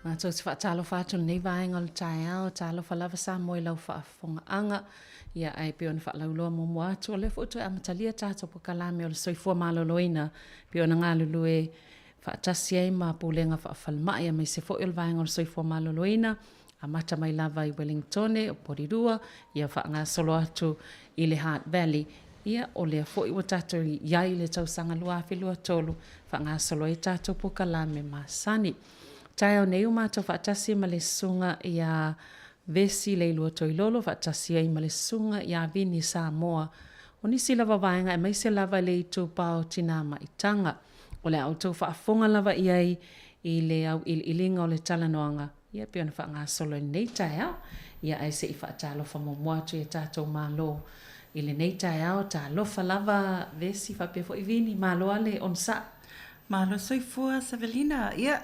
Matou te faatalofa atu i lenei vaega o le taeao, talofa lava Samoa i lau faafofogaaga. Ia ae pei ona faalauiloa muamua atu, o lea foi ua toe amatalia tatou polokalame o le soifua maloloina pei ona galulue faatasi ai ma Pulega Faafalemai aemaise foi o le Vaega o le Soifua Maloloina, amata mai lava i Ueligitone, o Porirua, ia faagasolo atu i le Heart Valley. Ia, o lea foi ua tatou i ai i le tausaga 2023, faagasolo ai tatou polokalame masani. Taeao nei ua matou faatasi ma le Susuga ia Vesi Leilua Toilolo faatasi ai ma le Susuga ia Vini Samoa. O nisi lava vaega aemaise lava i le itupa o Tina Maitaga. O le a outou faafofoga lava i ai i le auiliiliga o le talanoaga, ia pei ona faagasolo i lenei taeao. Ia ae se i faatalofa muamua atu i a tatou Malo i lenei taeao. Talofa lava Vesi faapea foi Vini, malo lava le onosai. Malo soifua Savelina. Ia,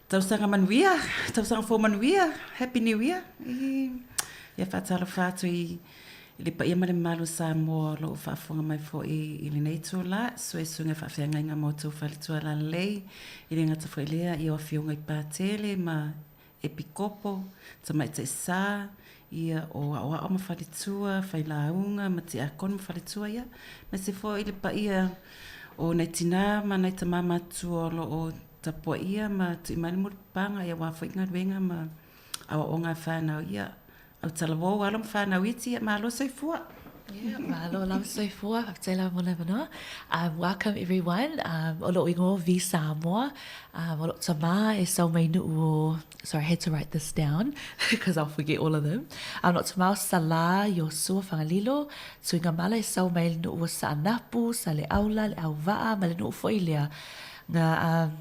tausaga manuia, tausaga fou manuia, Happy New Year. Ia faatalofa atu i le paia ma le mamalu o Samoa o lo o faafofoga mai foi i lenei itula, suesuega faafeagaiga ma outou faletua lalelei, e le gata foi i lea i afioga i Patele ma Epikopo, Tamaitai Sa, ia, o Aoao ma Faletua, Failauga ma Tiakono ma Faletua, ia, aemaise foi le paia o nai tinā ma nai tamā matutua o lo o tapuaia ma tui mai le mulipapaga, ia, aua foi galuega ma aoaoga a fanau, ia, autalavou alo ma fanau iti, ia, malo soifua. Yeah, malo lava soifua, faafetai lava mo le avanoa. Um, welcome everyone. Um, o lo'u ingoa o Vi Samoa. Um, o lo'u tamā e sau mai nu'u o, sorry, I had to write this down because I'll forget all of them. Um, lo'u tamā o Salā, Iosua Fagalilo, Tuigamala e sau mai le nu'u o Sa'anapu, Sale'aula, Le'auva'a, ma le nu'u foi lea na um,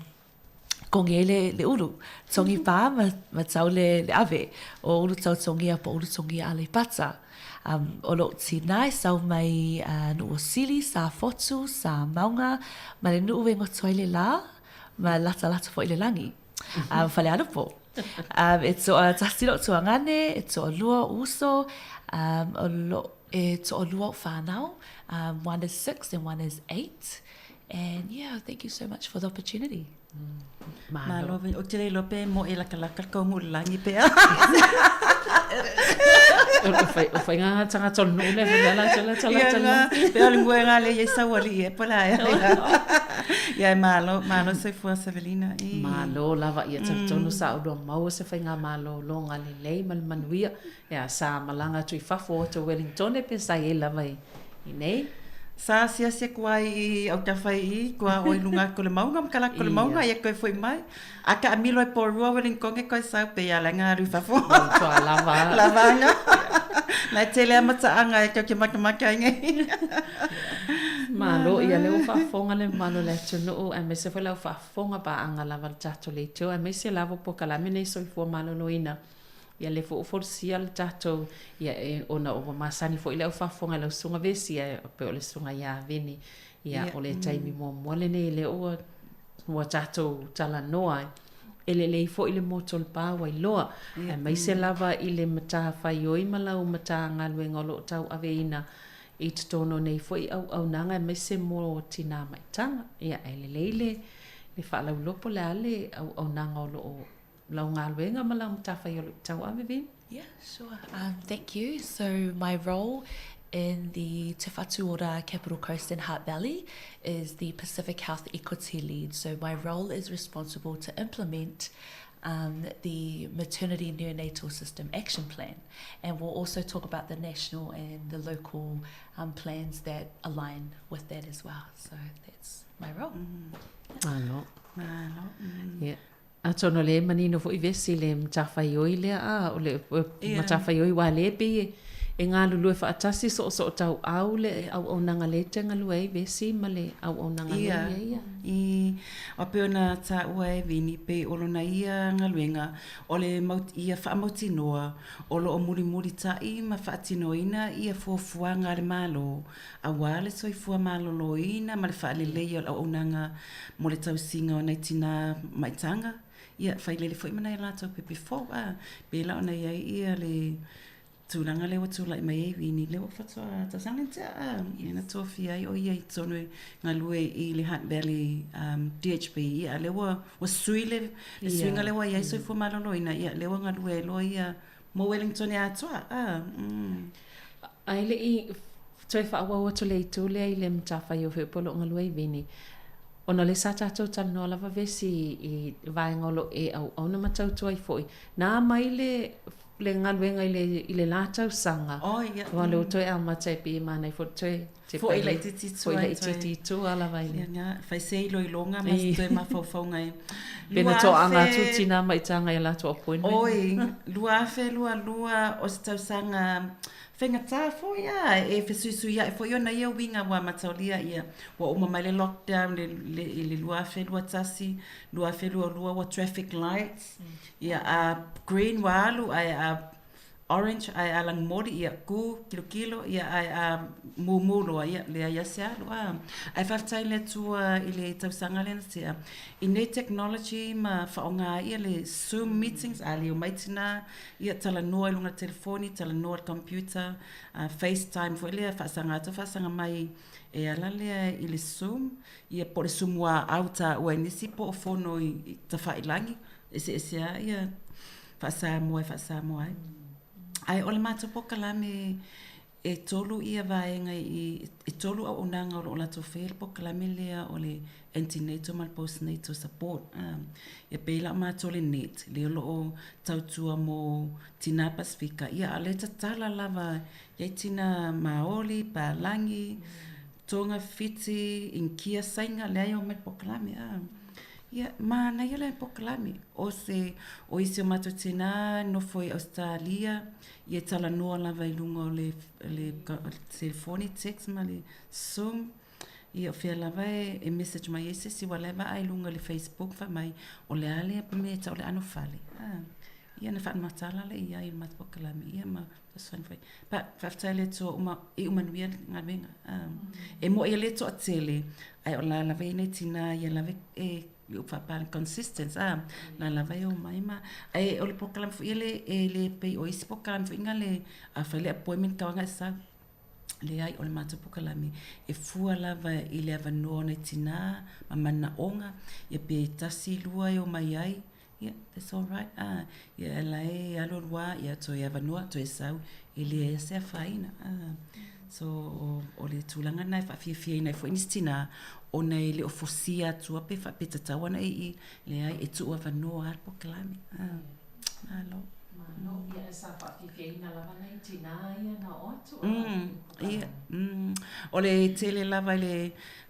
Kongi ai le, le ulu. Tongi pā ma, ma tau le, le ave. O ulu tau tongia po ulu tongia Aleipata. Um, o lo'u tinā e sau mai uh, nu'u o Sili, Safotu, Samauga, ma le nu'u e goto ai le lā, ma latalata foi le lagi. Um, Falealupo. Um, e to'a tasi lo'u tuagane, e to'alua o'u uso, um, o lo, e to'alua o'u whānau, um, one is six and one is eight. And yeah, thank you so much for the opportunity. Malo. Malo. Ou te le iloa pe moe lakalaka le kauga o le lagi pe a. O whai ngā tangata o le nuu lea, whai la tala tala tala. Pe o le nguenga le ia sau ali e pala e. Ia malo, malo soifua Savelina. Malo lava ia talitonu sa ulua maua se faigamalo longa lelei ma le manuia. Ia sa malaga atu i fafo o atu Wellingtone pe sa i ai lava i. I nei. Sa asiasi aku ai i autafa i i, kua o i luga atu o le mauga ma kala atu o le mauga, ia koe foi mai. A taamilo ai Porirua Wellington e koe sau pe ia laga alu i fafo. Matua lava. Lava anga. La e tele a mataaga e kau ke makamaka ai nei. Malo, ia lea ua faafofoga le mamalu o le atunuu aemaise foi le au faafofoga paaga lava a le tatou leitio aemaise lava polokalame nei soifua maloloina. Ia lea foi ua folasia le tatou, ia e, ona ua masani foi le au faafofoga i lau susuga Vesia e pei o le susuga ia Vini. Ia, o le taimi muamua lenei lea ua ua tatou talanoa ai, e lelei foi le motu o le pa ua iloa, aemaise lava i le matafaioi ma lau Matagaluega o lo o tauaveina i totonu o nei foi auaunaga aemaise mo tinā maitaga. Ia, e lelei le le faalauiloa po o le a le auaunaga o lo o lau galuega ma lau matafaioi o lo o tauave, Vin? Yeah, sure. Um, thank you. So my role in the Te Whatu Ora Capital Coast and Hutt Valley is the Pacific Health Equity Lead. So my role is responsible to implement um, the Maternity Neonatal System Action Plan. And we'll also talk about the national and the local um, plans that align with that as well. So that's my role. Mm. Malo. Malo. Mm. Yeah. Atonu o lea e manino foi vesi le matafaioi lea a o le matafaioi wa lea e pei e e galulue faatasi soosoo tauau le auaunaga lea e te galue ai vesi ma le auaunaga lea ia ia. I a pei ona taua e Vini pei o lona ia galuega o le mau ia faamautinoa o lo o mulimulitaʻi ma faatinoina ia fuafuaga a le Malo Aua le soifua maloloina ma le faaleleia o le auaunaga mo le tausiga o nai tinā maitaga, ia, failele foi ma nai a latou pepe fou, a, pēlā ona i ai ia le tulaga lea ua tulai mai ai Vini, lea ua faatoa tausaga lea tea, a, ia na tofia ai o ia i totonu e galue i le Hutt Valley um, DHB, ia, a lea ua, ua sui le, le suiga lea ua i ai soifua maloloina, ia, lea ua galue ai loa ia mo Wellington e atoa, a, mm. Ae le i toe faaauau atu le itu lea i le matafaioi foi po o lo o galue i Vini, ona o lea sa tatou talanoa lava vesi i vaega o lo o e auauna ma tautua ai foi, na mai le le galuega i le i le la tausaga, oh, yeah. aua o lea ua toe amata e pei e manaia foi le toe Foʻi laitiiti i tua. Foʻi laitiiti i tua lava i le. Ia nga, fai se iloiloga ma se toe mafaufauga e. Pe na toaga atu tina ma itaga i a latou appointment. Oi, 2022 o se tausaga faigata foi a, e fesuisuiaʻi foi ona ia uiga ua amatalia ia, ua uma mai le lockdown le, le, i le 2021, 2022 ua traffic lights, ia a green ua alu ae a orange ae a lagimoli ia ku kilokilo ia ae a mumu loa ia leai a se alu a ae faafetai le Atua i le tausaga lea na tea i nei technology ma faaaoga ai ia le zoom meetings a le omai tina ia talanoa i luga telefoni talanoa i le computer uh, facetime foi lea faasaga atu faasaga mai e ala lea i le zoom ia po o le zoom muaau taua e nisi po o fono i, i tafailagi eseese lava ia faa-Samoa e faa-Samoa ai. Ae o le matou polokalame e tolu ia vaega i, e tolu auaunaga o lo o latou faia le polokalame lea o le antenatal ma le postnatal support. Um, e pei la o matou le net, lea o lo o tautua mo tinā Pasifika, ia a o lea e tatala lava i ai tinā Māori, Pālagi, Tonga, Fiti, Inikia, Saina, leai e omai i le polokalame. Um, Ia, manaia le polokalame. O se, o isi o matou tinā nofo i Ausetalia, ia e talanoa lava i luga o le, le, le telefoni, text ma le zoom. Ia, o fea lava e, e message mai ai se isi, ua leva a i luga o le Facebook fai mai, o le a lea mea e tau o le anofale. Ah, ia na faamatala lea i ai i le matou polokalame, ia ma fesoasoani foi. But faafetai i le Atua uma, iu manuia le galuega. Um, e moʻi e le toatele, ae o la lava e nei tinā ia lava e i upu faapalagi consistent, a, la lava e omai ma, ae o le polokalame foi e le, e le pei o isi polokalame foi na le, a fai le appointment kau agai sau. Leai, o le matou polokalame, e fua lava i le avanoa o nai tinā ma manaoga, ia pe tasi, lua e omai ai, Ia, that's all right. Ah, ia, e la e alu alu lava, ia, toe avanoa, toe sau, e leai lava se afaina. Ah, so, o, o le tulaga lena e faafiafiaina ai foi nisi tinā, ona e le o fosia atua pe, pe tatau ana i i, leai, e tuu avanoa lava le polokalame. Ah, malo. Malo, ia, sa faafiafiaina lava nai tinā ia na oo atu. Ia, mm. O le tele lava i le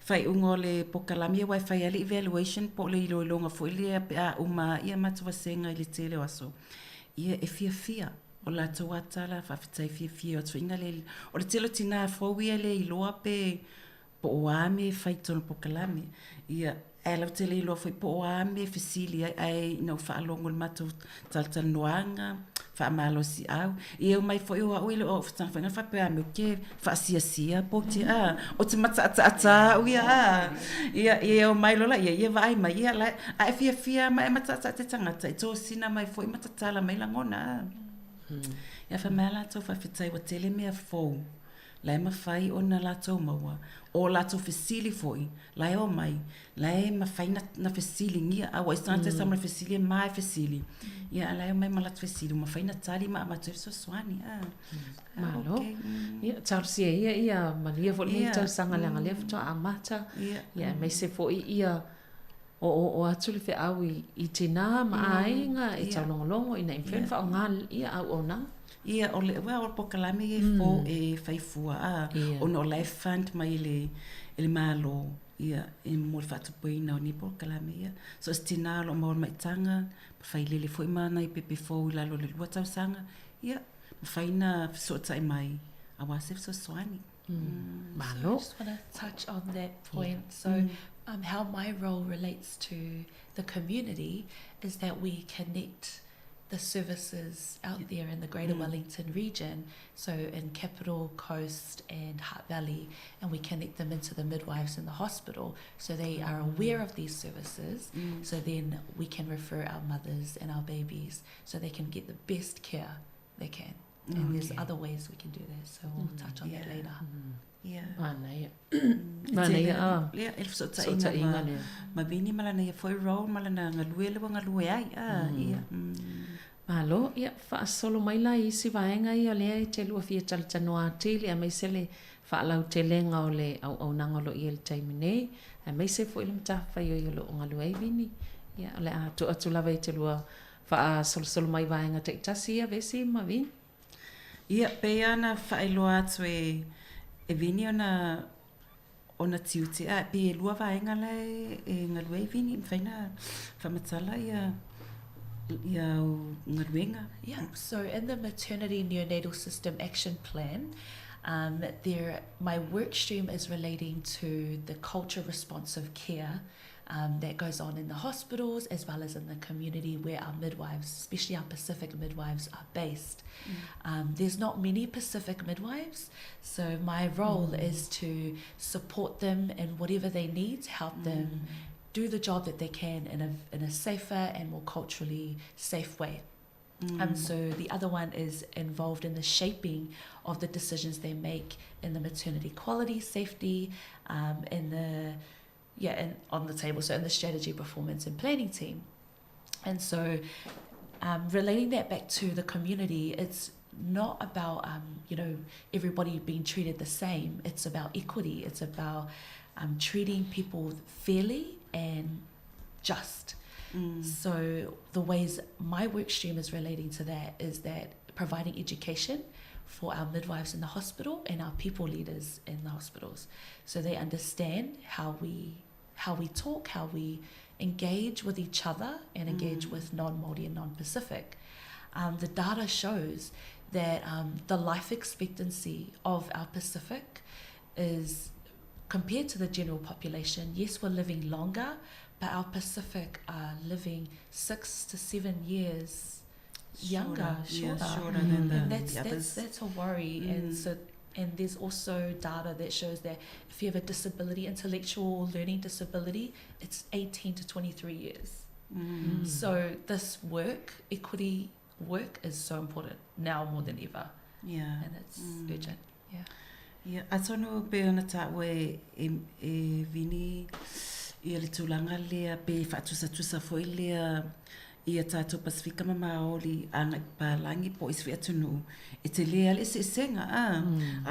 faaiuga o le polokalame aua e fai lava le evaluation po o le iloiloga foi lea pe a uma ia matou vasega i le tele o aso. Ia e fiafia. O latou lava tala faafetai fiafia o ituaiga le o le tele o tina fou ia e le iloa pe po o a mea e fai i totonu o polokalame. Ia, ae latou te le iloa foi po o a mea e fesili ai, ae ina ua faalogo i le matou talatalanoaga, faamalosiau, ia e omai foi o au e le o au fetalafaiga faapea a mea ou te faasiasia po o te a, ou te mataataata au ia a. Ia, ia e omai loa laia, ia vaai mai, ia la, a e fiafia ma e mataataata i tagata, e tosina mai foi ma tatala mai lagona a. Ia fai mai a latou faafetai ua tele mea fou la e mafai ona latou maua, o latou fesili foi, la e omai, la e mafai na fesiligia, aua isi tagata e sau ma le fesili e ma e fesili, ia a la e omai ma latou fesili ua mafai na tali ma avatu ai fesoasoani. Ah, Malo. Okay. Ia, talosia ia ia manuia foi lenei tausaga leaga lea faatoa amata. Ia, aemaise foi ia oooo atu le feau i, i tinā ma aiga e taulogologo ina ia mafai ona faaaoga ia auaunaga. Ia, o le, well, o le polokalame ia e fou, e fai fua, a, ona o la e fund mai e le, e le Malo, ia, e mo le faatupeina o nei polokalame, ia. So o se tinā o lo o maua i le maitaga, ma failele foi ma nai pepe fou i lalo o le 2 tausaga, ia, mafai ona fesootai mai aua se fesoasoani. Malo. So I just want to touch on that point. Yeah. So how my role relates to the community is that we connect the services out yeah. there in the Greater Wellington region, so in Capital, Coast and Hutt Valley, and we connect them into the midwives in the hospital so they are aware of these services. So then we can refer our mothers and our babies so they can get the best care they can. And there's other ways we can do that, so we'll touch on that later. Yeah. Manaia. Manaia, ah. Ia, e le fesootaiga ma, ma Vini ma lana ia foi role ma lana galue lea ua galue ai. Ah, ia. Malo, ia, faasolo mai la i isi vaega ia lea e te lua fia talatalanoa atili aemaise le faalautelega o le auaunaga o lo o i ai i le taimi nei, aemaise foi le matafaioi o lo o galue ai Vini. Ia, o le a tuu atu lava e te lua Faasolosolo mai vaega taitasi ia Vesi ma Vini. Ia, pei lava ona faailoa atu e e Vini ona ona tiute, a pei e lua vaega la e e galue ai Vini, mafai ona faamatala ia ia au galuega. Yeah, so in the maternity neonatal system action plan, um, there, my work stream is relating to the culture responsive care um, that goes on in the hospitals as well as in the community where our midwives, especially our Pacific midwives, are based. Um, there's not many Pacific midwives, so my role is to support them in whatever they need to help them do the job that they can in a, in a safer and more culturally safe way. Um, so the other one is involved in the shaping of the decisions they make in the maternity quality, safety, um, in the yeah, and on the table, so in the strategy, performance, and planning team. And so, um, relating that back to the community, it's not about um, you know everybody being treated the same. It's about equity. It's about um, treating people fairly and just. So the ways my work stream is relating to that is that providing education for our midwives in the hospital and our people leaders in the hospitals, so they understand how we how we talk, how we engage with each other and engage with non-Māori and non-Pacific. Um, the data shows that um, the life expectancy of our Pacific is compared to the general population. Yes, we're living longer, but our Pacific are living 6 to 7 years younger, Shorter, shorter. yeah, shorter than the, And that's the that's others. that's a worry. And so and there's also data that shows that if you have a disability, intellectual learning disability, it's 18 to 23 years. So this work, equity work, is so important now more than ever, Yeah. and it's urgent. Yeah. Ia, atonu pei ona taua e, e, e Vini ia le tulaga lea pe faatusatusa foi lea ia tatou Pasifika ma Maoli agai papalagi po o isi foi atunuu, e tele lava le eseesega, a.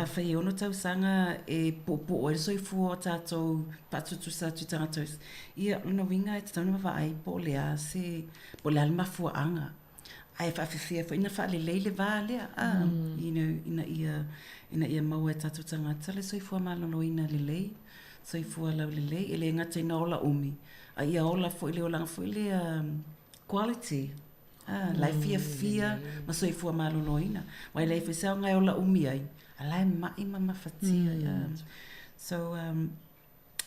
Afai e ono tausaga e puupuu ai le soifua o tatou faatusatusa atu i tagata o isi, ia, o lona uiga e tatau ona vaavaai po o le a se, po o le a le mafuaaga. Ae faafefea foi ona faalelei le va lea, a, you know, ina ia ina ia maua e tatou tagata le soifua maloloina lelei, soifua laulelei, e le gata ina ola umi, a ia ola foi i le olaga foi lea quality, a, la e fiafia ma soifua maloloina. Aua e leai foi se aoga e ola umi ai, a la e ma'i ma mafatia. So,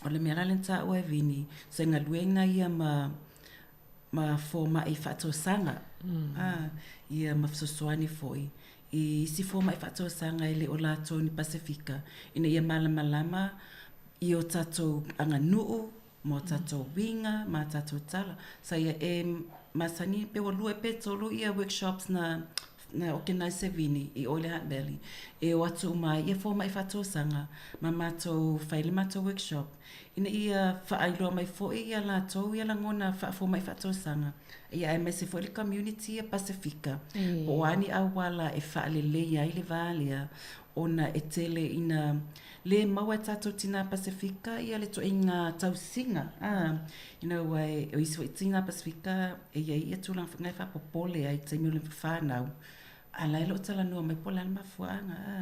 o le mea la lea na taua e Vini, se galuega ia ma ma fomai faatausaga mm. ia ma fesoasoani foi i isi fomai faatausaga e le o latou ni Pasefika ina ia malamalama i o tatou aganuu ma o tatou uiga ma a tatou tala. Sa ia e masani pe ua lua pe tolu ia workshops na na organise e Vini i o i le Hutt Valley e o atu uma ai ia fomai faatausaga ma matou fai le matou workshop ina ia faailoa mai foi ia latou ia lagona faafomai faatausaga ia aemaise foi le community ia Pasefika po o a ni auala e faaleleia ai le va lea ona e tele ina lē maua e tatou tinā Pasefika ia le ituaiga tausiga a ina ua e o isi foi tinā Pasefika e i ai ia tulaga foi na e faapopole ai i taimi o le fanau a la e le o talanoa mai po o le a le mafuaaga a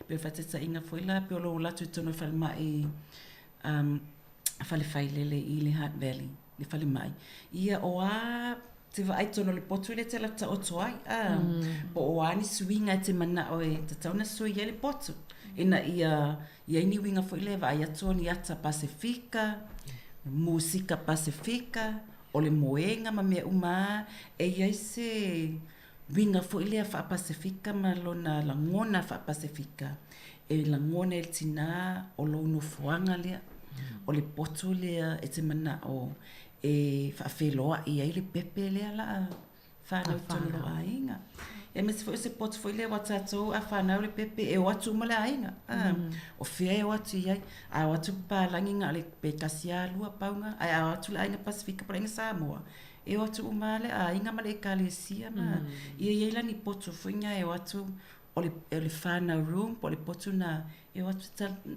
pei o le faataitaiga foi la pei o lou ola atu i totonu o le falemai fale failele i le Hutt Valley le falemai ia o a te vaai totonu o le potu lea e te alu atu taoto ai a po o a ni suiga e te manao e tatau ona sui ai le potu ina ia i ai ni uiga foi lea e vaai atu o ni ata Pasefika, musika Pasefika, o le moega ma mea uma lava e i ai se uiga foi lea faa-Pasefika ma lona lagona faa-Pasefika e lagona e le tinā o lou nofoaga lea, o le potu lea e te manao e faafeiloai ai le pepe lea o le a fanau i totonu o lou aiga. Aemaise foi o se potu foi lea aua tatou a fanau le pepe e o atu uma le aiga. O fea e o atu i ai? A o atu papalagi na o le pe tasi a lua pau na, ae a o atu le aiga Pasefika po o le aiga Samoa, e o atu uma lava le aiga ma le ekalesia ma ia i ai la ni potu foi na e o atu o le, o le whanau room po o le potu na e o atu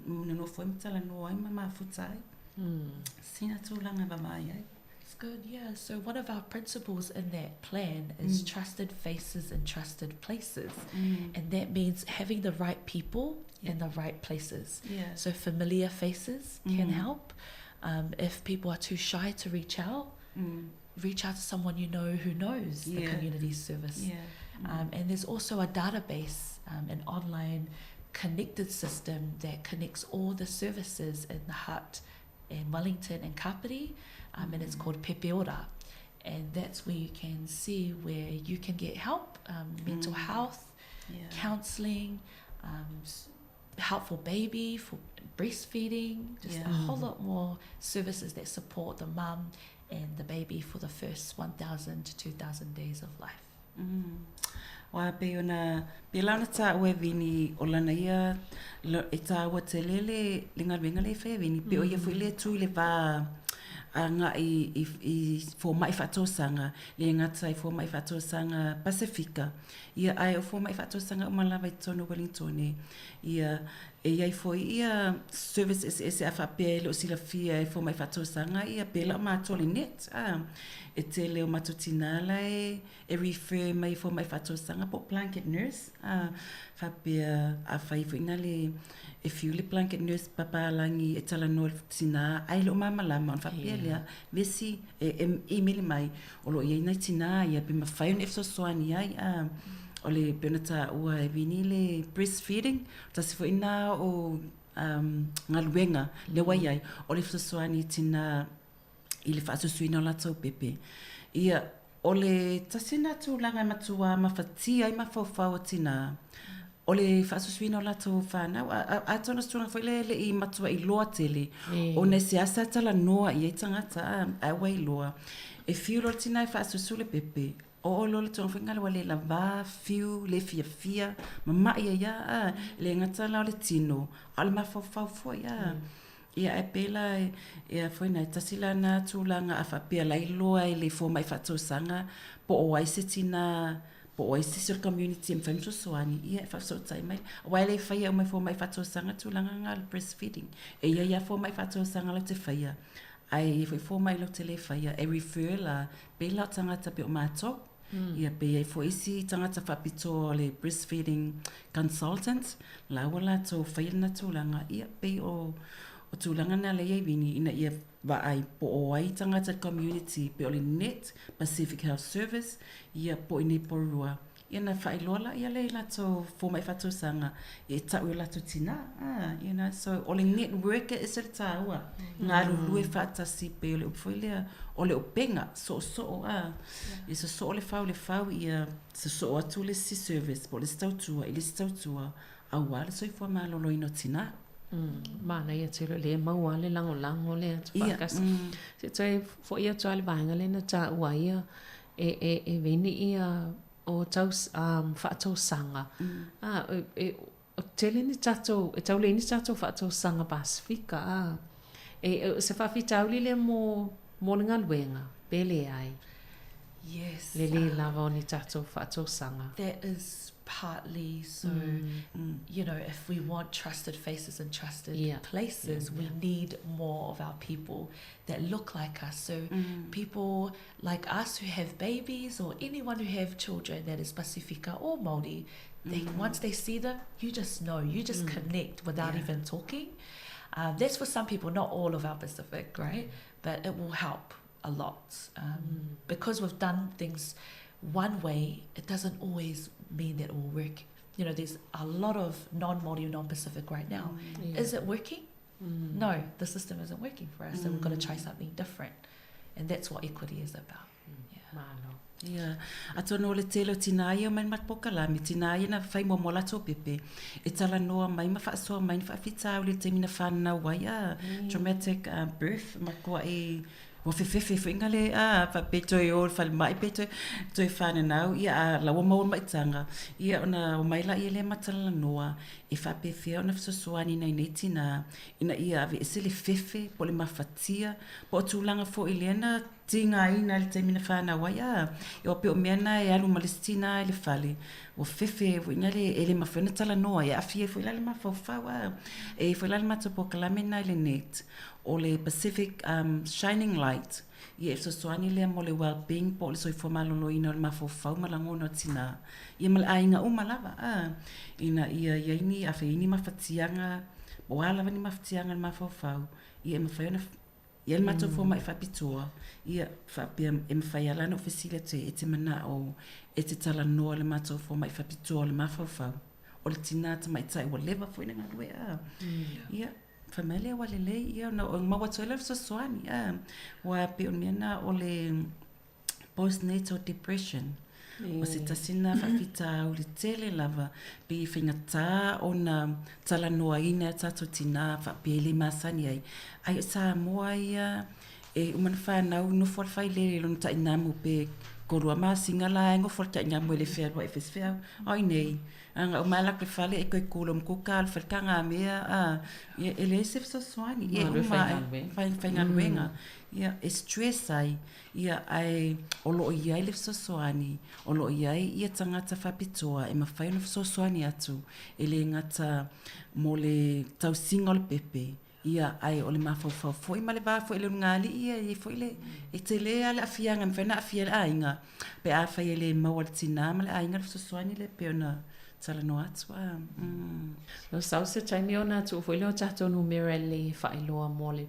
nonofo ai ma talanoa ai ma mafuta ai. Sina tulaga e vaavaai ai. It's good, yeah. So one of our principles in that plan is mm. trusted faces and trusted places. Mm. And that means having the right people yeah. in the right places. Yeah. So familiar faces mm. can help. Um, if people are too shy to reach out, mm. reach out to someone you know who knows yeah. the community service. Yeah. Mm. Um, and there's also a database, um, an online connected system that connects all the services in the Hutt in Wellington and Kapiti, um, and it's mm. called Pepeora. And that's where you can see where you can get help, um, mental mm. health, yeah. counselling, um, help for baby, for breastfeeding, just yeah. a whole lot more services that support the mum and the baby for the first 1,000 to 2,000 days of life. Mm. Aua pei ona, pēlā ona tāua e Vini, o lana ia, e tāua tele le, le galuega lea e fai e Vini, pei o ia foi lea e tū i le vā agai i, i fomai faatausaga, le gata i fomai faatausaga Pasefika, ia ae o fomai faatausaga uma lava i totonu o Wellingtone, ia e i ai foi ia service eseese a faapea e le o silafia e fomai faatausaga, ia pēlā o matou le net, a, e tele o matou tinā la e e refer mai i fomai faatausaga po o blanket nurse, a, faapea afai foi na le e fiu le blanket nurse papalagi e talanoa i le tinā ae le o malamalama ona faapea lea vesi e, e email mai o lo o i ai nai tinā ia pe mafai ona e fesoasoani ai a o le pei ona taua e Vini le breastfeeding tasi foi na o um, galuega lea ua i ai o le fesoasoani i tinā i le faasusuina o latou pepe. Ia, o le tasi lena tulaga e matua mafatia ai mafaufau o tinā, o le faasusuina o latou whanau. A, a, atonu o se tulaga foi lea e le i matua iloa tele, ona e seasea talanoa i ai tagata, a, ae ua iloa. E fiu loa le tinā e faasusu le pepe, oo loa le tulaga foi lena ua le lavā, fiu, le fiafia, mama'i ai lava, a, e le gata la o le tino, a o le mafaufau foi, a. Ia, ae pēlā e, e a foi nā, e tasi la nā tulaga a faapea la iloa e le fomai faatausaga po o ai se tinā, po o ai se isi o le community e mafai ona fesoasoani, ia e faafesootai mai. Aua e le faia uma e fomai faatausaga tulaga na o le breastfeeding. E i ai lava fomai faatausaga latou te faia, ae i ai foi fomai latou te le faia, e refer la, pēlā o tagata pei o matou. Ia pe i ai foi isi tagata faapitoa o le breastfeeding consultant, lāua latou faia lena tulaga, ia pei o o tulaga na lea i ai Vini ina ia vaai po o ai tagata i le community pei o le NET, Pacific Health Service, ia po o i inei i Porirua. Ia ona faailoa laia lea i latou fomai faatausaga e tau i o latou tinā, ah, you know, so o le network e ese le tāua, galulue faatasi pei o le upu foi lea, o le upega, soosoo, ah, ia sosoo le fau i le fau, ia sosoo atu le isi service po o le isi tautua i le isi tautua aua le soifua maloloina o tinā. Manaia tele o lea e maua lava le lagolago lea atu faatasi. Se i toe foi atu lava i le vaega lea na taua ai ia e, e, e veni ia o taus, um, faatausaga. Mm. Ah, e, e, o tele ni tatou, e tau leai ni tatou faatausaga Pasifika, ah. E, e, o se faafitauli lea mo, mo le galuega, pe leai. Yes. Le lē lava o ni tatou faatausaga. That is partly so, mm. you know, if we want trusted faces and trusted yeah. places, yeah. we need more of our people that look like us. So mm. people like us who have babies or anyone who have children that is Pasifika or Māori, they, mm. once they see them, you just know, you just mm. connect without yeah. even talking. Um, that's for some people, not all of our Pacific, right? But it will help a lot. Um, mm. Because we've done things one way, it doesn't always mean that it will work. You know, there's a lot of non-Māori, non-Pacific right now. Mm. Yeah. Is it working? Mm. No, the system isn't working for us, so we've got to try mm. something different. And that's what equity is about. Mm. Yeah. Malo. Ia, atonu o le tele o tinā ia mai ma pokalame, tinā ia na whai moa mo latou pepe, e talanoa mai ma faasoa mai ni faafitauli i le taimi na whanau ai, a, mm. traumatic uh, birth, matua e ua fefefe foi nga le, a, fa pe toe o le falemai, pe toe, toe whananau, ia, a, la ua maua le maitaga, ia, ona omai laia lea ma talanoa, e faapefea ona fesoasoani nai nei tinā, ina ia aveese le fefe, po o le mafatia, po o tulaga foi lea na tigaina i le taimi na fanau ai, a, e pei o mea na e alu ma le isi tinā i le fale, ua fefe foi na le, e le mafai ona talanoa, e aafia ai foi la le mafaufau, a. E i ai foi la le matou polokalame lena i le net, o le Pacific um, Shining Light, ia e fesoasoani lea mo le well-being po o le soifua maloloina o le mafaufau ma lagona o tinā, ia ma le aiga uma lava, a, ina ia i ai ni, afai e i ai ni mafatiaga, po o a lava ni mafatiaga i le mafaufau, ia e mafai ona Ia le matou fomai faapitoa, ia, faapea e mafai lava la ona ou fesili atu ai, e te manao e te talanoa i le matou fomai faapitoa o le mafaufau, o le tinā tamaitai ua leva foi ona galue, a. Ia, fai mai lea ua lelei, ia ona maua atu ai lea o le fesoasoani, a. Aua pei o le mea lena o le postnatal depression. O se tasi lena faafitauli tele lava, pei e faigata ona talanoaina e a tatou tinā faapea e le masani ai. Ai o Samoa ia, e uma ona fanau, nofo lava le failele i lona tainamu pe kolua masina la e nofo le tainamu e le fealuai e fai se feau. A o inei, a na uma lava le fale e toe tu loa ma kuka le fale tagamea, a, ia e leai se fesoasoani. Ia e uma lava e faigaluega. Ia e stress ai Ia, ae o lo o i ai le fesoasoani, o lo o i ai ia tagata faapitoa e mafai ona fesoasoani atu, e le gata mo le tausiga o le pepe, ia, ae o le mafaufau foi ma le va foi i le ulugalii, ia, e i ai foi le, e tele lava le aafiaga e mafai ona aafia ai le aiga, pe afai e le maua e le tinā ma le aiga le fesoasoani lea e pei ona talanoa atu. A, mm. No sau se taimi ona tuu foi lea o tatou numera e lelei e faailoa mo le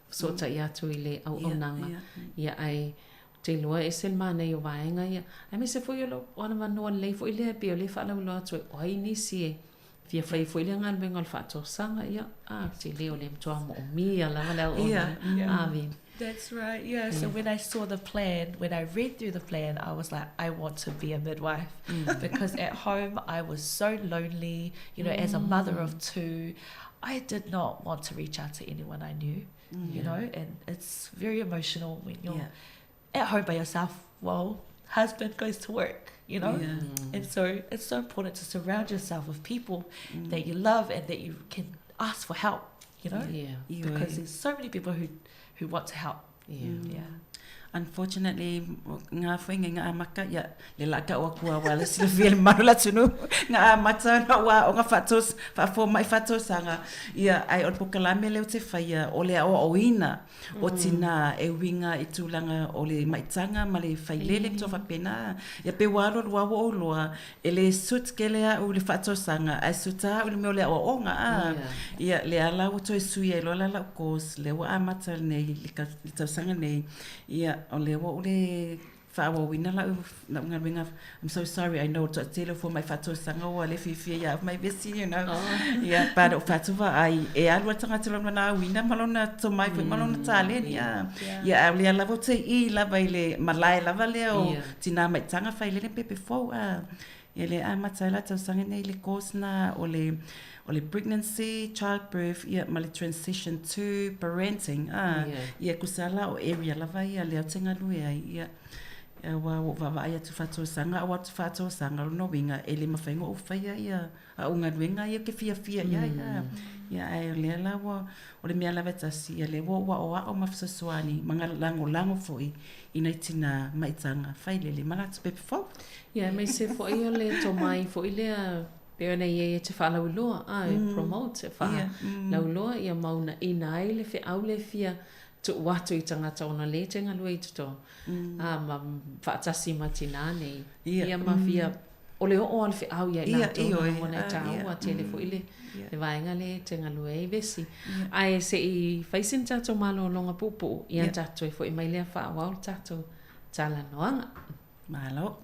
fesootai atu i le auaunaga ia ae ou te iloa e ese le manaia o vaega ia aemaise foi o lou avanoa lelei foi lea pei o lea e faalauiloa atu ai o ai nisi e fia fai foi lea galuega o le faatosaga ia a ou te le o le matua moomia lava le auaunaga ave That's right, yeah. So when I saw the plan, when I read through the plan, I was like, I want to be a midwife. Mm. Because at home, I was so lonely, you know, mm. as a mother of two, I did not want to reach out to anyone I knew, mm. you know, and it's very emotional when you're yeah. at home by yourself while husband goes to work, you know? Yeah. Mm. And so it's so important to surround yourself with people mm. that you love and that you can ask for help, you know? Yeah. Because there's so many people who, who want to help. Yeah. Yeah. Unfortunately, ngā whainga i ngā amaka, ia, le la ka o kua wa le silafia le malu la tunu, ngā amata na wa o ngā whaatos, whaafōmai whaatosanga, ia, ai o le pokalame leo te whaia, o le aoa o ina, o tina e uiga i tulaga o le maitaga ma le failele ma tau faapena. Ia pe ua alualu lava ua ou iloa, e le suit tele au i le faatausaga ae suit lava au i le mea o le aoaoga a. Ia lea la ua toe sui ai loa la lau course lea ua amata nei i le tausaga nei, ia o lea ua ou le faaauauina lau lau galuega I'm so sorry I know toatele o fomai faatausaga ua le fiafia ia au mai vesi you know. Ia but o fatu vaai e alu a le tagata i lona lauina ma lona tomai foi ma lona taleni a. Ia a o lea lava ou te i lava i le malae lava lea o tina maitaga failele pepe fou a. Ia lea amata ai la tausaga nei le course na o le o le pregnancy, childbirth ia ma le transition to parenting a. Ia kusa la o area lava ia lea ou te galue ai ia. Aua ua ou vaavaai atu faatausaga aua atu faatausaga lona uiga e le mafai ona ou faia ia au galuega ia ou te fiafia i ai a. Ia ae o lea la ua o le mea lava e tasi ia lea ua ou aoao ma fesoasoani ma lagolago foi i nai tina maitaga failele ma latou pepe fou. Ia aemaise foi o le tomai foi lea pei ona i ai e te faalauiloa, a e promote, e faalauiloa ia ma uunaina ai le feau lea e fia tuu atu i tagata ona lē te galue i totonu, ā, ma faatasi ma tinā nei, ia ma fia, o le oo a le feau ia i latou na lagona e tāua tele foi le vaega lea e te galue ai vesi. Ae se i fai sina tatou malologa puupuu, ia ona tatou toe foi mai lea faaauau le tatou talanoaga. Malo.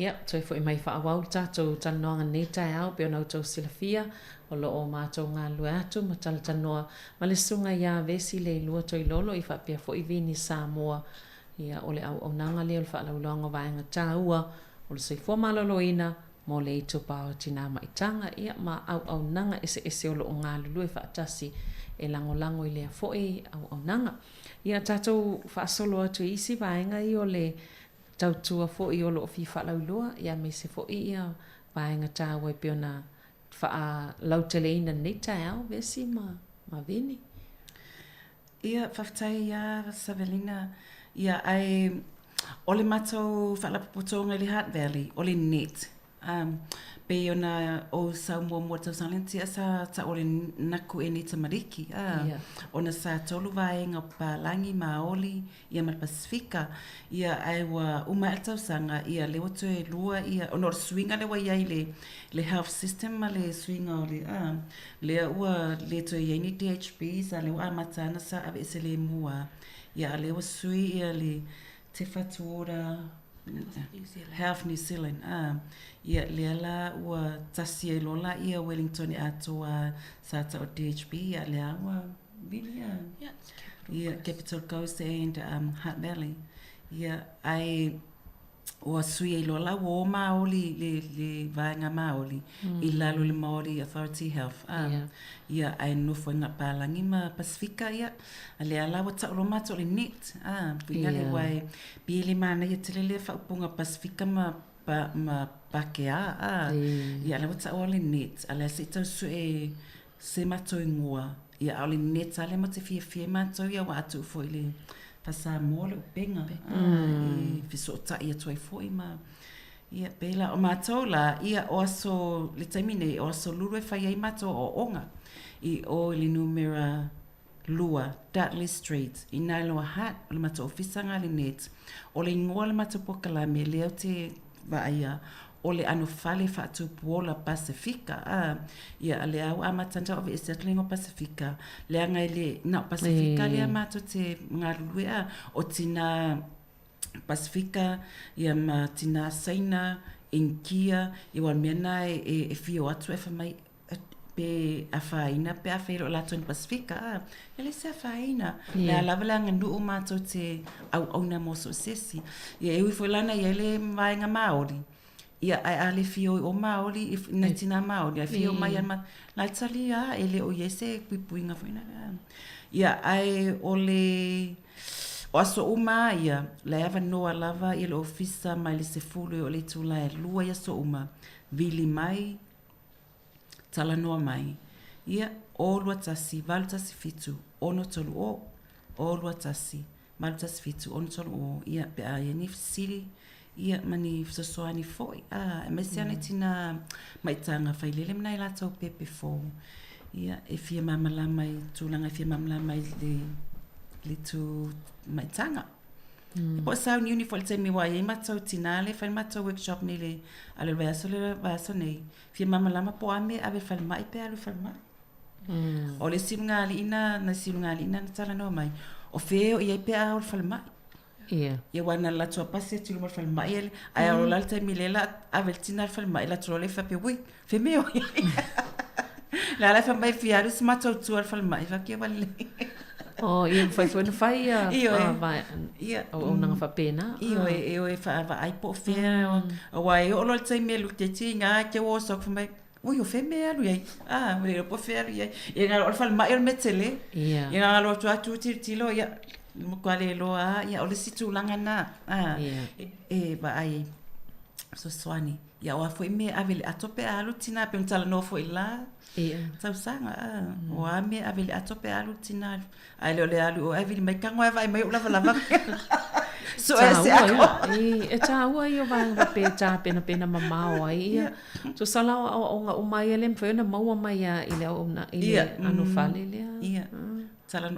Ia, toe foi mai faaauau le tatou talanoaga nei taeao pei ona outou silafia, o lo o matou galulue atu ma talatalanoa ma le susuga ia Vesi Leilua Toilolo i faapea foi Vini Samoa. Ia, o le auaunaga lea o le faalauiloaga o vaega taua o le soifua maloloina. mo le itupa o Tinā Maitaga, ia, ma auaunaga eseese o lo o galulue faatasi e lagolago i lea foi auaunaga. Ia, tatou faasolo atu i isi vaega ia o le tautua foi o lo o fia faalauiloa, ia, aemaise foi ia vaega taua e pei ona faalauteleina i lenei taeao, Vesi ma Vini. Ia, faafetai ia Savelina. Ia, ae o le matou faalapotopotoga i le Hutt Valley, o le net. Um, pei ona ou sau muamua i le tausaga lea na tea, sa tau o le Naku e nei tamariki. Ah, yeah. Ona sa tolu vaega o papalagi, Māori, ia ma le Pasifika. Ia, ae ua uma ae le tausaga, ia lea ua toe lua ia, ona o le suiga lea ua i ai i le, le health system ma le suiga o le, ah, lea ua le toe i ai ni DHBs, a lea ua amata ana sa aveese lemu lava. Ia, a lea ua sui ia le Te Whatu Ora Health New Zealand, ah, ia, lea la ua tasi ai loa la ia Wellington atoa sa tau o DHB, ia, lea ua vili a. Ia, Capital Coast and um, Hutt Valley. Ia, ae ua sui ai loa la ua o Māori le, le vaega Māori mm. i lalo le Māori Authority Health. Um, yeah. Ia, ae nofo i ngā pālangi ma Pasifika, ia. A lea la ua tau loa mātou le net. Ah, yeah. le wai, pi le mana ia tele lea whaupunga Pasifika ma pa, ma Pākehā. Ah, yeah. Ia, lea ua tau le net. A lea se i tau sue Se matou ingoa, ia aole net ale ma te fiafia i matou ia ua atu foi le fa-Samoa le upega e fesootai atu ai foi ma ia pela. O matou la, ia o aso le taimi nei o aso lulu e fai ai matou aoaoga i o i le numera 2 Dudley Street i Nailoa Hut o le matou ofisa nga le net. O le ingoa o le matou polokalame lea ou te vaaia o le ano fale faatupuola Pasifika a ia a lea ua amata ona aveese atu le igoa Pasifika leaga e le na o Pasifika lea matou te galulue a o tina Pasifika ia ma tina Saina Inikia ia aua o le mea lena e fia o atu ae fai mai pe afaina pe a fai o latou ni Pasifika, a, e le se afaina. Yeah. Le a lava le aganuu matou te auauna mo so o se isi. Ia, e ui foi la na i ai le vaega Māori, ia, ae a le fia o i o Māori, i nai tinā Māori, ae fia o mai a ma, la e tali a, e le o i ai se puipuiga foi na. Ia, ae o le, o aso uma a ia, la e avanoa lava ia le ofisa mai le 10 e oo i le itula e 2 i aso uma, vili mai, Talanoa mai, ia, o 21 817 630, o 21 817 630, ia, pe a i ai ni fesili, ia, ma ni fesoasoani foi, ā, aemaise ana i tina maitaga failele ma nai latou pepe fou, ia, e fia malamalama i tulaga e fia malamalama i le, le tū maitaga. Mm. Po o sauniuni foi le taimi ua i ai matou tinā le fai matou workshop nei le a le vaiaso le vaiaso nei. Fia malamalama po o a mea e ave i le falemai pe alu i le falemai. Mm. O le isi lugalii na, na isi lugalii na na talanoa mai, o fea e o i ai pe a o le falemai. Ia. Ia aua na latou pasi atu i luma o le falemai ele, ae mm. o la le taimi lea la ave le tina i le falemai, latou loa le faapea, ui, fea mea o i ai. Le ala e fai mai fia alu si matou tua i le falemai, faapea ua lelei. Oh, ia mafai foi ona fai ia Ioe. Ia. Auaunaga faapena. Ioe, e o e faavaai po o fea. Aua e oo loa i le taimi e alu te tiga te oso atu fai mai, ui o fea mea e alu i ai? Ah, ua le iloa po o fea e alu i ai. Ia na o le falemai o le mea tele. Ia. Ia na alu atu atu tilotilo, ia, matua le iloa lava. Ia o le isi tulaga lena, ah, e vaai ai, fesoasoani. Ia o a foi mea e ave i le ato pe a alu tina pei ona talanoa foi i la tausaga a. O a mea e ave i le ato pe a alu tina ae le o le alu o ae vili mai tago ae vaai mai ou lavalava. Sue se ako. E tāua ia o vaega faapea e tapenapena mamao ai ia. Tusa la o aoaoga uma ia le mafai ona maua mai lava i le auauna i le anofale lea. Ia.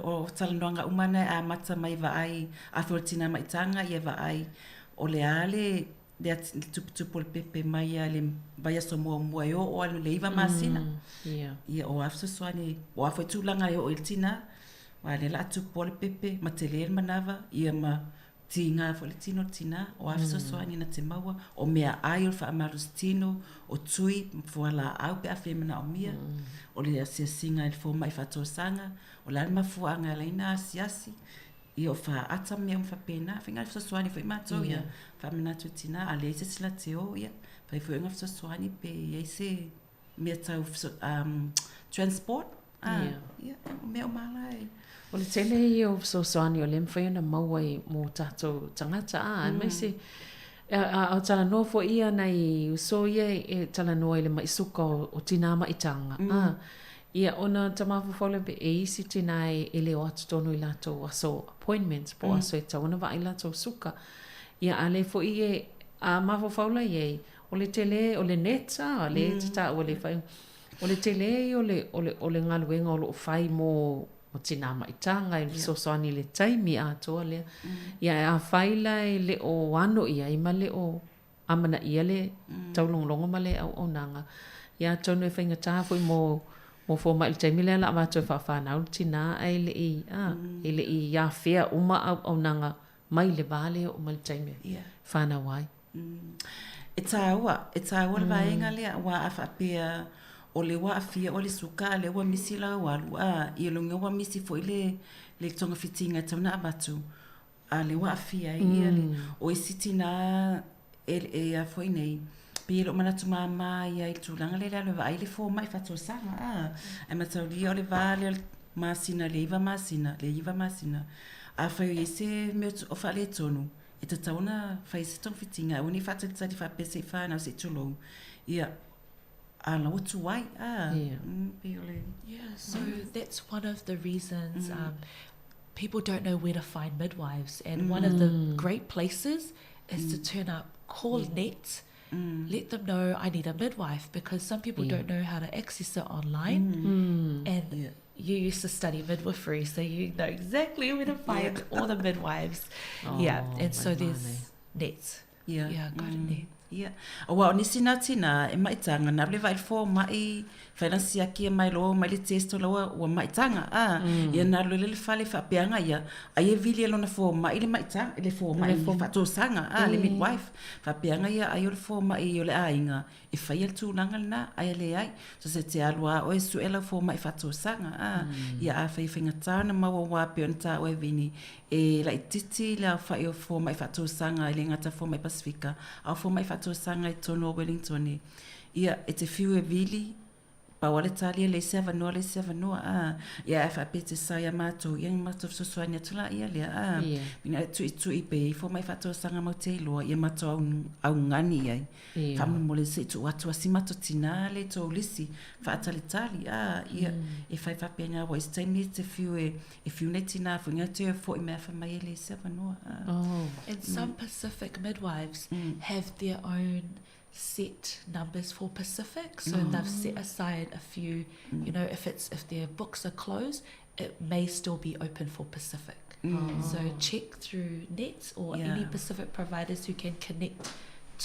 O talanoaga uma na e amata mai vaai afai o le tina maitaga ia vaai o le a le le tuputupu o le pepe mai a le vaiaso muamua e oo ai le 9 masina. Ia, o a fesoasoani, o a foi tulaga e oo i le tina, aua lea o le a tupu le pepe ma tele le manava, ia ma tiga foi le tino o le tina, o a fesoasoani na te maua, o meaai o le faamalosi tino, o tui ma fualaau pe a fia manaomia, o le asiasiga i le fomai faatosaga, o le a le mafuaaga e ala ai ona asiasi. Ia o faata ma mea uma faapena. Faiga fesoasoani foi matou ia faamanatu i tina a leai se isi la te o ia fai foi ona fesoasoani pe i ai se mea tau um, transport ah, ia o mea uma la e O le tele ia o fesoasoani o lea e mafai ona maua i mō tātou tagata, ā, aemaise, a, a talanoa foi ia nai uso ia e talanoa i le maʻi suka o, o tinā maʻitaga, ā, ia, ona ta mafaufau lea pe e isi tinā e, e le o atu tonu i latou aso appointments po o aso e tatau ona vaai latou suka. Ia, a lea foi e, a mafaufau la i ai, o le tele, o le net, ā, lea e te taua le fai, o le tele ia o le, o le, o le galuega o lo o fai mō o tinā maʻitaga e fesoasoani i le taimi atoa lea. Ia, ae afai la e le o ano i ai ma le o amanaia le taulogologo ma le auaunaga, ia atonu e faigata foi mo mo fomai i le taimi lea o le a avatu e faafanau le tinā ae le i, a, e le i afea uma auaunaga mai le va lea e oo mai i le taimi e fanau ai. E tāua, e tāua le vaega lea, aua a faapea o lea ua aafia oe i le suka a o lea ua misi lau alu, a, ia lona uiga ua misi foi le, le togafitiga e tatau ona avatu, a o lea ua aafia ai ia le, o isi tinā e, e a foi nei, pei e le o manatu māmā ia i le tulaga lea i le alu e vaai le fomai faatosaga, a, ae mataulia o le va lea o le masina i le iva masina, le iva masina, afai o i ai se mea o faaletonu, e tatau ona fai se togafitiga aua ne i faatalitali faapea se i fanau se i tulou ia a la ua tuai a pei o le Yeah, so that's one of the reasons um, people don't know where to find midwives and one of the great places is to turn up, call NET, let them know I need a midwife because some people don't know how to access it online and you used to study midwifery so you know exactly where to find yeah. all the midwives. Oh, yeah, and so there's nets. Yeah. Yeah, go to net. Yeah. Aua o nisi na tina e maʻitaga na le vaai fo maʻi fai lana siaki e mai loa mai le test o laua ua maʻitaga a mm. ia na lole le fale faapeaga ia ai e vili e lona fo maʻi le maʻitaga le fo maʻi faatosaga a le midwife faapeaga ia ai o le fo maʻi o le aiga E faia le tulaga lena, ae a leai, so se te alu a oe sue lau fomai faatosaga, a, ia afai e faigata ona maua wā pei ona tāua e Vini, e laititi le aofai o fomai faatosaga e le gata fomai Pasifika, a o fomai faatosaga i totonu o Wellington, ia, e te whiu e vili, pau a le talia leai se avanoa, leai se avanoa, a, ia ae faapea te sa ia matou, ia ni matou fesoasoani atu la ia lea, a, ina e tuitui pe i ai fomai faatosaga mau te iloa, ia matou au, augani i ai. Faamolemole se i tuu atu a si matou tinā le tou lisi faatalitali, a, ia, e fai faapena aua i se taimi e te whiu e, e whiu nei tinā foi ngā te fo'i mai a whai mai e leai se avanoa, a. Oh. And some Pacific midwives have their own set numbers for Pacific, so they've set aside a few, you know, if it's if their books are closed, it may still be open for Pacific. So check through NETS or any Pacific providers who can connect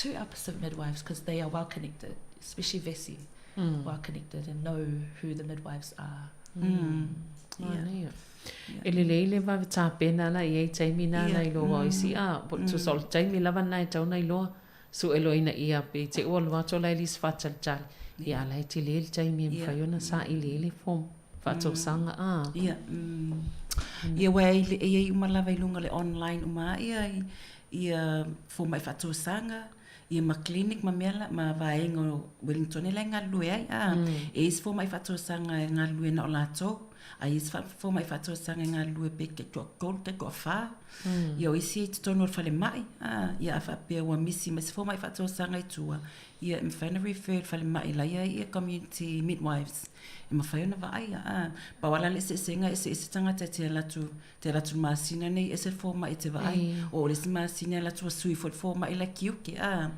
to our Pacific midwives because they are well connected, especially Vesi, well connected and know who the midwives are. Manaia. E lelei le vave tapena la i ai taimi na la iloa o isi a, po tusa o le taimi lava na e tau na iloa sue loa ina ia pe te ua alu atu la e lisi faatalitali. Ia a la e tele le taimi e mafai ona saili ai le form faatausaga a. Ia, ia aua e i ai uma lava i luga o le online uma lava ia ia fomai faatausaga, ia ma clinic ma mea la, ma vaega o Wellington e la e galulue ai, a. E i ai isi fomai faatausaga e galulue na o latou, a i ai isi fomai faatausaga e galulue pe taitoatolu, taitoafa. Ia o isi e i totonu o le falemai, a, ia a faapea ua misi mai se fomai faatausaga i tua, ia e mafai ona refer i le falemai la e i ai ia community midwives e mafai ona vaaia, a. Pau lava la le eseesega, e eseese tagata e te alu atu Te alu atu i le masina nei ese le fomai e te vaai. O le isi masina e alu atu ua sui foi le fomai la e tiute, a.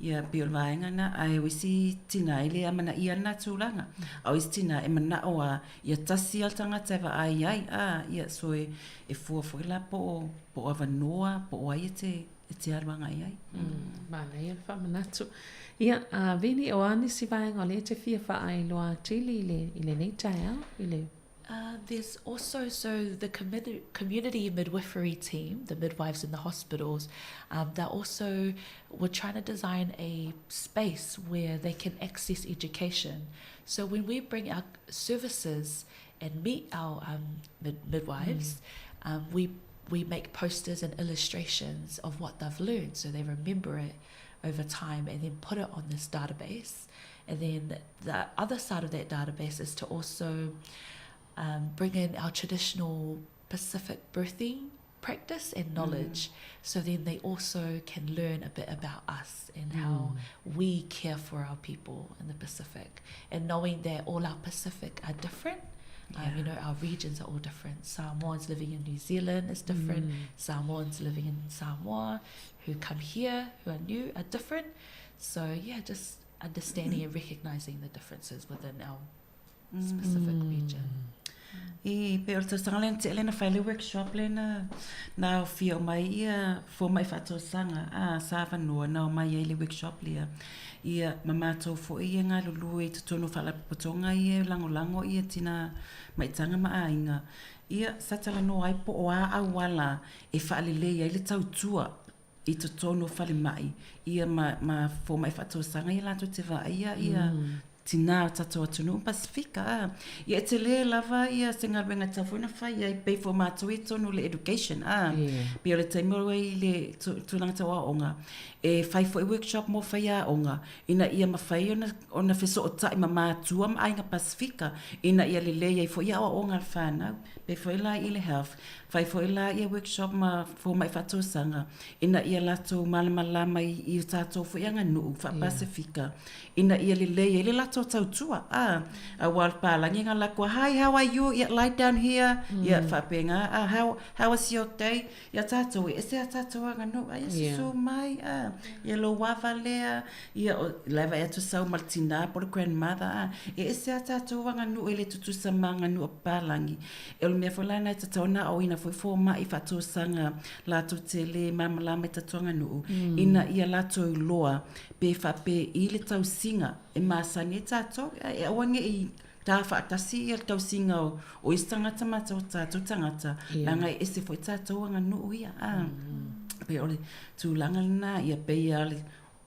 Ia, pei o le vaega lena, ae o isi tina e le amanaia lena tulaga. A o isi tina e manao lava ia tasi lava le tagata e vaai ai, a, ia, so e, e fua foi la po o, po o avanoa, po o ai e te, e te alu agai ai. Manaia le faamanatu. Ia, a Vini, o a nisi vaega o lea e te fia faaailoa atili i le, i lenei taeao, i le Uh, there's also, so the community midwifery team, the midwives in the hospitals, um, they're also, we're trying to design a space where they can access education. So when we bring our services and meet our um, mid midwives, mm. um, we, we make posters and illustrations of what they've learned so they remember it over time and then put it on this database. And then the other side of that database is to also um, bring in our traditional Pacific birthing practice and knowledge. Mm. So then they also can learn a bit about us and mm. how we care for our people in the Pacific. And knowing that all our Pacific are different. Um, yeah. you know, our regions are all different. Samoans living in New Zealand is different. Mm. Samoans living in Samoa who come here, who are new, are different. So, yeah, just understanding mm. and recognizing the differences within our specific mm. region. E pei o le tausaga lea na tea lea na fai le workshop lea na na aofia uma ai ia fomai faatausaga a sa avanoa na omai ai le workshop lea. Ia ma matou foi ia galulue i totonu o faalapotopotoga ia e lagolago ia tina maitaga ma aiga. Ia sa talanoa ai po o a auala e faalelei ai le tautua i totonu o falemai ia ma ma fomai faatausaga ia latou te vaaia ia tinā o tatou atunuu ma Pasifika a. Ia e tele lava ia se galuega e tatau foi ona fai ai pei foi o matou ia i totonu o le education a. Pei o le taimi o i le tulaga tau aoaoga e fai foi workshop mo faiaoga ina ia mafai ona ona fesootai ma matua ma aiga Pasifika ina ia lelei ai foi aoaoga a le fanau. Pei foi la i le health, fai foi la ia workshop ma fomai faatausaga ina ia latou malamalama i o tatou foi aganuu faa-Pasifika ina ia lelei ai le latou tautua, a, aua o le palagi nga lakou, hi how are you, ia lie down here, ia faapena, a, how, how was your day, ia tatou e ese a tatou aganuu, a ia susu mai, a, ia lou ava lea, ia o la e vaai atu sau ma le tina po o le grandmother, a, e ese a tatou aganuu e le tutusa ma aganuu a papalagi. E o le mea foi la lena e tatau ona aoina foi fomai faatausaga latou te le malamalama i tatou aganuu, ina ia latou iloa Pe faapea i le tausiga e masani ai tatou, e aua ne i tā faatasi ia le tausiga o, o isi tagata ma o tatou tagata, yeah. leaga e ese foi tatou aganuu ia. Ah, mm. Pei o le tulaga lena, ia pei a le,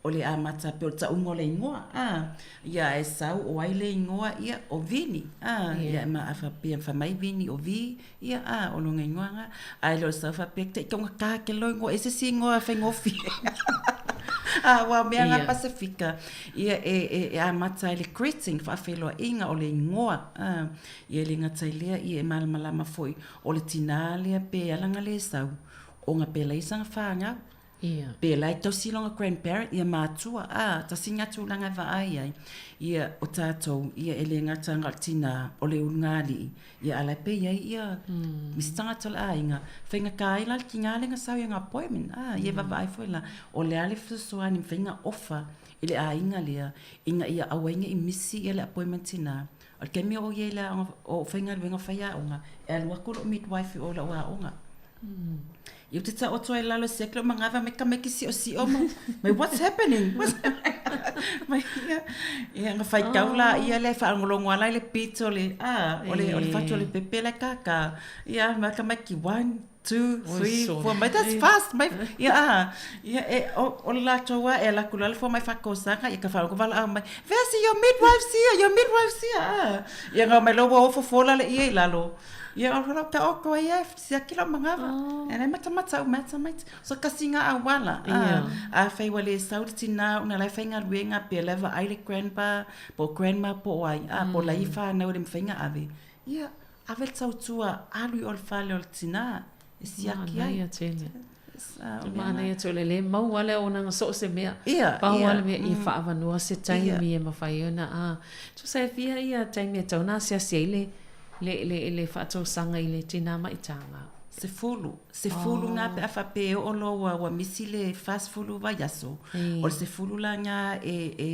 o le amata pei o le tauga o le ingoa. Ah, ia e sau o ai le ingoa, ia o Vini. Ah, yeah. ia ma a faapea fai mai Vini o Vi, ia a o lona ingoa nga. Ae le o le sau faapea te taugata ke lou ingoa, e se isi ingoa faigofie. A aua o mea nga Pasifika, ia e, e, e amata ai le greeting, faafeiloaiga o le ingoa. A, ia e le gata i lea, ia e malamalama foi o le tinā lea pe ala nga le sau, ona pe leai sana whanau. Ia. Pēlā e tausi lona grandparent, ia mātua, ā, tasi ngā tūranga e vaai ai, ia, o tātou, ia e le gata ngā tinā, o le ulu ngā aliʻi, ia ala e pei ai, ia, misi tangata o le ʻāina, faigata ai la le kinā le nga sau ia ngā appointment, ā, ia e vaavaai foi la, o le a le fesoasoani mafai ona ofa i le ʻāina lea, ina ia aua ai ne i misi ia le appointment tinā. O le taimi o i ai le aoga, o faigaluega faiaoga, e alu aku loʻu midwife i o lau aoga. Ia ou te taoto ai lalo siaki lou manava me ka meki siʻosiʻo ma mai what's happening what's happening mai ia ia na faitau la ia le faalogologo ala i le beat o le a o le o le fatu o le pepe le kākā ia ma ka meki one two three four mai that's fast mai ia a ia e o o le latou a e ala atu loa le fomai faatosaka ia ka faalogo valaau mai Vesi your midwife's here your midwife's here a ia na omai loa ua ofo la le ie i lalo Ia o lau taoto ai e siaki lau manava. Oh. E nei matamata u mata mai. So kasi nga awala. Yeah. A fai wale sau le tina una lai fai galuega pe le vaai le grandpa po grandma po ai. A po lai whanau le mawhai nga ave. Ia ave le tautua alu i o le fale o le tina e siaki ai. Manaia tele. Manaia tele le maua le auaunaga so o se mea. Ia, Pau lava le mea ia faaavanoa se taimi e mafai ai ona a. Tusa e fia ia taimi e tatau ona asiasi ai le le le le faatausaga i le tinā maitaga. Sefulu, sefulu ngā pe a faapea e oo loa ua ua misi le 40 vaiaso. O le sefulu la ngā e e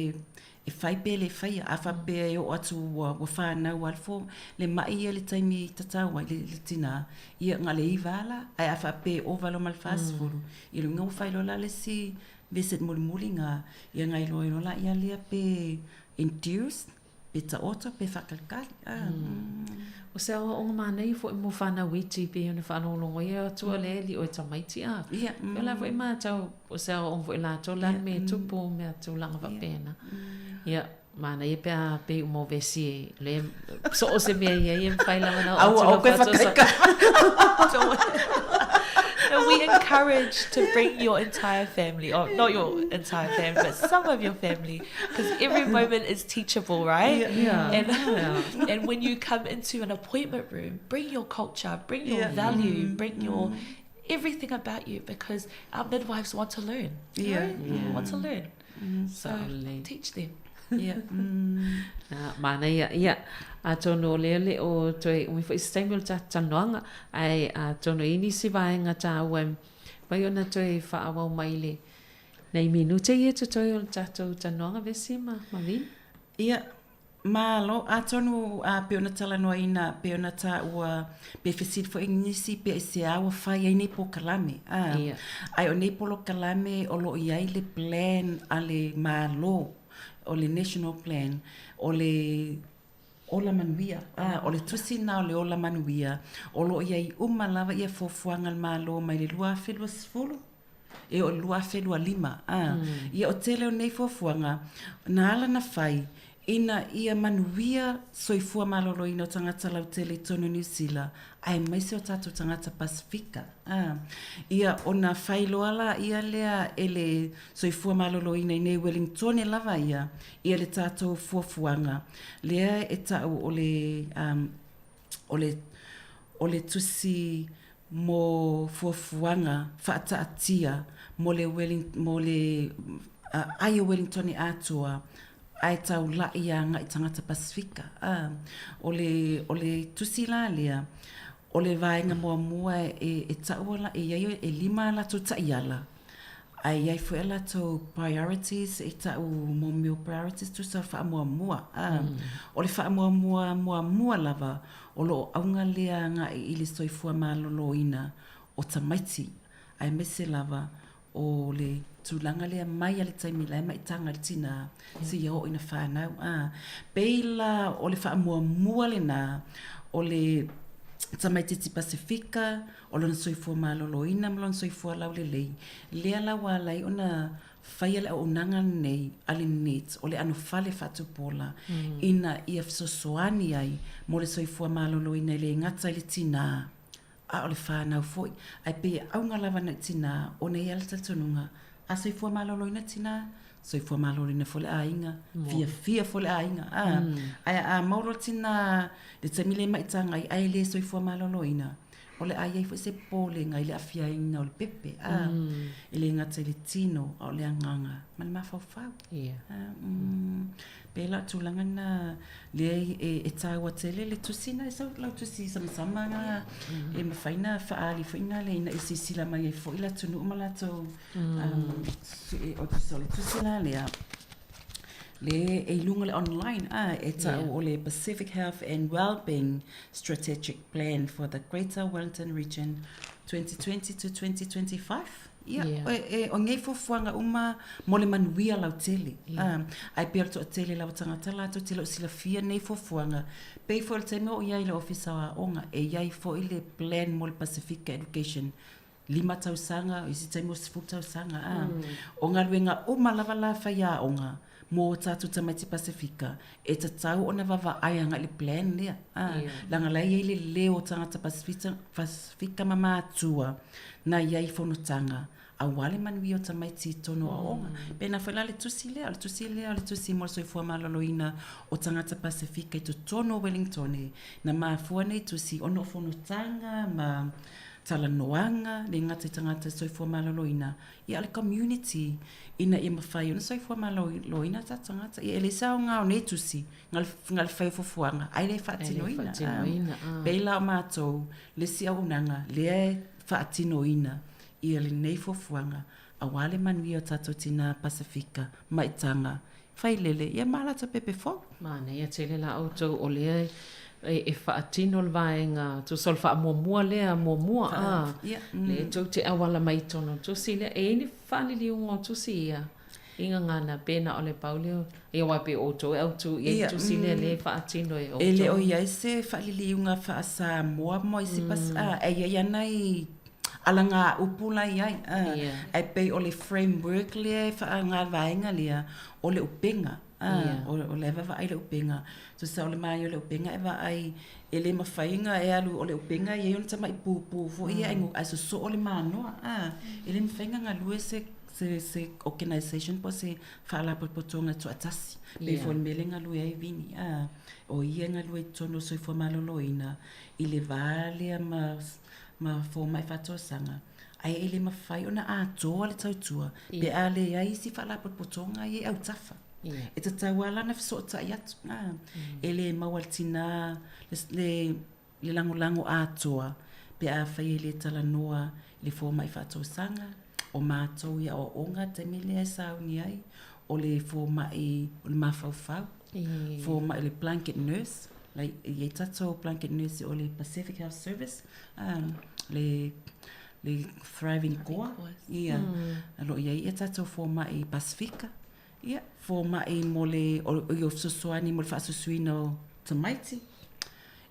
e fai pe le faia, a faapea e oo atu ua ua fanau a le fo le maʻi ia le taimi tatau ai le le tinā, ia na o le iva a la, ae a faapea e ova loa ma le 40, ia lona uiga ua fai loa la le isi visit mulimuli ngā, ia na iloa ai loa laia lea pe induced, pe taoto pe faakalikali. A. O se aoaoga manaia foi mo whanau iti pei ona faalogologo ia atua le ali o e tamaiti a. Ia. Pei o la foi mātau o se aoaoga foi latou la le mea e tupu mea tulaga faapena. Ia, manaia pe a pei uma o vesi e le so o se mea ia ia mawhai lava na o Aua, atu au koe whakatosa. whakaika. No, we encourage to bring your entire family, or not your entire family, but some of your family, because every moment is teachable, right? Yeah. Yeah. And, Yeah. and when you come into an appointment room, bring your culture, bring your Yeah. value, bring your everything about you, because our midwives want to learn. Yeah. Right? Yeah. Want to learn. So Saolelei. teach them. Ia. Ah, manaia, ia, atonu o lea le o toe umi foi se taimi o le tatou talanoaga, ae atonu e i ai nisi vaega taua e mafai ona toe faaauau mai i le nai minute ia e totoe o le tatou talanoaga Vesi ma Vini. Ia, malo, atonu a pei ona talanoaina, pei ona taua, pe fesili foi nisi pe aisea ua fai ai nei polokalame, a, Ia. ae o nei polokalame o lo o i ai le plan a le Malo, o le National Plan, o le Ola Manuia, a, o le tusi lena o le Ola Manuia, o lo o i ai uma lava ia fuafuaga a le Malo mai le 2020 e oo i le 2025, a. Ia o tele o nei fuafuaga, na ala na fai, ina ia manuia soifua maloloina o tagata lautele i totonu o Niu Sila, aemaise o tatou tagata Pasefika, a. Ia ona fai loa laia lea e le soifua maloloina i nei Wellingtone lava ia, ia le tatou fuafuaga lea e ta'u o le, o le, o le tusi mo fuafuaga faataatia mo le Welling, mo le ai o Wellingtone atoa ae taula'i agai tagata Pasefika. A, o le, o le tusi la lea, o le vaega muamua e, e ta'ua la, e i ai e lima a latou ta'iala, Ae i ai foi a latou priorities e ta'u mo mea o priorities tusa o le faamuamua, a. O le faamuamua muamua lava o lo o auga lea agai i le soifua maloloina o tamaiti, aemaise lava o le tulaga lea mai lava i le taimi la e maitaga ai le tinā seia oo ina fanau, a. Pei la o le faamuamua lena o le tamaitiiti Pasefika, o lona soifua maloloina ma lona soifua laulelei, lea la ua ala ai ona faia le auaunaga lenei a le NEETS, o le anofale faatupuola, ina ia fesoasoani ai mo le soifua maloloina e le gata i le tinā, a o le whānau foi. Ae pei e auga lava nai tinā, ona e i ai le talitonuga, a soifua maloloina tinā, soifua maloloina foi le aiga, fiafia foi le aiga, a. Ae a maua loa le tinā i le taimi lea e maitaga ai ae le soifua maloloina, o le a i ai foi se popolega i le afiaina o le pepe, a, e le gata i le tino a o le agaga ma le mafaufau. Pei la o tulaga na lea e taua tele le tusi na, e sau lau tusi samasama na e mafai na faaali foi na le ina ia silasila mai ai foi le atunuu ma latou o le tusi la lea le e i luga o le online a e tau o le Pacific Health and Wellbeing Strategic Plan for the Greater Wellington Region 2020 to 2025. Ia, e, o nei fuafuaga uma mo le manuia lautele. Yeah. Ae pei o le toatele lava tagata latou te le o silafia nei fuafuaga. Pei foi o le taimi o i ai i le Ofisa o Aoga, e i ai foi le plan mo le Pasifika Education lima tausaga, o isi taimi ua sefulu tausaga, a. O galuega uma lava la faiaoga mō ō tātou tamaiti Pasifika, e tatau ona vavaai agai i le plan lea, a. Leaga la e i ai le leo o tagata Pasifika ma matua na i ai i fonotaga, aua le manuia o tamaiti i totonu o aoga. Pēnā foi la le tusi lea, o le tusi lea o le tusi mo le soifua maloloina o tagata Pasifika i totonu o Wellingtone, na mafua nei tusi ona o fonotaga ma talanoaga, le gata i tagata soifua maloloina, ia o le community ina ia mafai ona soifua maloloina tatou tagata. Ia e leai se aoga o nei tusi, na o le fai o fuafuaga, ae le faatinoina. Pei la o matou le isi auaunaga lea e faatinoina ia lenei fuafuaga aua le manuia o tatou tina Pasefika, maitaga, failele, ia ma latou pepe fou. Manaia tele la outou o lea e faatino le vaega tusa o le faamuamua lea muamua a lea tou te auala mai totonu o tusi lea. E i ai ni faaliliuga o tusi ia i gagana pe na o le pau lea ia aua pei o outou e autu i ai le tusi lea lea e faatino e outou. E le o i ai se faaliliuga faa-Samoa mo isi e i ai lava nai alagaupu la i ai, ae pei o le framework lea e faaaoga vaega lea, o le upega. O, o la e vaavaai le upega, tusa o le manaia o le upega e vaai, e le mafai ona e alu, o le upega e i ai ona tamai pupu foi ia ae sosoo le manoa, a. E le mafai ona galue se se se organization po o se faalapotopotoga tuatasi. E pei foi o le mea lea e galue ai Vinny, a. O ia e galue i totonu o le soifua maloloina i le va lea ma ma fomai faatausaga, ae e le mafai ona atoa le tautua pe a leai isi faalapotopotoga ia i autafa. E tatau lava la ona fesootai atu. E le maua e le tina le le lagolago atoa pe afai e le talanoa i le fomai faatausaga, o matou i aoaoga i le taimi lea e sauni ai, o le fomai o le mafaufau, fomai o le blanket nurse, like e i ai tatou blanket nurse o le Pacific Health Service, le le Thriving Koa, ia, o lo o i ai ia tatou fomai Pasifika, ia, fomai mo le, o le fesoasoani mo le faasusuina o tamaiti.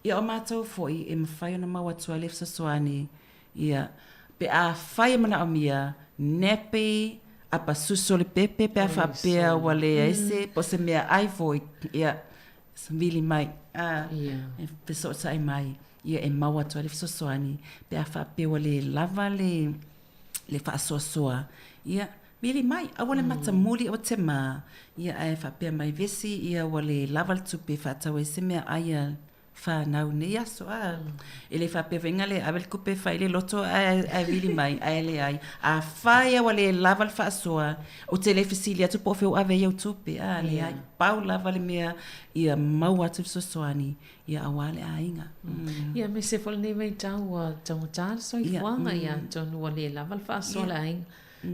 Ia o matou foi e mafai ona maua atu ai le fesoasoani, ia, pe afai e manaomia, nappy, apa susu o le pepe pe a faapea ua leai se, po o se meaai foi, ia, vili mai, a, e fesootai mai, ia e maua atu ai le fesoasoani pe a faapea ua le lava le, le faasoasoa, ia, vili mai, aua le matamuli, aua te mā, ia ae faapea mai Vesi, ia ua le lava le tupe e faatau ai se meaai a fanau i nei aso, a. E le faapea foi na le ave le tupe e fai le loto ae, ae vili mai, ae leai. Afai lava ua le lava le faasoa, ou te le fesili atu po o fea ua ave ai au tupe, a, leai. Pau lava le mea ia maua atu le fesoasoani, ia aua le aiga. Ia aemaise foi lenei vaitau ua taugata le soifuaga, ia atonu ua le lava le faasoa a le aiga.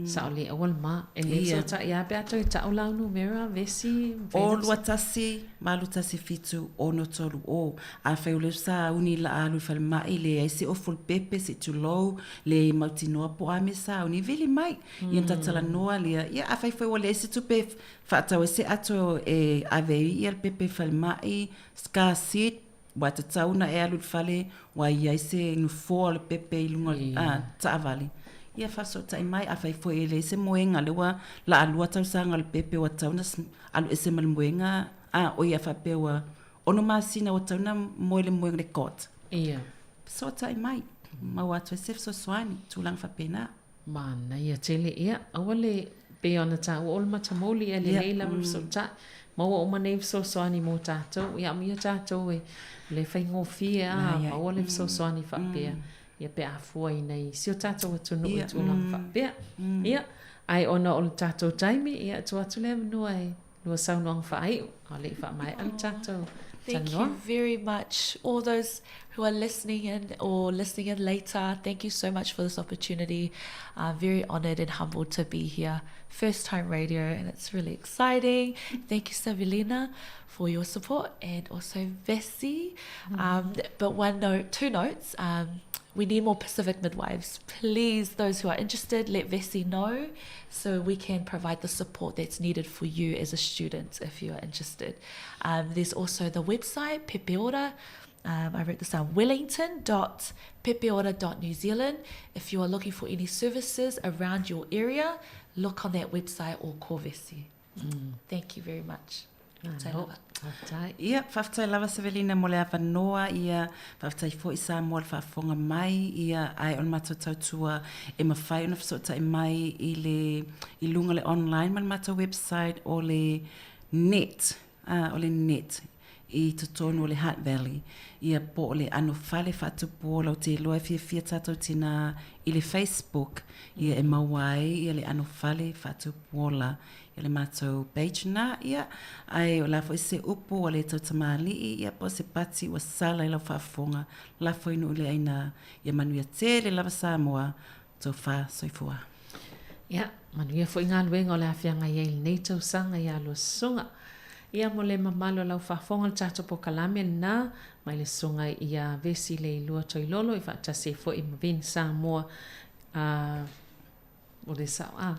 Sao le aua le ma. E le fesootai lava pe a toe tau lau numera, Vesi? O 21 8 1 7 6 3 O. Afai o lea ua sauni la alu i le falemai, leai se ofu o le pepe, se i tulou, le mautinoa po o a mea sauni, vili mai. Ia ona ta talanoa lea. Ia afai foi ua leai se tupe e faatau ai se ato e ave ai ia le pepe i le falemai, car seat, Ua tatau ona e alu i le fale ua i ai se nofoa o le pepe i luga o le taavale, ia faafesootai mai. Afai foi e leai se moega, lea ua laalua tausaga o le pepe ua tatau ona alu ese ma le moega, a oi a faapea ua ono masina ua tatau ona moe i le moega i le cot. Ia. Fesootai mai, maua atu ai se fesoasoani, tulaga faapena. Manaia tele, ia, aua le, pei ona taua o le matamuli e lelei lava le fesootai. Maua uma nei fesoasoani mo tatou, ia amuia tatou e le faigofie a maua le fesoasoani faapea, ia pe a fua i nei si o tatou atunuu i tulaga faapea. Ia, ae ona o le tatou taimi, ia tuu atu le avanoa e lua saunoaga faaiu, a o le i faamaea le tatou Thank you very much all those who are listening in or listening in later. Thank you so much for this opportunity. I'm very honoured and humbled to be here. First time radio and it's really exciting. Thank you, Savelina, for your support and also Vesi. Um, but one note, two notes. Um, we need more Pacific midwives. Please, those who are interested, let Vesi know so we can provide the support that's needed for you as a student if you are interested. Um, there's also the website, Pepeora. Um, I wrote this down, wellington.pepeora.new Zealand. If you are looking for any services around your area, look on that website or call Vesi. Mm. Thank you very much. Faafetai lava. Faafetai. Ia, faafetai lava Savelina mo le avanoa, ia, faafetai foi Samoa le faafofoga mai, ia, ae o le matou tautua e mafai ona fesootai mai i le, i luga o le online ma le matou website o le net, ā, o le net i totonu o le Hutt Valley, ia, po o le ʻano fale faatupu ola, ou te iloa e fiafia tatou tinā i le Facebook, ia, e maua ai ia le ʻano fale faatupu ola i le matou page lena, ia, ae o le a foi se upu ua le tau tamalii, ia, po o se pati ua sala i lau faafofoga, lafo i nuu le aina, ia manuia tele lava Samoa, tofa soifua. Ia, manuia foi galuega o le a feagai ai i lenei tausaga ia lua susuga. Ia, mo le mamalu o lau faafofoga le tatou polokalame lena, mai le susuga ia Vesi Leilua Toilolo i faatasi ai foi ma Vin Samoa, a, O le sao a.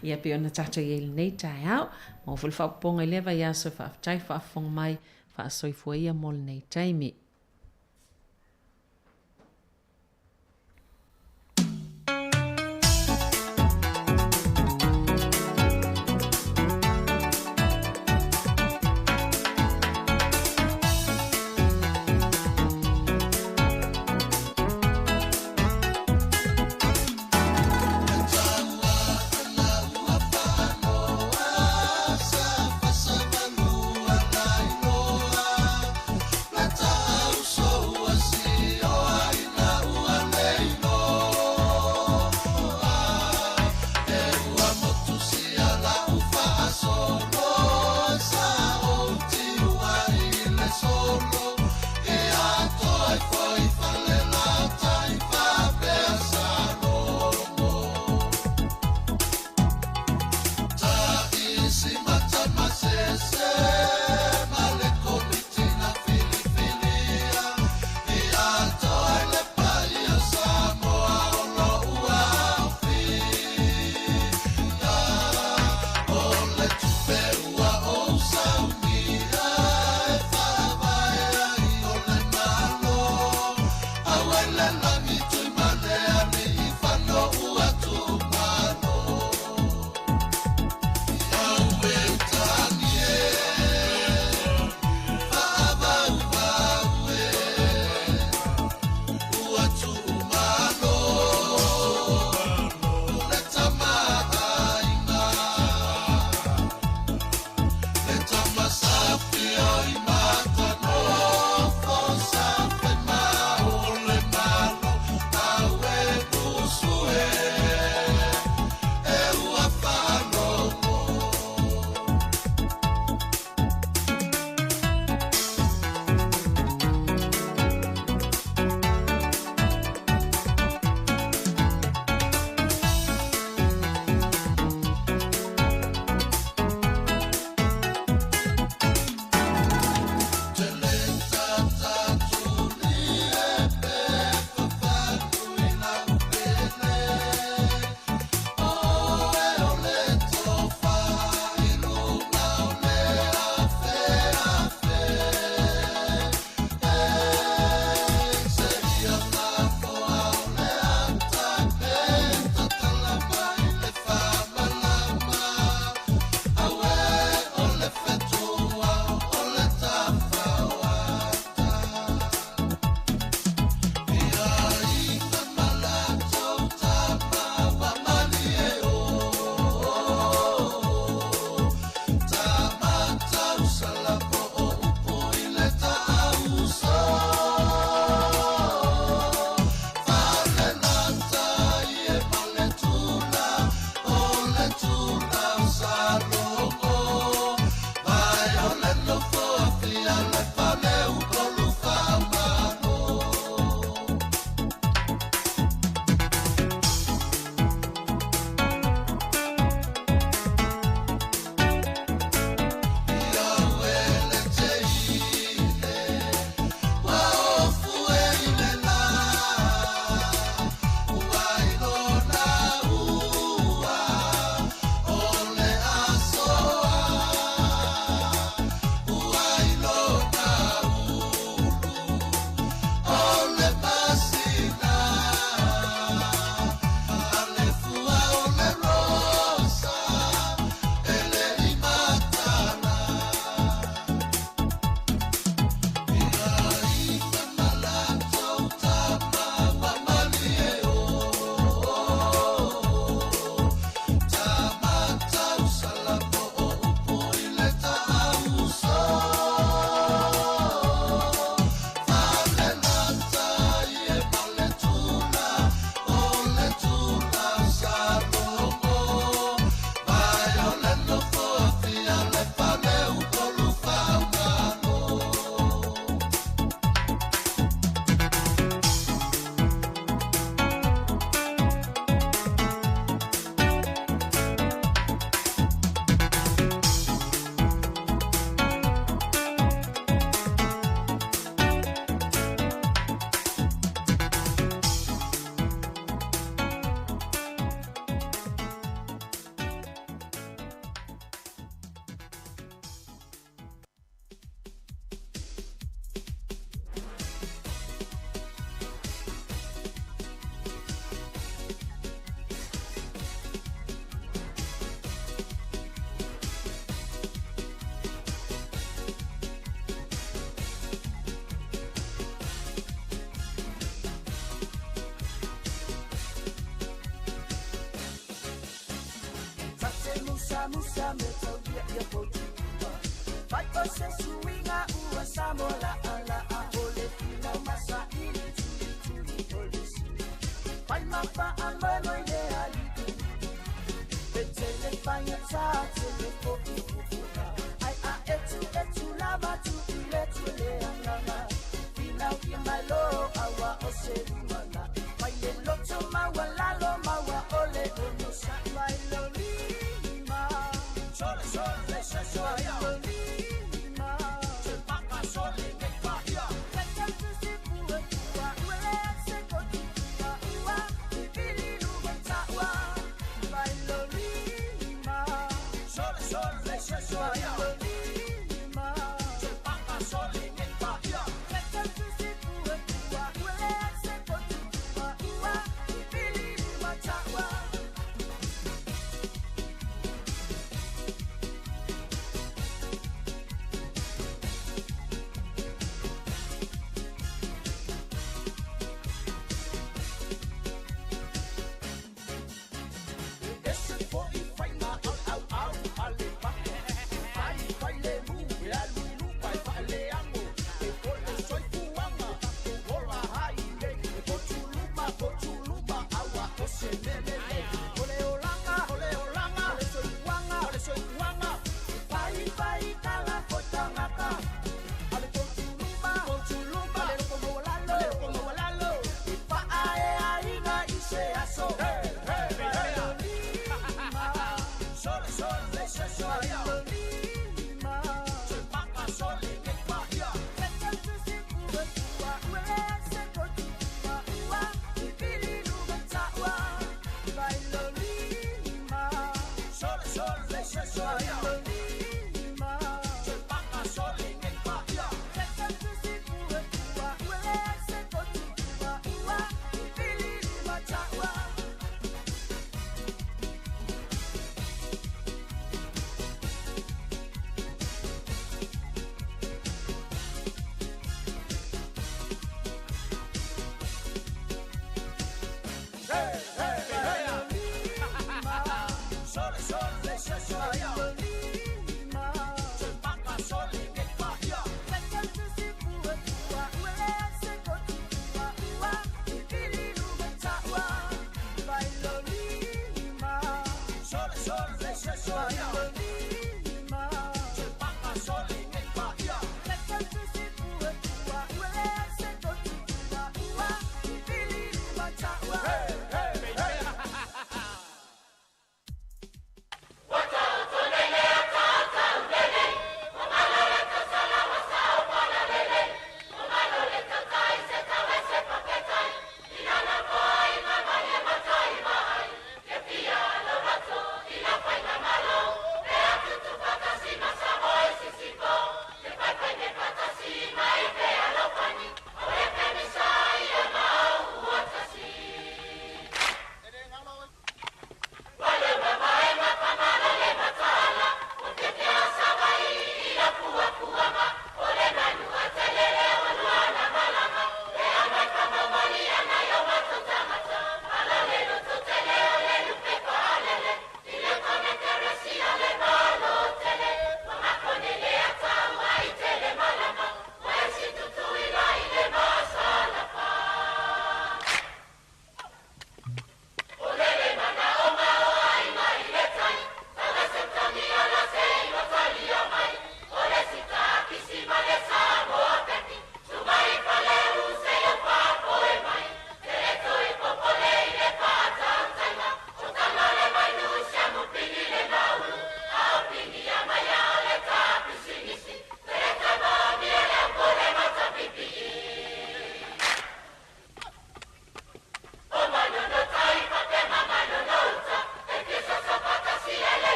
Ia pei ona tatou i ai i lenei taeao. Maua foi le faaopoopoga i lea vaiaso e faafetai faafofoga mai, faasoifua ia mo lenei taimi.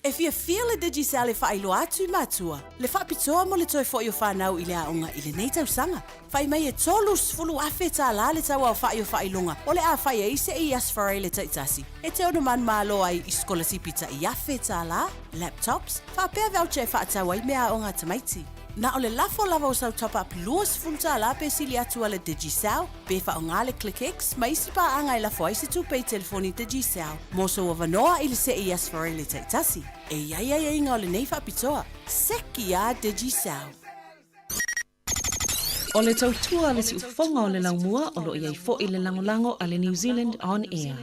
E fiafia le Digicel e faailoa atu i matua le faapitoa mo le toe fo'i o fanau i le aoga i lenei tausaga. Fai mai e $30,000 le tauaofa'i o faailoga o le a fai ai se i Aso Faraile taitasi e te ono manumalo ai i sikolasipi tai $1,000, laptops, faapea voucher e faatau ai meaaoga a tamaiti. Na o le lafo lava o sau top-up $20 pe sili atu a le Digicel, pe faaaoga le ClickX ma isi paaga e lafo ai se tupe i telefoni Digicel mo sou avanoa i le see i Aso Faraile taitasi. E i ai aiaiga o lenei faapitoa. Seki a Digicel! O le tautua a le siufofoga o le laumua o lo o i ai foi le lagolago a le New Zealand On Air.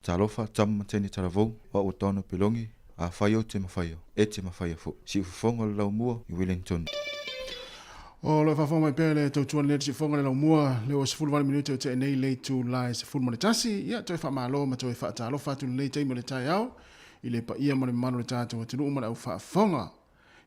Talofa, tama ma teine talavou, o au o Taona Pelongi, afai ou te mafaia, e te mafaia foi. Siufofoga o le Laumua i Wellington. O lo o faafofoga mai pea le tautua lenei le siufofoga le Laumua, le ua 18 minute o tea nei le itula e 11. Ia, toe faamalo ma toe faatalofa atu lenei taimi o le taeao i le paia ma le mamalu o le tatou atunuu ma le au faafofoga.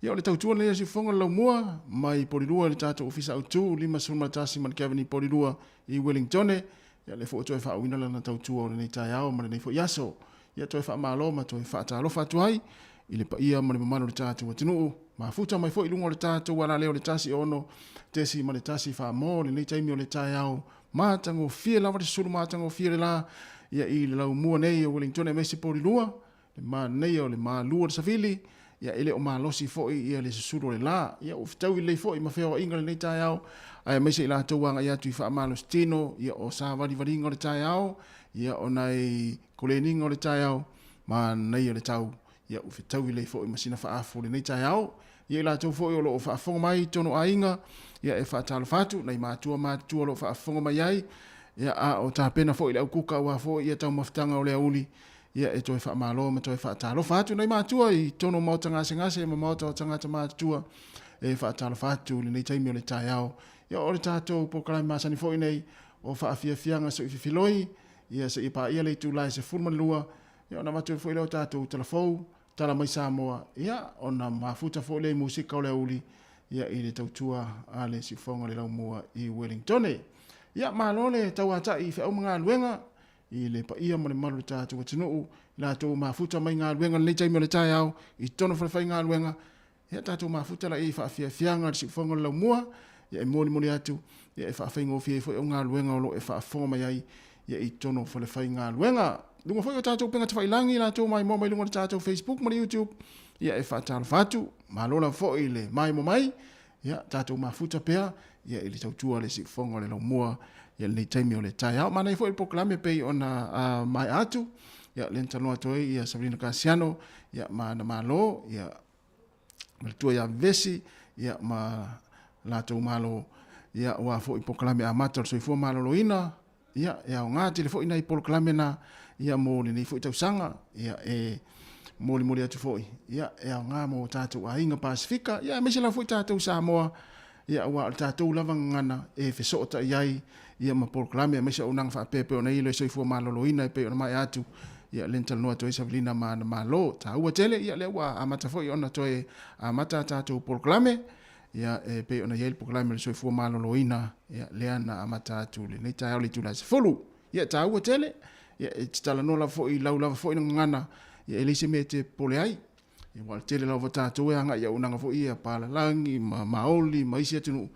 Ia, o le tautua lenei a le siufofoga le Laumua mai Polilua i le tatou Ofisa Autu 51 Malikaveni Polilua i Wellingtone. Ia, lea foi ua toe faauuina lana tautua o lenei taeao ma lenei foi aso. Ia, toe faamalo ma toe faatalofa atu ai i le paia ma le mamalu o le tatou atunuu. Mafuta mai foi i luga o le tatou alaleo le 106.1 Samoa lenei taimi o le taeao matagofie lava le susulu matagofie le la ia i le laumua nei o Wellington aemaise Polilua le manaia o le malu o le savili, ia e le o malosi foi ia le susulu o le la. Ia ua fetaui lelei foi ma feoaiga lenei taeao, aemaise i latou agai atu i faamalositino, ia o savalivaliga o le taeao, ia o nai koleniga o le taeao, manaia le tau, ia ua fetaui lelei foi ma sina faaafu o lenei taeao. Ia i latou foi o lo o faafofoga mai i totonu o aiga, ia e faatalofa atu, nai matua matutua o lo o faafofoga mai ai, ia a o tapena foi le aukuka aua foi ia taumafataga o le aoauli, Ia e toe faamalo ma toe faatalofa atu nai matua i totonu o maota gasegase ma maota o tagata matutua e faatalofa atu i lenei taimi o le taeao. Ia o le tatou polokalame masani foi nei o faafiafiaga soififiloi, ia seia paia le itula e 12, ia ona avatu ai foi lea o tatou tala fou, tala mai Samoa, ia ona mafuta foi lea i musika o le aoauli, ia i le tautua a le Siufofoga o le Laumua i Wellingtone. Ia malo le tauatai i feau ma galuega, i le paia ma le mamalu o le tatou atunuu, i latou ua mafuta mai galuega i lenei taimi o le taeao, i totonu o falefaigaluega, ia tatou mafuta laia i faafiafiaga i le siufofoga o le laumua, ia e molimoli atu, ia e faafaigofie ai foi au galuega o lo o e faafofoga mai ai ia i totonu o falefaigaluega. I luga foi o tatou upega tafailagi, i latou maimoa mai luga o le tatou Facebook ma le YouTube, ia e faatalofa atu, malo lava foi le maimoa mai, Ia, tatou mafuta pea ia i le tautua a le siufofoga o le laumua ia lenei taimi o le taeao. Manaia foi le polokalame pei ona uh, maea atu. Ia, lea na talanoa atu ai ia Sabrina Kasiano ia, ma ana malo, ia, ma le tua ia Vesi, ia, ma latou malo, ia, aua foi polokalame amata o le soifua maloloina, Ia, e aoga tele foi nai polokalame na, ia, mo lenei foi tausaga, ia, e molimoli atu foi, ia, e aoga mo tatou aiga Pasifika, ia, aemaise lava foi tatou Samoa, ia, aua o le tatou lava gagana e fesootai ai, ia, ma polokalame, aemaise auaunaga faapea e pei ona i ai le soifua maloloina e pei ona maea atu, ia, lea na talanoa atu ai Savelina ma ana malo. Taua tele, ia, lea ua amata foi ona toe amata a tatou polokalame, Ia, e pei ona i ai le polokalame o le soifua maloloina, ia, lea na amata atu i lenei taeao i le itula e 10. Ia, e taua tele, ia, e te talanoa lava foi i lau lava foi gagana, ia, e leai se mea e te popole ai. Ia, aua o le tele lava o tatou e agai i auaunaga foi ia palalagi ma maoli ma isi atunuu,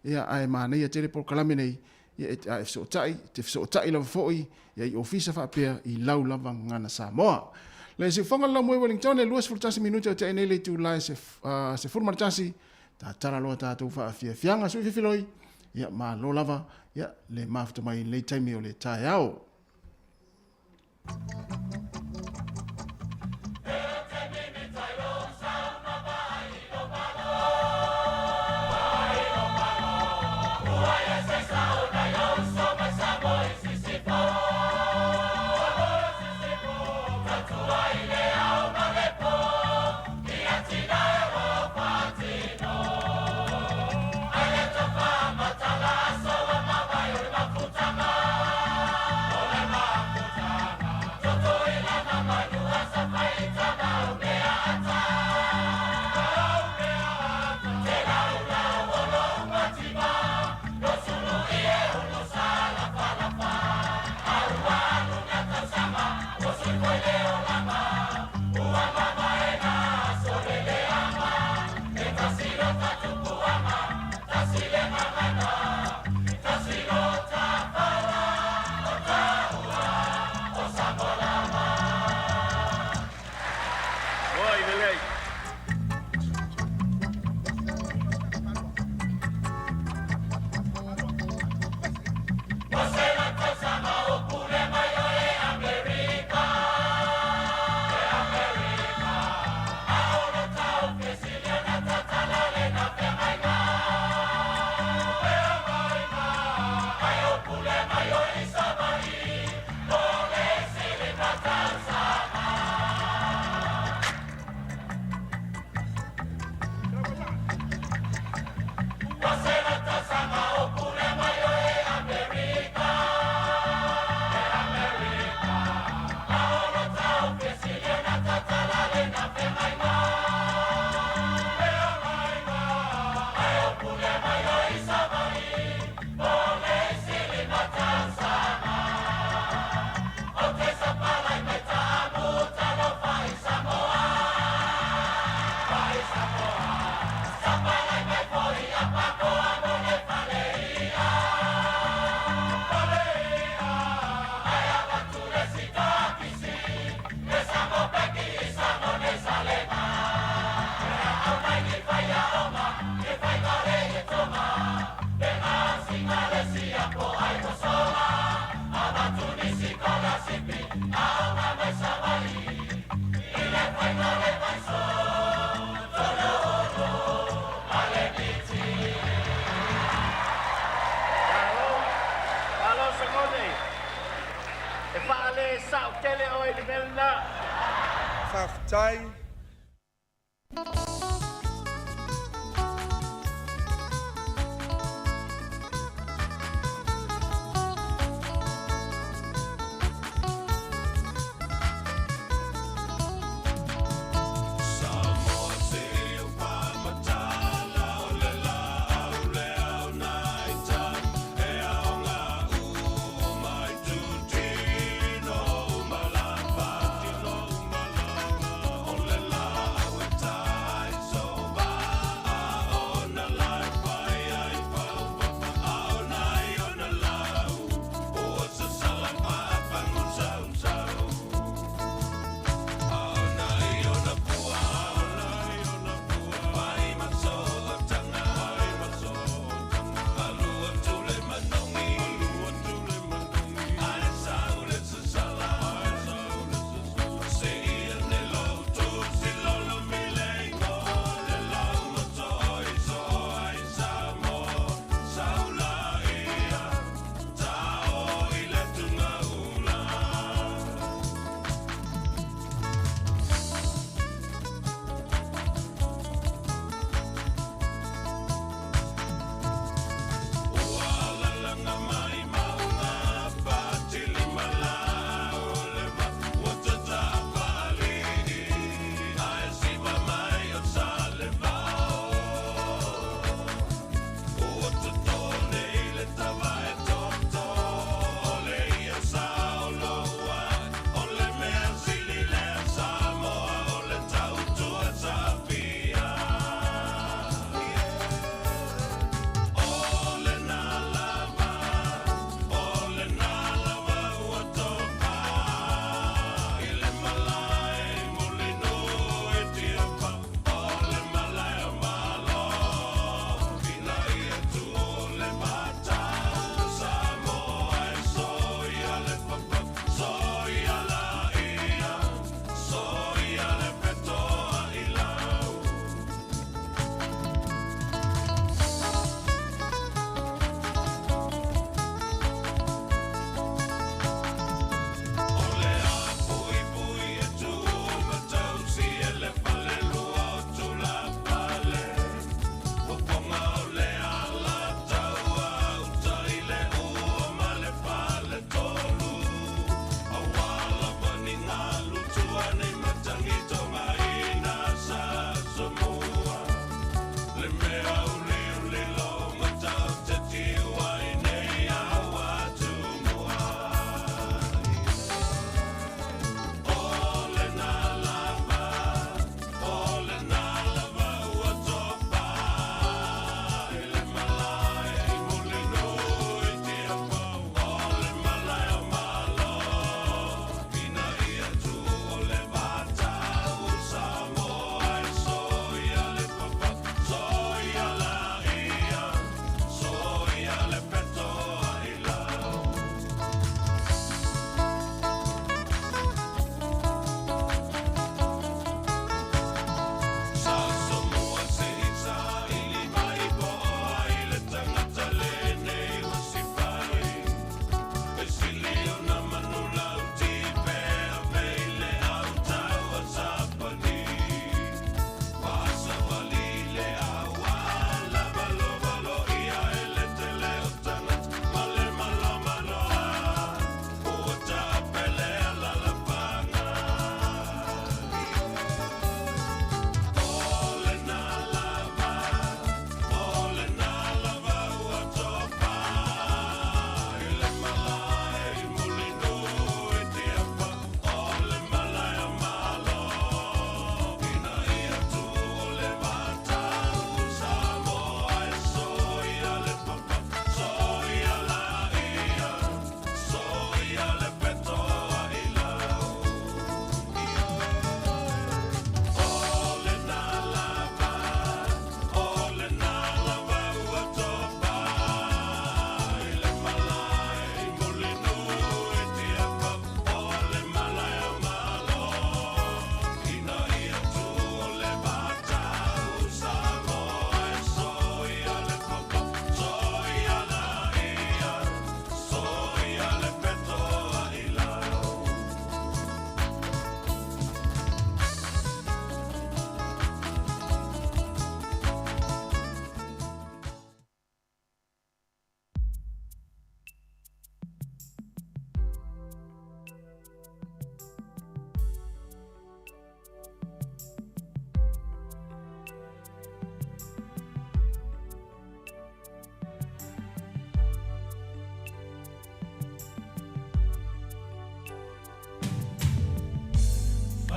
ia, ae manaia tele polokalame nei, Ia, e, a e fesootai, e te fesootai lava foi ia i ofisa faapea i lau lava gagana Samoa. Le siufofoga le Laumua i Wellington e 21 minute o tea nei le itula e 11, tatala loa tatou faafiafiaga sui fifiloi, ia malo lava, ia le mafuta mai i lenei taimi o le taeao. sao tele oe i le mea lena. Faafetai.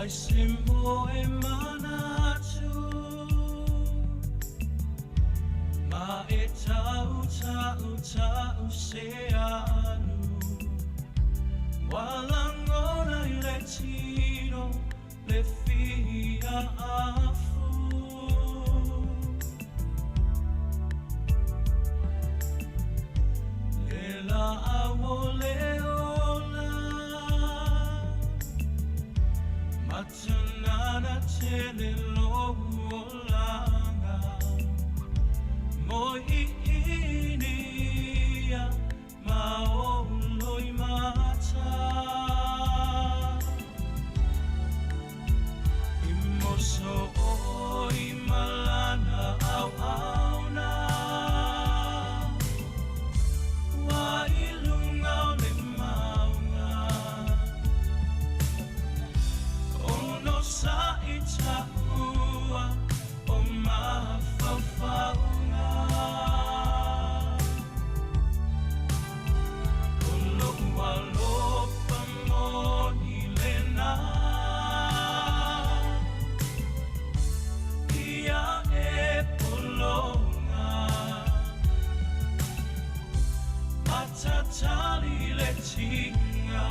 Ai se moe manatu Ma e tau tau tau se anu Ua lagona i le tino le fia afu Le laau o le ola Matanana tele lou olaga Moi inia ma ou loimata I moso oi malana auauna Ua i luga o le mauga Onosai taua o mafaufauga O lou alofa moni lena Ia e pologa Matatali le tiga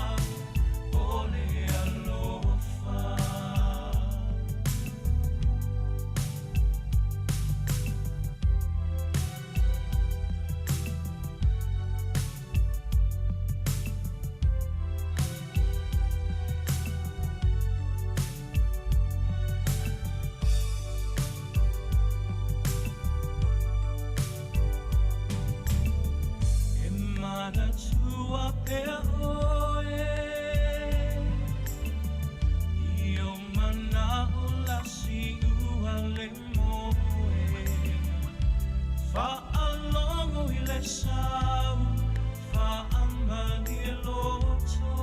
o le alofa. E manatua pea oe I o manao lasi ua le moe Faalogo i le sau faamalie loto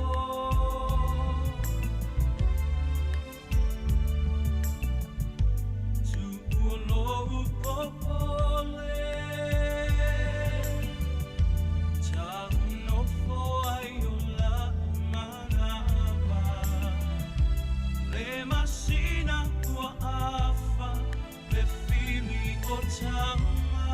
Tuua lou popole Tau nofo ai o la'u manava Le masina ua afa le fili o tama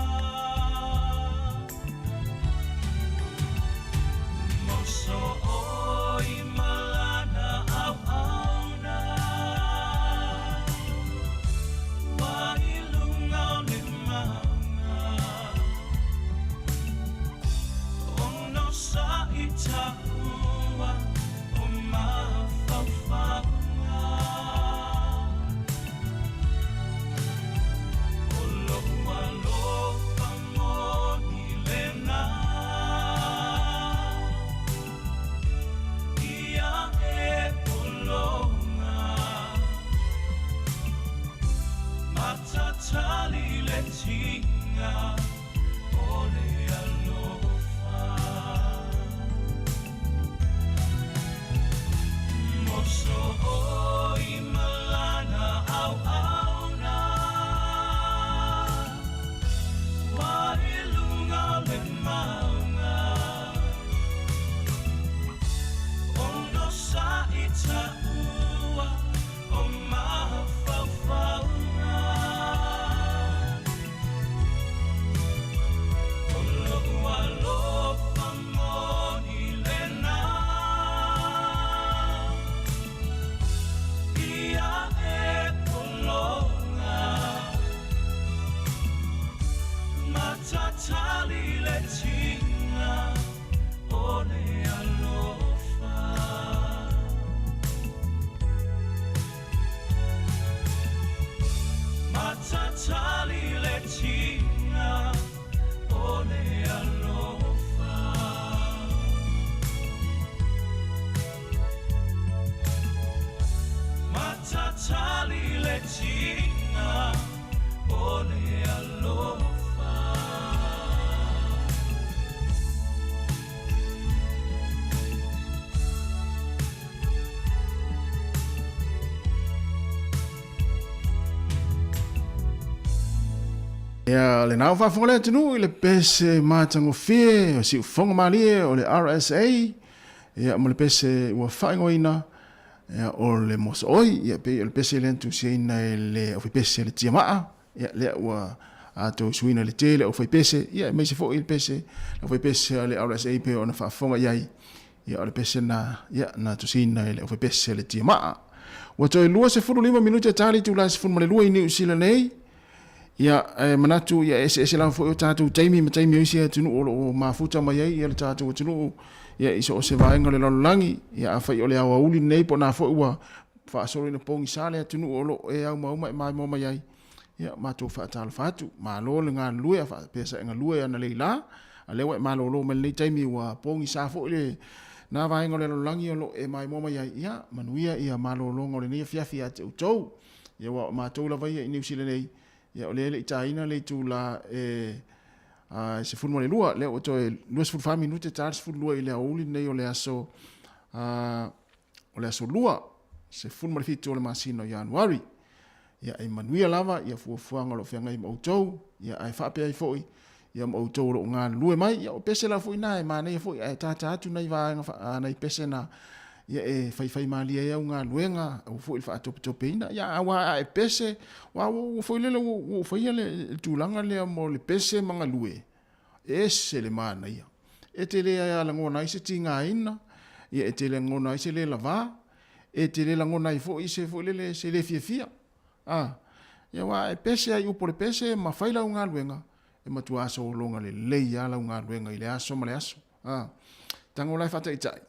Moso oi malana auauna Ua i luga o le mauga Onosai taua o mafaufauga O lou alofa moni lena Ia e pologa Matatali le tiga o le alofa Moso oi malana auauna Ua i luga o le mauga Onosai taua o mafaufauga O lou alofa moni lena Ia e pologa Matatali le tiga o le alofa Matatali le tiga o le alofa Matatali le tiga o le alofa. Ia, lena ua faafofoga le atunuu i le pese matagofie o Siufogomalie o le RSA, ia, ma le pese ua faaigoaina. Ia, o le mosooi, ia, pei o le pese lea na tusiaina e le aufaipese a le Tiamaa, ia, lea ua toe suina i le tele o aufaipese, ia, aemaise foi le pese, le aufaipese a le RSA e pei ona faafofoga i ai, ia, o le pese na, ia, na tusiina e le aufaipese a le Tiamaa. Ua toe 25 minute ta le itula e 12 i Niu Sila nei, ia, e manatu, ia, e eseese lava foi o tatou taimi ma taimi o isi atunuu o lo o mafuta mai ai ia le tatou atunuu, ia, i so o se vaega o le lalolagi, ia, afai o le aoauli lenei po o na foi ua faasolo ina pogisa le atunuu o lo o e aumauma e maimoa mai ai, ia, matou faatalofa atu, malo le galulue a faapea sa e galue analeila, a lea ua e malolo mai lenei taimi ua pogisa foi le na vaega o le lalolagi o lo o e maimoa mai ai, ia, manuia ia malologa o lenei afiafi ia te outou. Ia aua o matou lava ia i Niu Sila nei, ia o lea e le i taina le itula e a, 12, lea ua toe 24 minute ta le 12 i le aoauli lenei o le aso a, o le aso 2, 17 o le masina o Ianuari. Ia e manuia lava ia fuafuaga o lo o feagai ma outou, ia ae faapea ai foi ia ma outou o lo o galulue mai. Ia o pese la foi na e manaia foi ae tata atu nai vaega nai pese na ia e faifai malie ai au galuega, aua foi le faatopetopeina. Ia aua a e pese, aua ua foi lele ua ou faia le tulaga lea mo le pese ma galue, e ese le manaia. E te le lagona ai se tigaina, ia e te lagona ai se le lava, e te le lagona ai foi se foi lele se le fiafia. A, ia aua e pese ai upu o le pese ma fai lau galuega, e matua sologa lelei lava lau galuega i le aso ma le aso. A, tago la e faataitai,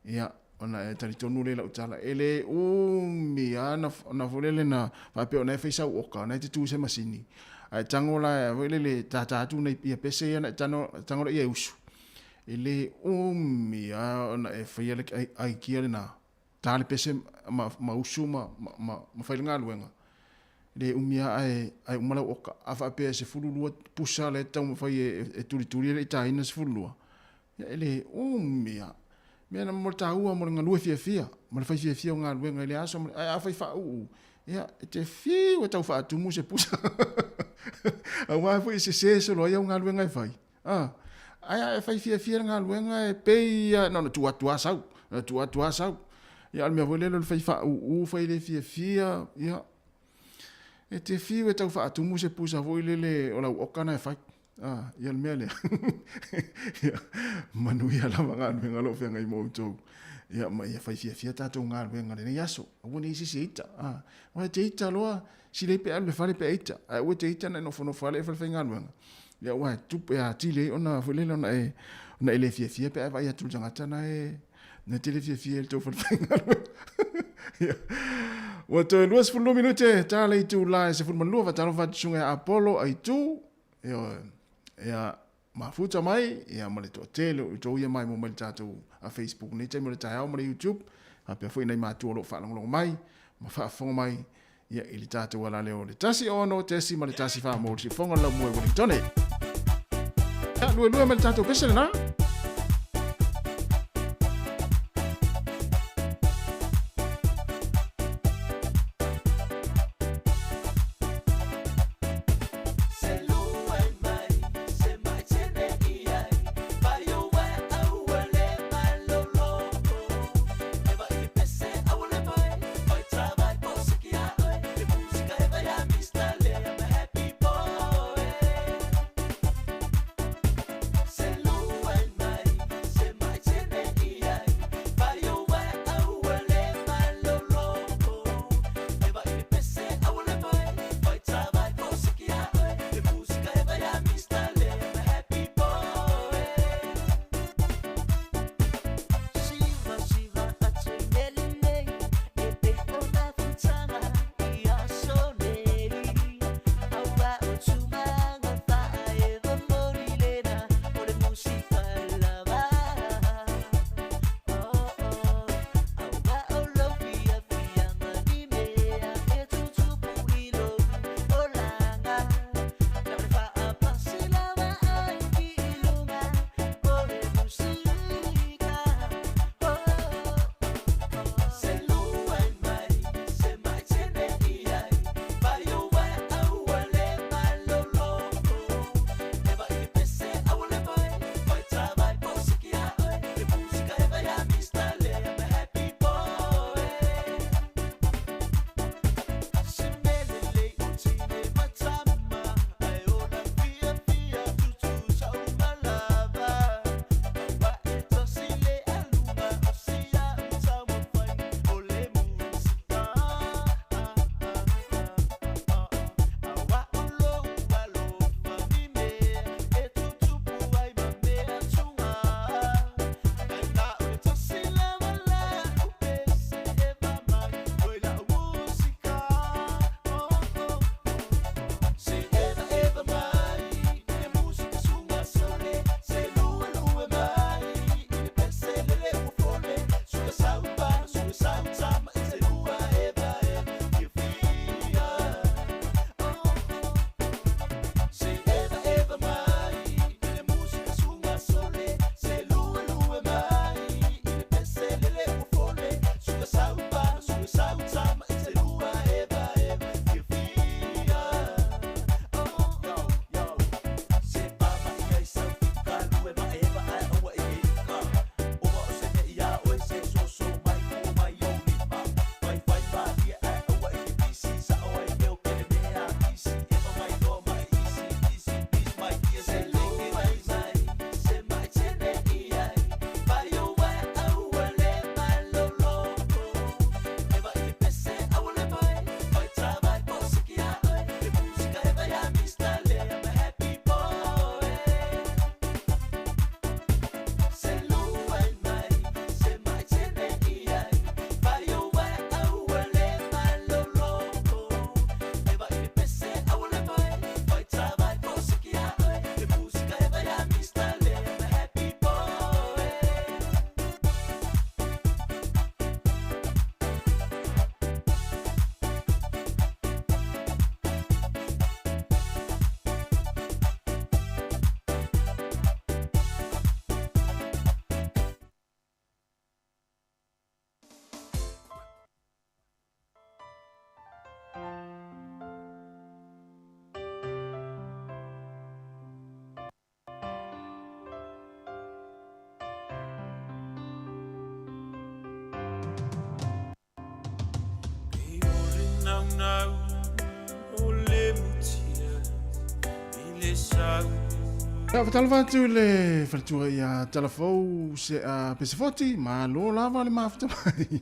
ia, ona e talitonu lea i lau tala, e le umi lava na, na foi lele na faapea o na e fai sau oka, o na e te tu i se masini, ae tago la foi lele tata atu nei ia pese ia na e tano, tago la ia e usu. E le umi lava ona e faia le aikia lena. Ta le pese ma, ma usu ma, ma, ma, ma fai le galuega, le umi lava ae, ae uma lau oka. A faapea e 12 pusa lea e taumafai e, e tulituli e le i taina 12, ia e le umi lava. Mea na mo le taua mo le galue fiafia, ma le fai fiafia o galuega i le aso, ae a fai faauu, ia e te fiu e tau faatumu se pusa. Aua foi e sese solo ai au galuega e fai. A, ae a e fai fiafia le galuega e pei lava na ona tuu atu lava sau, na tuu atu lava sau. Ia a o le mea foi lele o le fai faauu, fai le fiafia, ia, e te fiu e tau faatumu se pusa foi lele o lau oka na e fai. A, ia le mea lea. Ia, manuia lava galuega o lo o feagai ma outou. Ia, ma ia fai fiafia tatou galuega i lenei aso. Aua ne i i se isi e ita. A, aua e te ita loa, silei pe alu i le fale pe a ita, ae aua e te ita ona e nofonofo lava lea i le falefaigaluega. Ia aua e tupu e atili ai ona foi lele ona e ona e le fiafia pe a e vaai atu i le tagata na e na te le fiafia i le tou falefaigaluega. Ia. Ua toe 22 minute ta le itula e 12 faatalofa atu susuga ia Apollo Aitu. Ioe. Ia mafuta mai ia ma le toatele o outou ia maimoa mai le tatou a Facebook nei taimi o le taeao ma le YouTube faapea foi nai matua o lo o faalogologo mai ma faafofoga mai ia i le tatou alaleo o le 16.1 mo le siufofoga o le laumua i Wellingtone. Ia, luelue mai le tatou pese lena. Ia, faatalofa atu i le faletua ia Talafou Sea Pesefoti, malo lava le mafuta mai.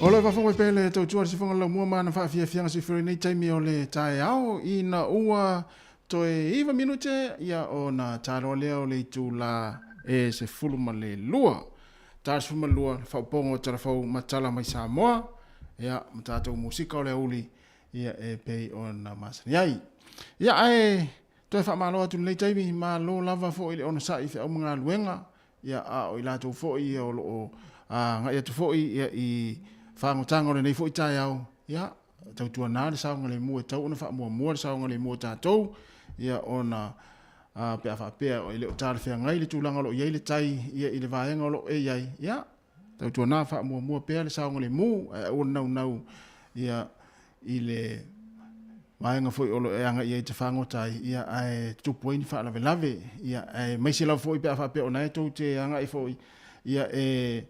O lo o faafofoga mai pea le tautua le sifoga laumua ma ana faafiafiaga soifua i lenei taimi o le taeao ina ua toe 9 minute ia ona taloa lea o le itula e 12. Ta 12 faaopoopoga o talafou ma tala mai Samoa ia ma tatou musika o le aoauli ia e pei ona masani ai. Ia ae toe faamalo atu i lenei taimi, malo lava foi i le onosai i feau ma galuega ia a o i latou foi ia o lo o agai atu foi ia i fagotaga o lenei foi taeao, ia tautuana le saogalemu e tatau ona faamuamua le saogalemu o tatou, ia ona pe a faapea e le o talafeagai le tulaga o lo o i ai le tai ia i le vaega o lo o e i ai, ia tautuana faamuamua pea le saogalemu ae aua le naunau ia i le vaega foi o lo o e agai i ai e te fagota ai, ia, ae tutupu ai ni faalavelave, ia, aemaise lava foi pe a faapea o lena e tou te agai foi, ia, e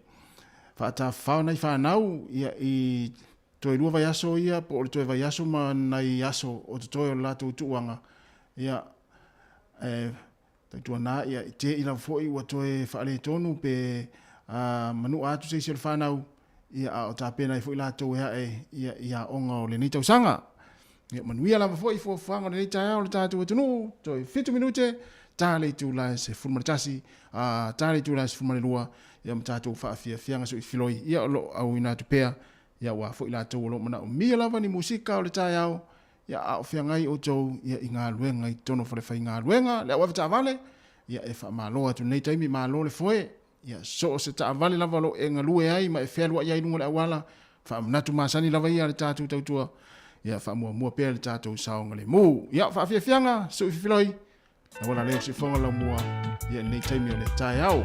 faatafafao nai fanau, ia, i toe lua vaiaso ia, po o le toe vaiaso ma nai aso o totoe o le latou tuuaga, ia, e Tautuana ia i te i lava foi ua toe faaletonu pe manua atu se isi o le fanau, ia a o tapena ai foi latou e ae ia i aoga o lenei tausaga. Ia manuia lava foi fuafuaga o lenei taeao o le tatou atunuu, toe 7 minute, ta le itula e 11, a ta le itula e 12, ia ma tatou faafiafiaga soifiloi, ia o lo o auina atu pea, ia aua foi latou o lo o manaomia lava ni musika o le taeao, Ia, a o feagai outou ia i galuega i totonu o falefaigaluega, le au avetaavale, ia e faamalo atu i lenei taimi, malo le foe. Ia, so o se taavale lava o lo o e galue ai ma e fealuai ai i luga o le auala, faamanatu masani lava ia a le tatou tautua, ia faamuamua pea le tatou saogalemu. Ia, faafiafiaga, sui fifiloi, Na wala leo sifonga lau mua ia i lenei taimi o le taeao.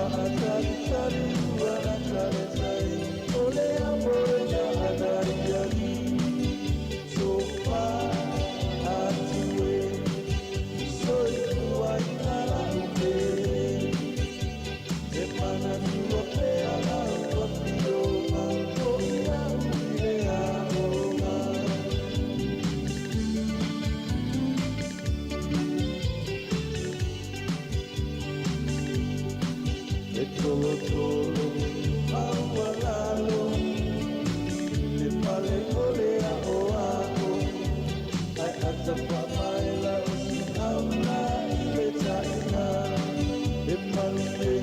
Faatalitali ua taletai O le amo lena a nai alii Tofa atu e Soifua ina lau pele E manatua pea lau afioga O i au i le aoga. E tolotolo maualalo i le pale o le aʻoaʻo, Ae atapaʻa mai lau siaula i le taina. E malie,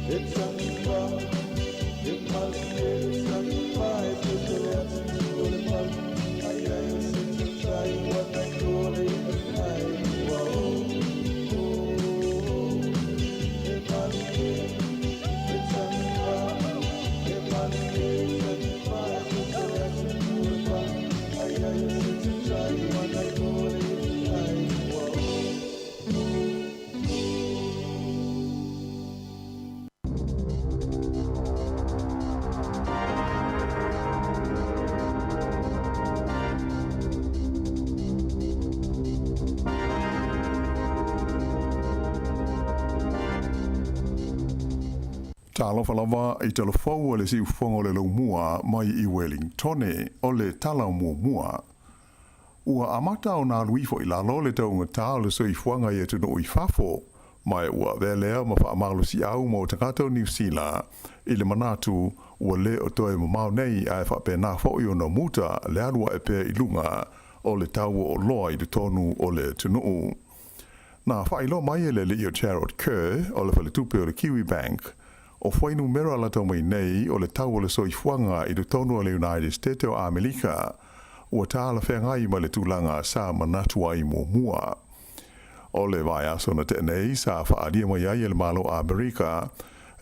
e tanifa, e malie, e tanifa, E totolo atu o le malu, Ai ai o se tautai ua nai o le iʻa e ua o. Oh, e malie, e tanifa, e malie, e tanifa, E totolo atu o le malu, Ai ai o se tautai ua nai o le iʻa e ua o. Talofa lava i talafou a le siufofoga o le laumua mai i Welingtone o le tala muamua. Ua amata ona alu ifo i lalo le taugata o le soifuaga i atunuu i fafo, ma ua avea lea ma faamalosiau mo tagata o Niu Sila i le manatu ua le o toe mamao nei ae faapena foi ona muta le alu ae pea i luga o le tau o oloa i totonu o le atunuu. Na faailoa mai e le alii o Jarrod Kerr o le faletupe o le Kiwibank, o fuainumera lata mai nei o le tau o le soifuaga i totonu o le United State o Amelika ua talafeagai ma le tulaga sa manatu ai muamua. O le vaiaso na tea nei sa faaalia mai ai e le Malo o Amerika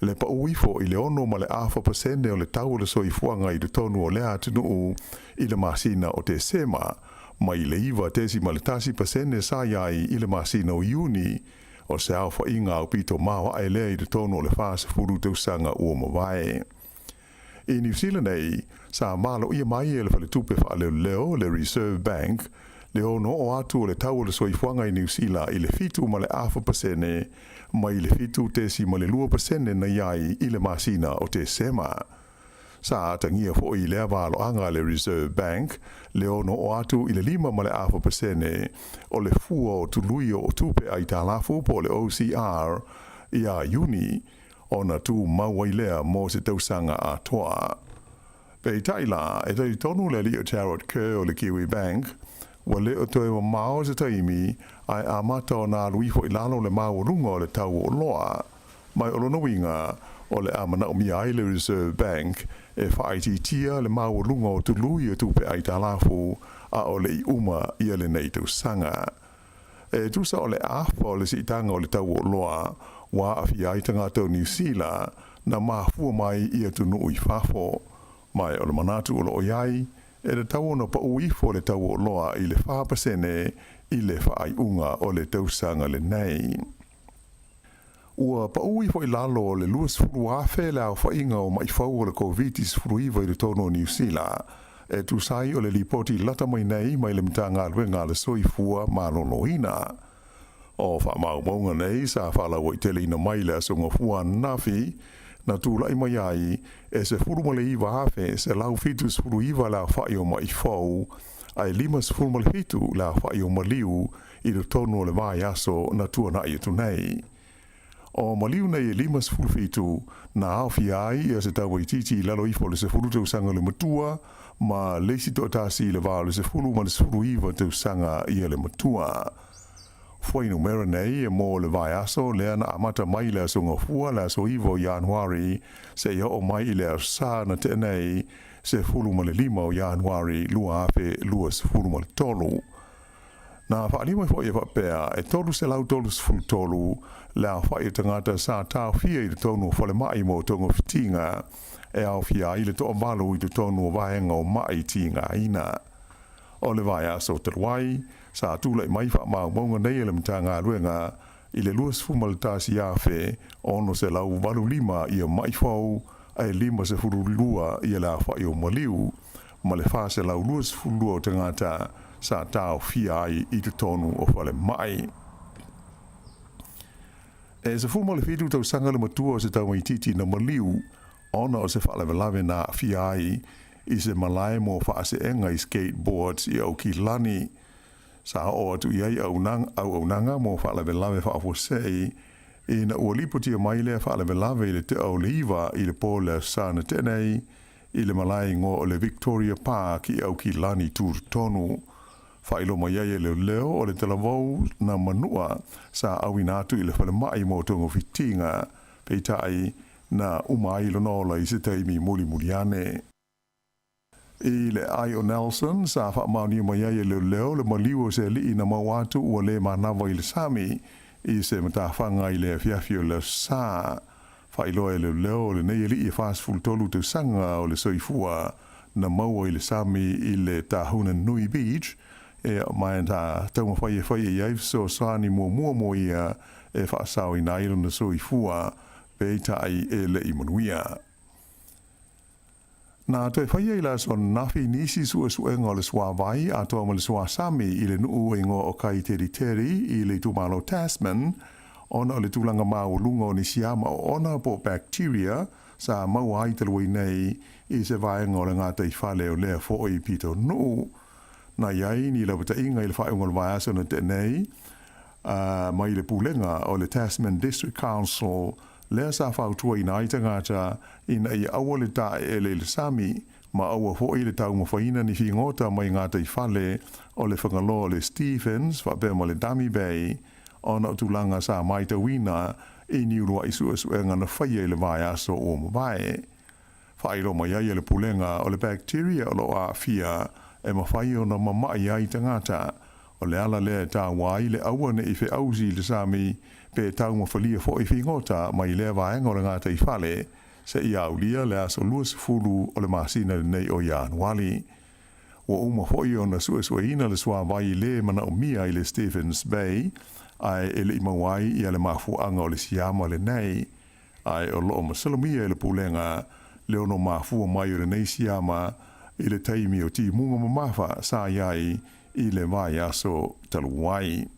le pau ifo i le 6.5% o le tau o le soifuaga i totonu o lea atunuu i le masina o Tesema, mai le 9.1% sa i ai i le masina o Iuni, o se aofaiga aupito maoae lea i totonu o le 40 tausaga ua mavae. I Niu Sila nei, sa maloia mai e le Faletupe Faaleoleo, le Reserve Bank, le ono oo atu o le tau o le soifuaga i Niu Sila i le 7.5% mai le 7.2% na i ai i le masina o Tesema. Sa atagia foi i lea valoaga a le Reserve Bank le ono oo atu i le 5.5% o le fua o tului o tupe aitalafu po o le OCR ia Iuni, ona tumau ai lea mo se tausaga atoa. Peitai la, e talitonu le alii o Jarrod Kerr o le Kiwibank, ua le o toe mamao se taimi ae amata ona alu ifo i lalo le maualuga o le tau o oloa. Ma o lona uiga, o le a manaomia ai le Reserve Bank e faaitiitia le maualuga o tului o tupe aitalafu a o le i uma ia lenei tausaga. E tusa o le afa o le siitaga o le tau o oloa ua aafia ai tagata o Niu Sila na mafua mai i atunuu i fafo. Ma o le manatu o lo o i ai, e tatau ona pau ifo le tau o oloa i le 4% i le faaiuga o le tausaga lenei. Ua pau ifo i lalo o le 20,000 le aofaiga o maʻi fou o le Koviti-19 i totonu o Niu Sila, e tusa ai o le lipoti lata mai nei mai le Matagaluega a le Soifua Maloloina. O faamaumauga nei sa faalauaiteleina mai le Aso Gafua ananafi, na tulai mai ai e 19,179 le aofai o maʻi fou, ae 57 le aofai o maliu i totonu o le vaiaso na tuanaʻi atu nei. O maliu nei e 57 na aofia ai ia se taumaitiiti i lalo ifo o le 10 tausaga le matua ma le isi toatasi i le va o le 10 ma le 19 tausaga ia le matua. Fuainumera nei e mo le vaiaso lea na amata mai le Aso Gafua le aso 9 o Ianuari seia oo mai i le Aso Sa na tea nei 15 o Ianuari 2023. Na faaaliga mai foi e faapea, e 333 le aofai o tagata sa taofia i totonu o falemai mo togafitiga e aofia ai le toavalu i totonu o vaega o maʻi tigaina. O le vaiaso talu ai, sa tulai mai faamaumauga nei a le Matagaluega i le 21,685 ia ma'i fou ae 52 ia le aofa'i o maliu ma le 422 o tagata sa taofia ai i totonu o falema'i. E 17 tausaga le matua o se tamaitiiti na maliu ona o se faalavelave na aafia ai i se malae mo faaseega i skateboards i Aukilani. Sa oo atu i ai auaunaga mo faalavelave faafuasei ina ua lipotia mai lea faalavelave i le tea o le 9 i le po o le Aso Sa na tea nei i le malae igoa o le Victoria Park i Aukilani Tutotonu. Faailoa mai ai e leoleo o le talavou na manua sa auina atu i le falemai mo togafitiga, peitai na uma ai lona ola i se taimi mulimuli ane. I le aai o Nelson, sa faamaonia mai ai e leoleo le maliu o se alii na maua atu ua le manava i le sami i se matafaga i le afiafi o le Aso Sa. Faailoa e leoleo o lenei alii e 43 tausaga o le soifua na maua i le sami i le Tahuna Nui Beach, e ma sa taumafai e fai i ai fesoasoani muamua mo ia e faasaoina ai lona soifua, peitai e le i manuia. Na toe faia i le aso ananafi nisi suesuega o le suavai atoa ma le suasami i le nuu e igoa o Kaiteriteri i le itumalo Tasman ona o le tulaga maualuga o ni siama oona po o bacteria sa maua ai talu ai nei i se vaega o le gataifale o lea foi pitonuu. Na i ai ni lapataiga i le faaiuga o le vaiaso na tea nei mai le pulega o le Tasman District Council lea sa fautuaina ai tagata ina ia aua le taeele i le sami ma aua foi le taumafaina ni figota mai gataifale o le Fagaloa o le Stephens faapea ma le Dummy Bay ona o tulaga sa maitauina i ni uluai suesuega na faia i le vaiaso ua mavae. Faailoa mai ai e le Pulega o le bacteria o lo o aafia e mafai ona mama'i ai tagata. O le ala lea e taua ai le aua ne i feausi i le sami pe taumafalia foi figota mai lea vaega o le gataifale seia aulia le aso 20 o le masina lenei o Ianuali. Ua uma foi ona suesueina le suavai le manaomia i le Stephens Bay ae e le i maua ai ia le mafuaaga o le siama lenei. Ae o lo o masalomia e le Pulega le ono mafua mai o lenei siama i le taimi o timuga mamafa sa i ai i le vaiaso talu ai.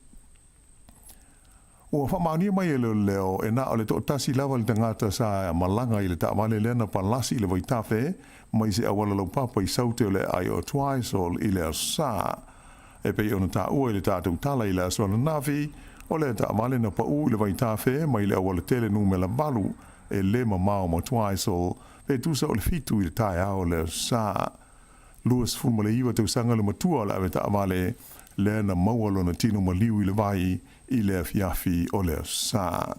Ua faamaonia mai e leoleo e na o le toatasi lava le tagata sa malaga i le taavale lea na palasi i le vaitafe mai se auala laupapa i Saute o le aai o Twizel i le Aso Sa. E pei ona taua i le tatou tala i le aso ananafi, o lea taavale na pau i le vaitafe mai le auala tele numera 8 e le mamao ma Twizel pe tusa o le 7 i le taeao o le Aso Sa. 29 tausaga le matua o le ave taavale lea na maua lona tino maliu i le vai i le afiafi o le Aso Sa.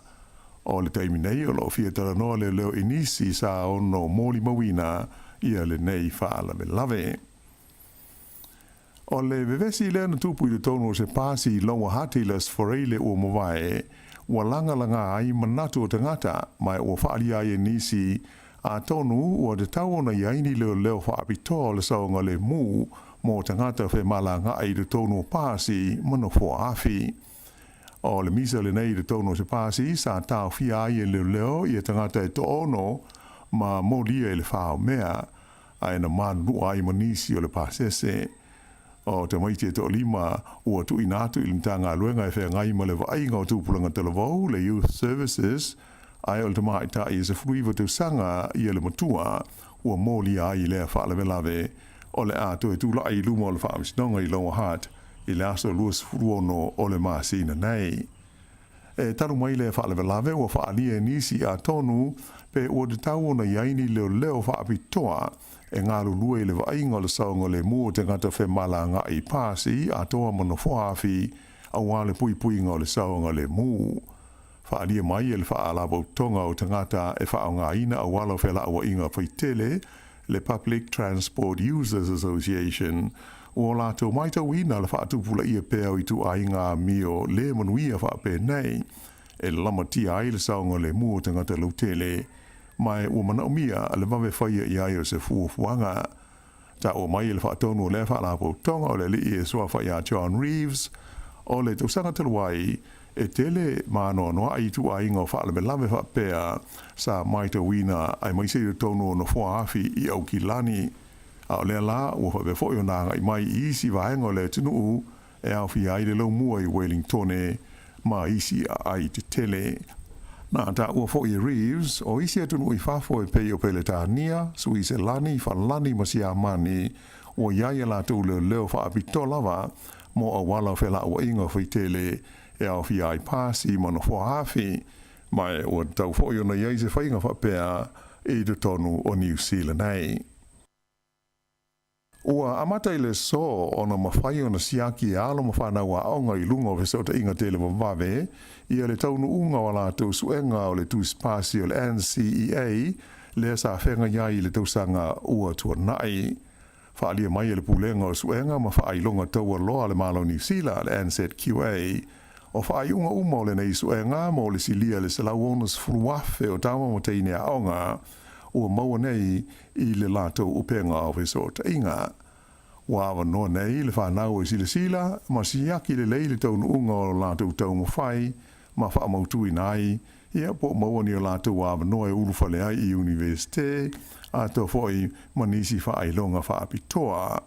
O le taimi nei o lo o fia talanoa leoleo i nisi sa ono molimauina ia lenei faalavelave. O le vevesi lea na tupu i totonu o se pasi i Lower Hutt i le Aso Faraile ua mavae, ua lagalaga ai manatu o tagata, ma ua faaalia ai e nisi, atonu ua tatau ona i ai ni leoleo faapitoa o le saogalemu mo tagata femalagaai i totonu o pasi ma nofoa afi. O le misa lenei i totonu o se pasi sa taofia ai e leoleo ia tagata e toaono ma molia i le faomea, ae na manunua ai ma nisi o le pasese. O tamaiti e toalima ua tuuina atu i le Matagaluega e feagai ma le vaaiga o tupulaga talavou, le Youth Services, ae o le tamaitai e 19 tausaga ia le matua ua molia ai i lea faalavelave o le a toe tulai i luma o le Faamasinoga i Lower Hutt i le aso 26 o le masina nei. E talu mai lea faalavelave ua faaalia e nisi atonu pe ua tatau ona i ai ni leoleo faapitoa e galulue i le vaaiga o le saogalemu o tagata femalagaai pasi atoa ma nofoafi aua le puipuiga o le saogalemu. Faaalia mai e le Faalapotopotoga o Tagata e Faaaogaina Auala o Felauaiga Faitele, le Public Transport Users Association, ua latou maitauina le faatupulaia pea o ituaiga amio le manuia faapenei e lamatia ai le saogalemu o tagata lautele, ma ua manaomia le vave faia i ai o se fuafuaga. Taua mai e le faatonu o lea faalapotopotoga o le alii e suafa ia John Reeves o le tausaga talu ai. E tele ma anoanoaʻi ituaiga o faalavelave faapea sa matauina aemaise i totonu o nofoa afi i Aukilani. A o lea la ua faapea foi ona agai mai i isi vaega o le atunuu e aofia ai le laumua i Wellingtone ma isi aai tetele. Na taua foi e Reeves, o isi atunuu i fafo e pei o Peletania, Suiselani, Falani ma Siamani, ua i ai a latou leoleo faapitoa lava mo auala o felauaiga faitele e aofia ai pasi ma nofoa afi, ma ua tatau foi ona i ai se faiga faapea i totonu o Niu Sila nei. Ua amata i le aso ona mafai ona siaki e alo ma fanau aoga i luga o fesootaiga televavave ia le taunuuga o a latou suega o le tusipasi o le NCEA lea sa feagai ai i le tausaga ua tuanai. Faaalia mai e le Pulega o Suega ma Faailoga Taualoa a le Malo o Niu Sila, le NZQA, o faaiuga uma o lenei suega mo le silia i le 160,000 o tama ma teine aoga ua maua nei i le latou upega o fesootaiga. Ua avanoa nei le fanau e silasila ma siaki lelei le taunuuga o latou taumafai ma faamautuina ai, ia, po o maua ni o latou avanoa e ulufale ai i Iunivesite, atoa foi ma nisi faailoga faapitoa.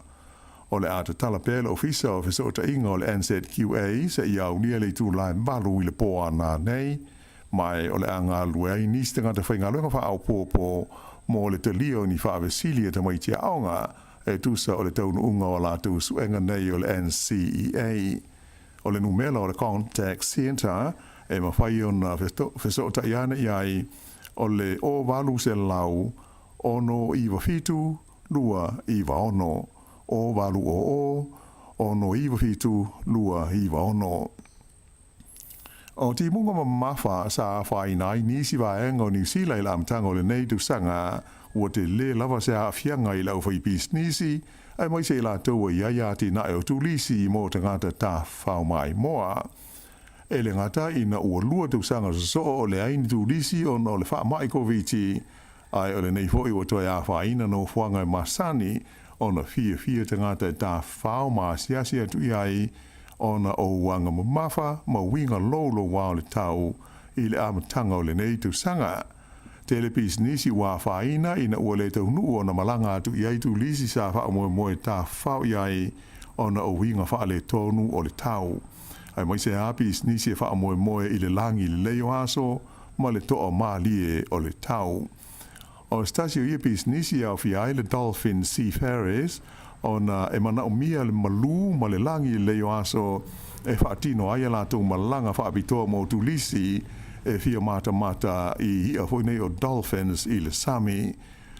O le a tatala pea le Ofisa o Fesootaiga o le NZQA seia aulia le itula e 8 i le po a nanei, ma o le a galulue ai nisi tagata faigaluega faaopoopo mo le talia o ni faavesili a tamaiti aoga e tusa o le taunuuga o a latou suega nei o le NCEA. O le numela o le Contact Centre e mafai ona fesootai ane i ai o le 0800 697 296, 0800 697 296. O timuga mamafa sa afaina ai nisi vaega o Niu Sila i le amataga o lenei tausaga, ua tele lava se aafiaga i le aufaipisinisi, aemaise i latou ua i ai atinae o turisi mo tagata tafafao maimoa. E le gata ina ua lua tausaga sosoo o leai ni turisi ona o le faamai Koviti, ae o lenei foi ua toe afaina nofoaga e masani ona fiafia tagata e tafafao ma asiasi atu i ai ona o uaga mamafa ma uiga louloua o le tau i le amataga o lenei tausaga. Tele pisinisi ua afaina ina ua le taunuu ona malaga atu i ai turisi sa faamoemoe tafafao i ai ona o uiga faaletonu o le tau. Aemaise lava pisinisi e faamoemoe i le lagi lelei o aso ma le toa malie o le tau. O se tasi o ia pisinisi e aofia ai le Dolphin Seafarers ona e manaomia le malū ma le lagi lelei o aso e faatino ai a latou malaga faapitoa mo turisi e fia matamata i i'a foi nei o dolphins i le sami.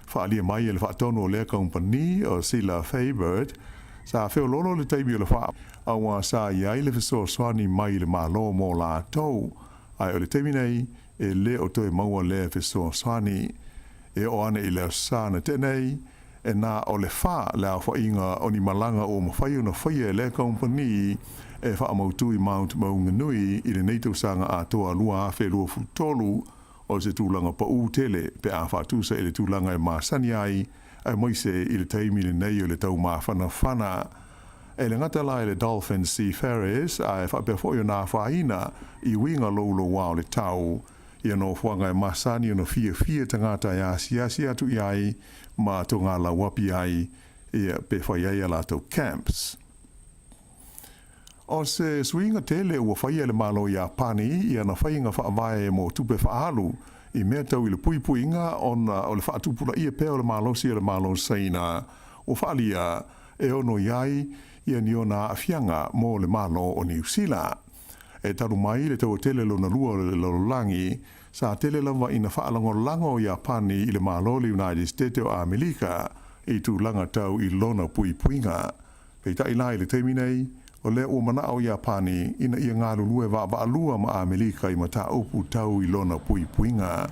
Faaalia mai e le faatonu o lea kaupani o Sila Faybird, sa feoloolo le taimi o le faa auā sa i ai le fesoasoani mai i le Malo mo latou. Ae o le taimi nei, e le o toe maua lea fesoasoani. E oo ane i le Aso Sa na tea nei, e na o le fa le aofaiga o ni malaga ua mafai ona faia e lea kaupani e faamautu i Mount Maunganui i lenei tausaga atoa 2023, o se tulaga paū tele pe a faatusa i le tulaga e masani ai, aemaise i le taimi lenei o le taumafanafana. E le gata la i le Dolphin Seafarers, ae faapea foi ona afaina i uiga louloua o le tau. Ia nofoaga e masani ona fiafia tagata e asiasi atu i ai ma togalauapi ai, ia, pe fai ai a latou camps. O se suiga tele ua faia e le Malo Iapani i ana faiga faavae mo tupe faaalu i mea tau i le puipuiga ona o le faatupulaia pea o le malosi o le Malo Saina ua faaalia e ono i ai ia ni ona aafiaga mo le Malo o Niu Sila. E talu mai le taua tele lona lua o le lalolagi, sa tele lava ina faalagolago o Iapani i le Malo o le United State o Amerika i tulaga tau i lona puipuiga. Peitai la i le taimi nei, o lea ua manao Iapani ina ia galulue vaavaalua ma Amerika i mataupu tau i lona puipuiga.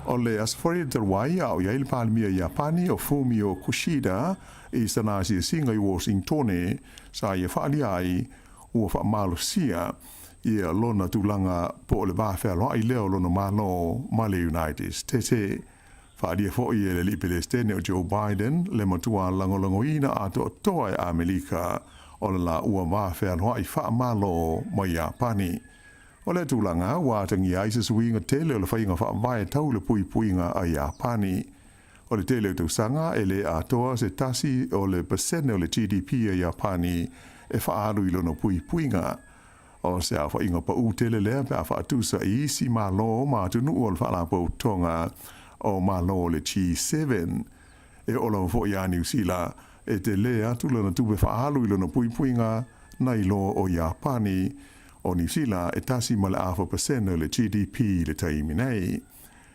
O le Aso Faraile talu ai, a o i ai le Palemia Iapani o Fumio Kishida i sana asiasiga i Washingtone, sa ia faaalia ai ua faamalosia ia lona tulaga po o le va fealoai lea o lona Malo ma le United States. Faaalia foi e le Alii Pelesitene o Joe Biden le matua lagolagoina atoatoa e Amerika o le la ua va fealoai faamalo ma Iapani. O lea tulaga ua atagia ai se suiga tele o le faiga faavae tau le puipuiga a Iapani. O le tele o tausaga e le atoa se tasi o le pasene o le GDP a Iapani e faaalu i lona puipuiga. O se aofaiga pau tele lea pe a faatusa i isi Malo ma atunuu o le Faalapotopotoga o Malo o le G7. E oo lava foi ia Niu Sila e tele atu lana tupe faaalu i lona puipuiga nai lo o Iapani. O Niu Sila e 1.5% o le GDP i le taimi nei.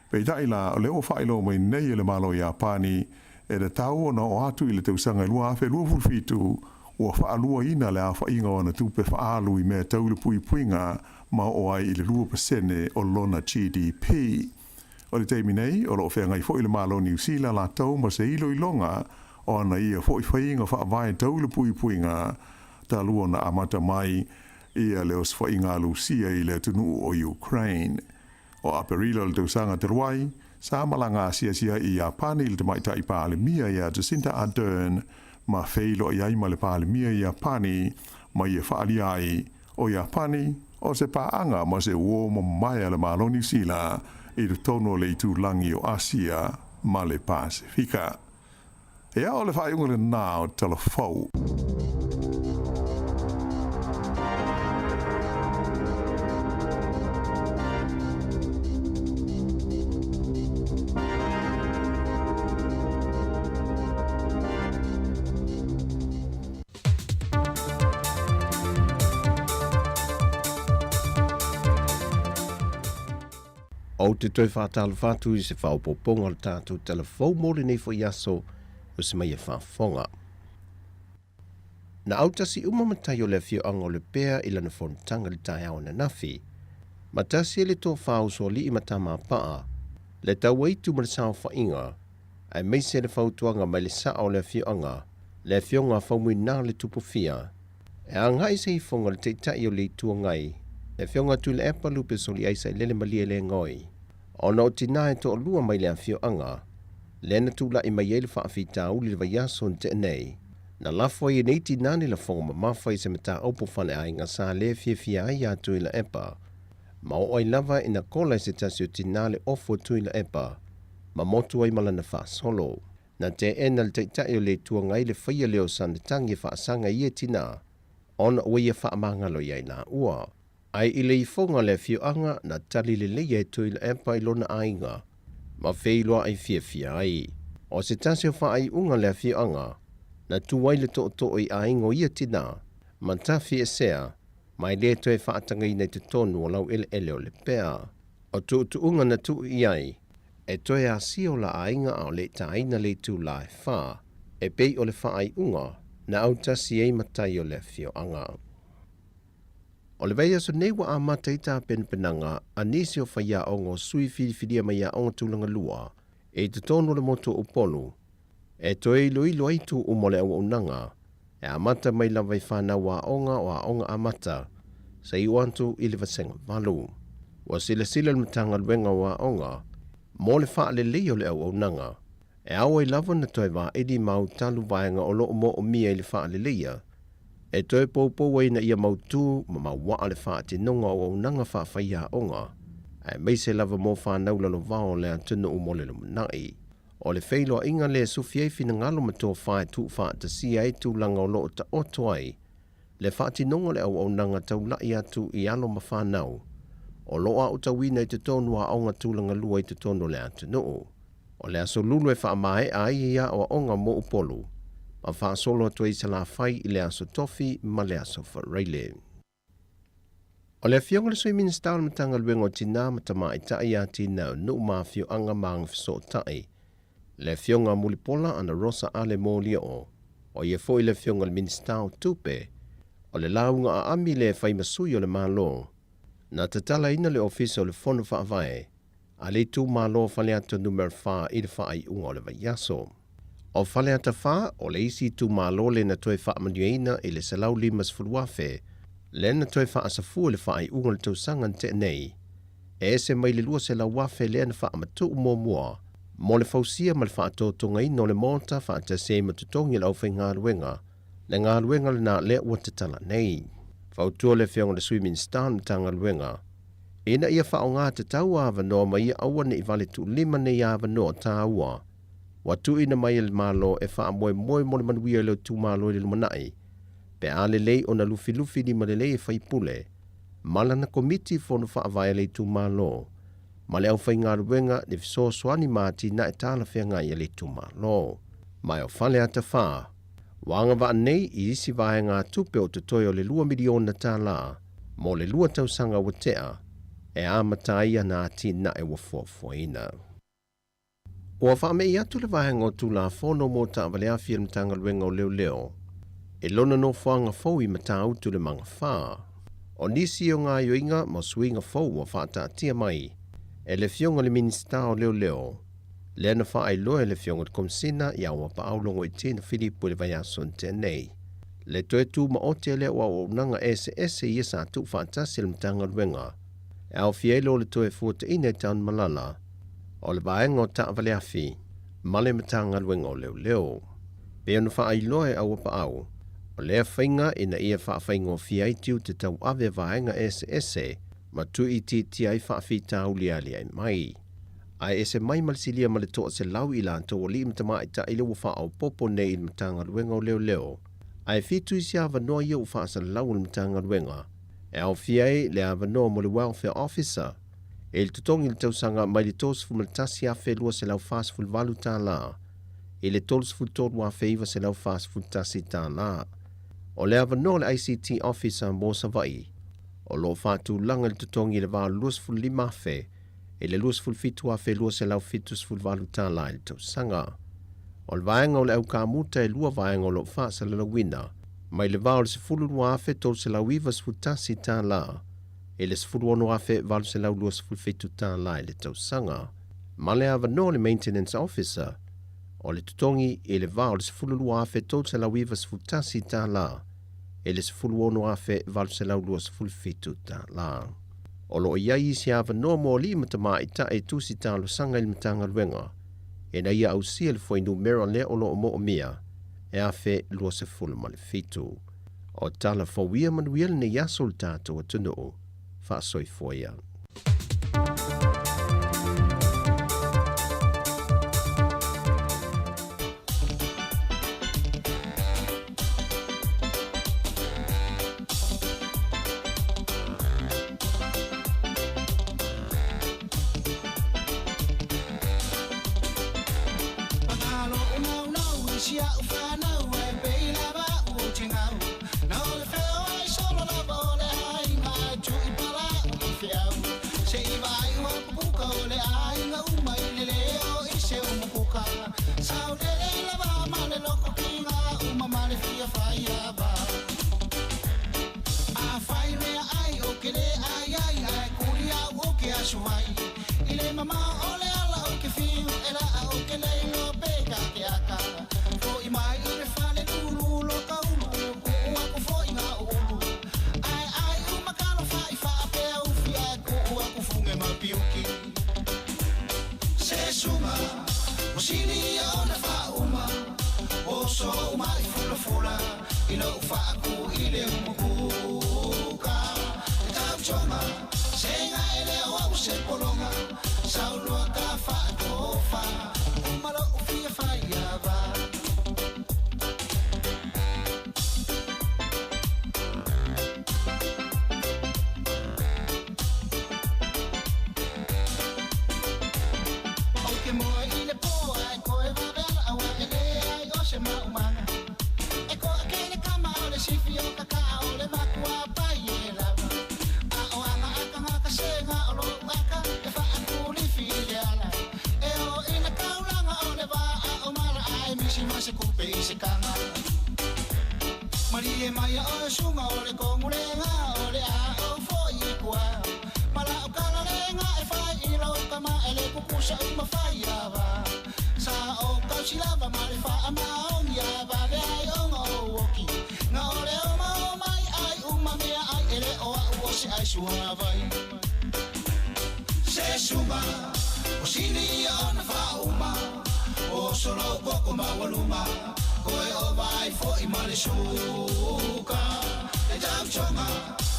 Peitai la, o lea ua faailoa mai nei e le Malo o Iapani, e tatau ona oo atu i le tausaga e 2027, ua faaluaina le aofaiga o ana tupe faaalu i mea tau le puipuiga ma oo ai i le 2% o lona GDP. O le taimi nei, o lo o feagai foi le Malo o Niu Sila latou ma se iloiloga o ana ia foi faiga faavae tau le puipuiga talu ona amata mai ia le osofaiga a Lusia i le atunuu o Ukraine. O Aperila o le tausaga talu ai, sa malaga asiasi ai i Iapani le Tamaitai Palemia ia Jacinda Ardern ma feiloai ai ma le Palemia i Iapani ma ia faaalia ai o Iapani o se paaga ma se uo mamae a le Malo Niu Sila i totonu o le itulagi o Asia ma le Pasefika. Ia, o le faaiuga lena o Tala Fou. Ou te toe faatalofa atu i se faaopoopoga o le tatou tala fou mo lenei foi aso o se mai e faafofoga. Na autasi uma matai o le afioaga o Lepea i lana fonotaga i le taeao ananafi, ma tasi ai le tofa o Usoalii ma Tamapaa, le tauaitu ma le saofaiga, aemaise le fautuaga mai le sao o le afioaga, le afioga a Faumuina le Tupufia, E agai se ifoga le Taitai o le Itu Agai, le Afioga Tuilaepa Lupe Soliaisa i lele malie le goi, ona o tinā e toalua mai le afioaga, lea na tulai mai ai le faafitauli i le vaiaso na tea nei. Na lafo ai e nei tinā ni lafoga mamafa i se mataupu faleaiga sa le fiafia ai iā Tuilaepa. Ma oo ai lava ina kola e se tasi o tinā le ofu o Tuilaepa, ma motu ai ma lana faasolo. Na teena le Taitai o le Itu Agai le faia lea o sana tagi e faasaga i ia tinā, ona ua ia faamagalo i ai lāua. Ae i le ifoga o le afioaga, na tali lelei e Tuilaepa i lona aiga, ma feiloai fiafia ai. O se tasi o faaiuga a le afioaga, na tu ai le tootoo i aiga o ia tinā, ma tafiesea, ma e le toe faatagaina i totonu o laueleele o Lepea. O tuutuuga na tuu i ai, E toe asia o la aiga a o le taina le itulā e whā, e pei o le whaaiuga na autasi ai matai o le afioaga. O le vaiaso nei ua amata ai tapenapenaga a nisi o faiaoga o sui filifilia mai aoga tulaga lua i totonu o le motu o Upolu e toe iloilo ai itu uma o le auaunaga e amata mai lava i fanau aoga o aoga amata seia atu i le vasega valu. Ua silasila le Matagaluega o Aoga mo le faaleleia o le auaunaga e ao ai lava ona toe vaili ma autalu vaega o lo o moomia i le faaleleia e toe poupou ai ina ia mautu ma mauaa le faatinoga o auaunaga faafaiaoga aemaise lava mo fanau lalovao o le atunuu mo le lumanai. O le feiloaiga lea e sufi ai finagalo ma tofa e tuufaatasia ai tulaga o lo o taoto ai le faatinoga o le auaunaga taulai atu i alo ma fanau o lo o aotauina i totonu o aoga tulaga lua i totonu o le atunuu. O le aso Lulu e faamaea ai ia aoaoga mo Upolu ma faasolo atu ai i Salafai i le aso Tofi ma le aso Faraile. O le Afioga i le Sui Minisita o le Matagaluega o Tinā ma Tamaitai ia Tinau Nuu ma Afioaga ma Agafesootai, le Afioga a Mulipola Anarosa Ale Molioo, o ia foi le Afioga i le Minisita o Tupe, o le lauga aami lea e fai ma sui o le Malo, na tatalaina le Ofisa o le Fono Faavae a le itumalo o Faleata Numera 4 i le faaiuga o le vaiaso. O Faleata 4, o le isi itumalo lea na toe faamanuiaina i le $150,000 lea na toe faasafua i le faaiuga o le tausaga na tea nei, e ese mai le $200,000 lea na faamatuu muamua mo le fausia ma le faatotogaina o le maota faatasi ai ma totogi o le aufaigaluega, le galuega lena lea ua tatala nei. Fautua le Afioga i le Sui Minisita o le Matagaluega. Ina ia faaaoga tatau avanoa ma ia aua ne i vale tuulima nei avanoa taua ua tuuina mai e le Malo e faamoemoe mo le manuia i lou itumalo i le lumanai, pe a lelei ona lufilufi limalelei e faipule ma lana Komiti Fono Faavae a le itumalo ma le aufaigaluega le fesoasoani ma atinae talafeagai a le itumalo. Ma e o Faleata 4, ua agavaa nei i isi vaegatupe o totoe o le $2 miliona mo le lua tausaga ua tea e amata ai ana atinae ua fuafuaina. Ua faame'i atu le Vaega o Tulafono mo Taavale Afi a le Matagaluega o Leoleo i lona nofoaga fou i Matautu le Magafa. O nisi o gaoioiga ma suiga fou ua faataatia mai e le Afioga i le Minisita o Leoleo, lea na faailoa e le Afioga i le Komesina ia Auapaau Logoitino Filipo i le vaiaso na tea nei. Le toe tumaoti lea o auaunaga eseese ia sa tuufaatasi e le Matagaluega e aofia ai loa le toe fuataina i Tanumalala o le vaega o taavale afi ma le Matagaluega o Leoleo. Pei ona faailoa e Auapaau, o lea faiga ina ia faafaigofie ai tiute tauave a vaega eseese ma tuuitiitia ai faafitauli e aliae mai. Ae ese mai ma le silia ma le 100 i latou alii ma tamaitai lea ua faaopoopo nei i le Matagaluega o Leoleo, ae 7 isi avanoa ia ua faasalalau e le Matagaluega e aofia ai le avanoa mo le Welfare Officer i le totogi i le tausaga mai le $31,248 i le $33,941. O le avanoa o le ICT Officer mo Savaii o lo o faatulaga i le totogi i le va o le $25,000 i le $27,278 i le tausaga. O le vaega o le aukamuta e lua vaega o lo o faasalalauina mai le va o le $12,391 i le $16,827 i le tausaga, ma le avanoa o le Maintenance Officer o le totogi i le va o le $12,391 i le $16,827. O lo o i ai isi avanoa mo alii ma tamaitai e tusi talosaga i le Matagaluega ina ia ausia le fuainumera lea o lo o moomia e 1027. O tala fou ia manuia lenei aso le tatou atunuu. Faasoifua ia.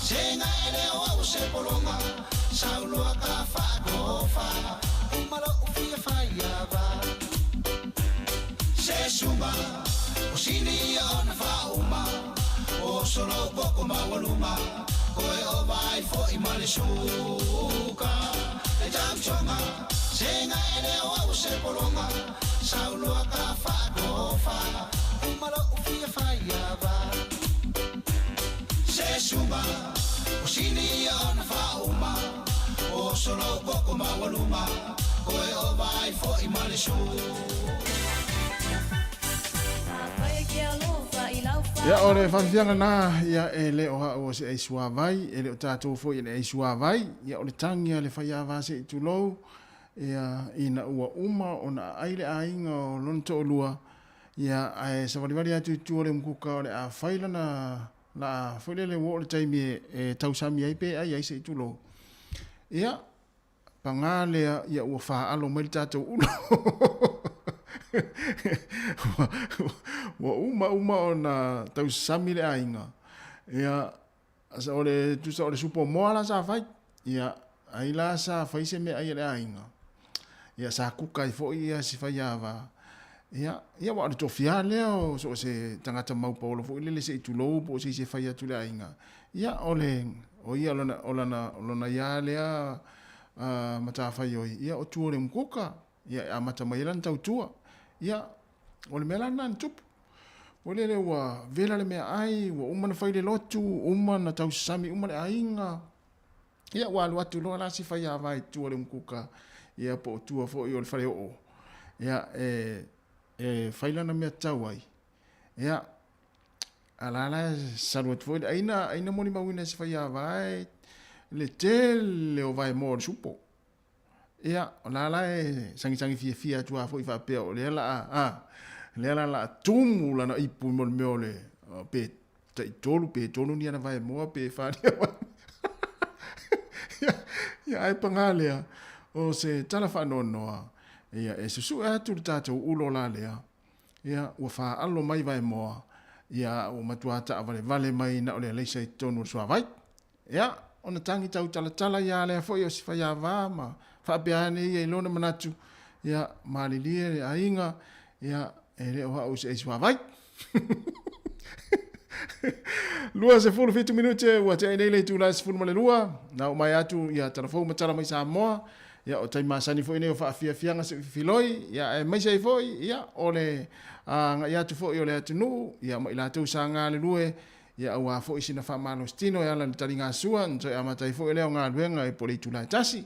Se ga e le o au se pologa Sauloa ka faatofa Uma lo'u fia faiava Se suba O sini ia ona faauma Oso lou koko maualuma Koe o vaai fo'i ma le suka Le tautoga Se ga e le o au se pologa Sauloa ka faatofa Uma lo'u fia faiava Se suba O sini ia ona faauma Oso lou koko maualuma Koe o vaai fo'i ma le suka. Ia, o le faafiafiaga lena, ia, e le o au o se ai suavai, e le o tatou foi e le ai suavai, ia, o le tagi a le faiava se i tulou, ia, ina ua uma ona aai le aiga o lona toalua, ia, ae savalivali atu i tua o le umukuka o le a fai lana laa foi lele ua oo le taimi e tausami ai pe ai ai se i tulou. Ia, Pagā lea, ia ua faalo mai le tatou ulo. Ua uma uma ona tausami le aiga. Ia, o le tusa o le supo moa la sa fai. Ia, ai la sa fai se meaai a le aiga. Ia, sa kuka ai foi ia si faiava. Ia, ia aua o le tofia lea o so o se tagata maupaolo foi lele se i tulou po o se isi e fai atu i le aiga. Ia, o le, o ia lona, o lana, o lona ia lea uh, matafaioi, ia o tua o le mukuka, ia e amata mai ai lana tautua. Ia, o le mea la lena na tupu. Foi lele ua vela le meaai, ua uma ona fai le lotu, uma ona tausasami uma le aiga. Ia ua alu atu loa la si faiava i tua o le umukuka, ia po o tua foi o le faleoo, ia e, e fai lana mea tatau ai. Ia, a la la e salu atu foi le aina, aina molimauina e si faiava e le tele o vaemoa o le supo. Ia, o la la e sagisagi fiafia atu lava foi faapea o lea la a, lea la la tumu lana ipu mo le mea o le pe taitolu pe tolu ni ana vaemoa pe fa ni ana vaemoa. Ia, ia ae pagā lea, o se tala faanoanoa, ia e susue atu le tatou ulo la lea, ia ua faalo mai vaemoa, ia ua matua taavalevale mai na o le alaisa i totonu o le suavai. Ia, ona tagi tautalatala ia lea foi o si faiava ma faapea ane ia i lona manatu, ia, malilie le aiga, ia, e le o au i se ai suavai. 27 minute ua tea nei le itula e 12, na oo mai atu ia Talafou ma Tala mai Samoa, ia o taimi masani foi nei o faafiafiaga se i fifiloi, ia aemaise ai foi, ia, o le agai atu foi o le atunuu, ia ma i latou sa galulue, Ia auā foi sina faamalositino e ala i le taligasua, na toe amata ai foi lea o galuega i po o le itula e tasi.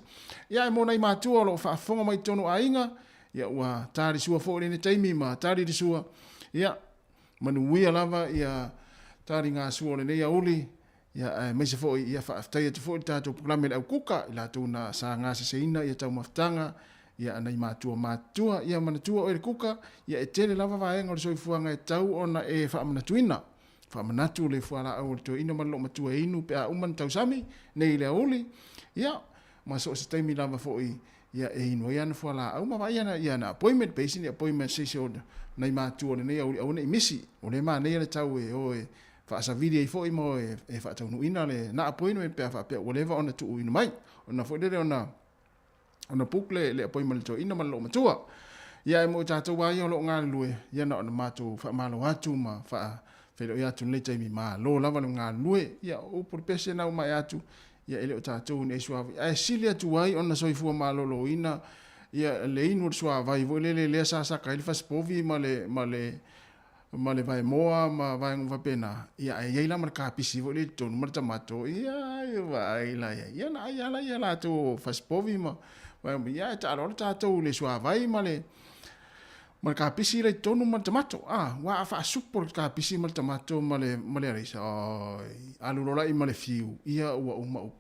Ia ae mo nai matua o lo o faafofoga mai i totonu o aiga, ia ua tali sua foi i lenei taimi ma tali le sua. Ia, manuia lava ia taligasua o lenei auli, ia aemaise foi ia faafetai atu foi i le tatou polokalame le Aukuka i latou na sa gaseseina ia taumafataga ia a nai matua matutua. Ia manatua oe le kuka, ia e tele lava vaega o le soifuaga e tatau ona e faamanatuina. Faamanatu le fualaau o le toeaina ma le loomatua e inu pe a uma ona tausami nei i le aoauli, ia, ma so o se taimi lava foi, ia, e inu ai ana fualaau ma vaai ana, ia, ana appointment, pe isi ni appointment a se isi o nai matua o lenei aoauli aua ne i misi. O lea e manaia le tau e o e faasavili ai foi ma o e faataunuuina lena appointment pe a faapea ua leva ona tuuina mai. Ona foi lele ona ona book le, le appointment le toeaina ma le loomatua. Ia, ae mo i tatou lava ia o lo o galulue, ia na ona matou faamalo atu ma faafeiloai atu i lenei taimi, malo lava le galulue. Ia, o upu o le pese na uma atu, ia e le o tatou ni ai suavai. Ae sili atu ai ona soifua maloloina ia le inu o le suavai foi lele lea sa saka ai le fasipovi ma le, ma le, ma le vaemoa ma vaega uma faapena, ia ae i ai la ma le kapisi foi lea i totonu ma le tamato, ia e vaai la i ai. Ia na ai lava la ia latou o fasipovi ma vaega uma, ia ae taalo tatou i le suavai ma le ma le kapisi la i totonu ma le tamato. Ah, aua a faasupo le kapisi ma le tamato ma le ma le araisa, oi, alu loa la i ma le fiu, ia ua uma upu.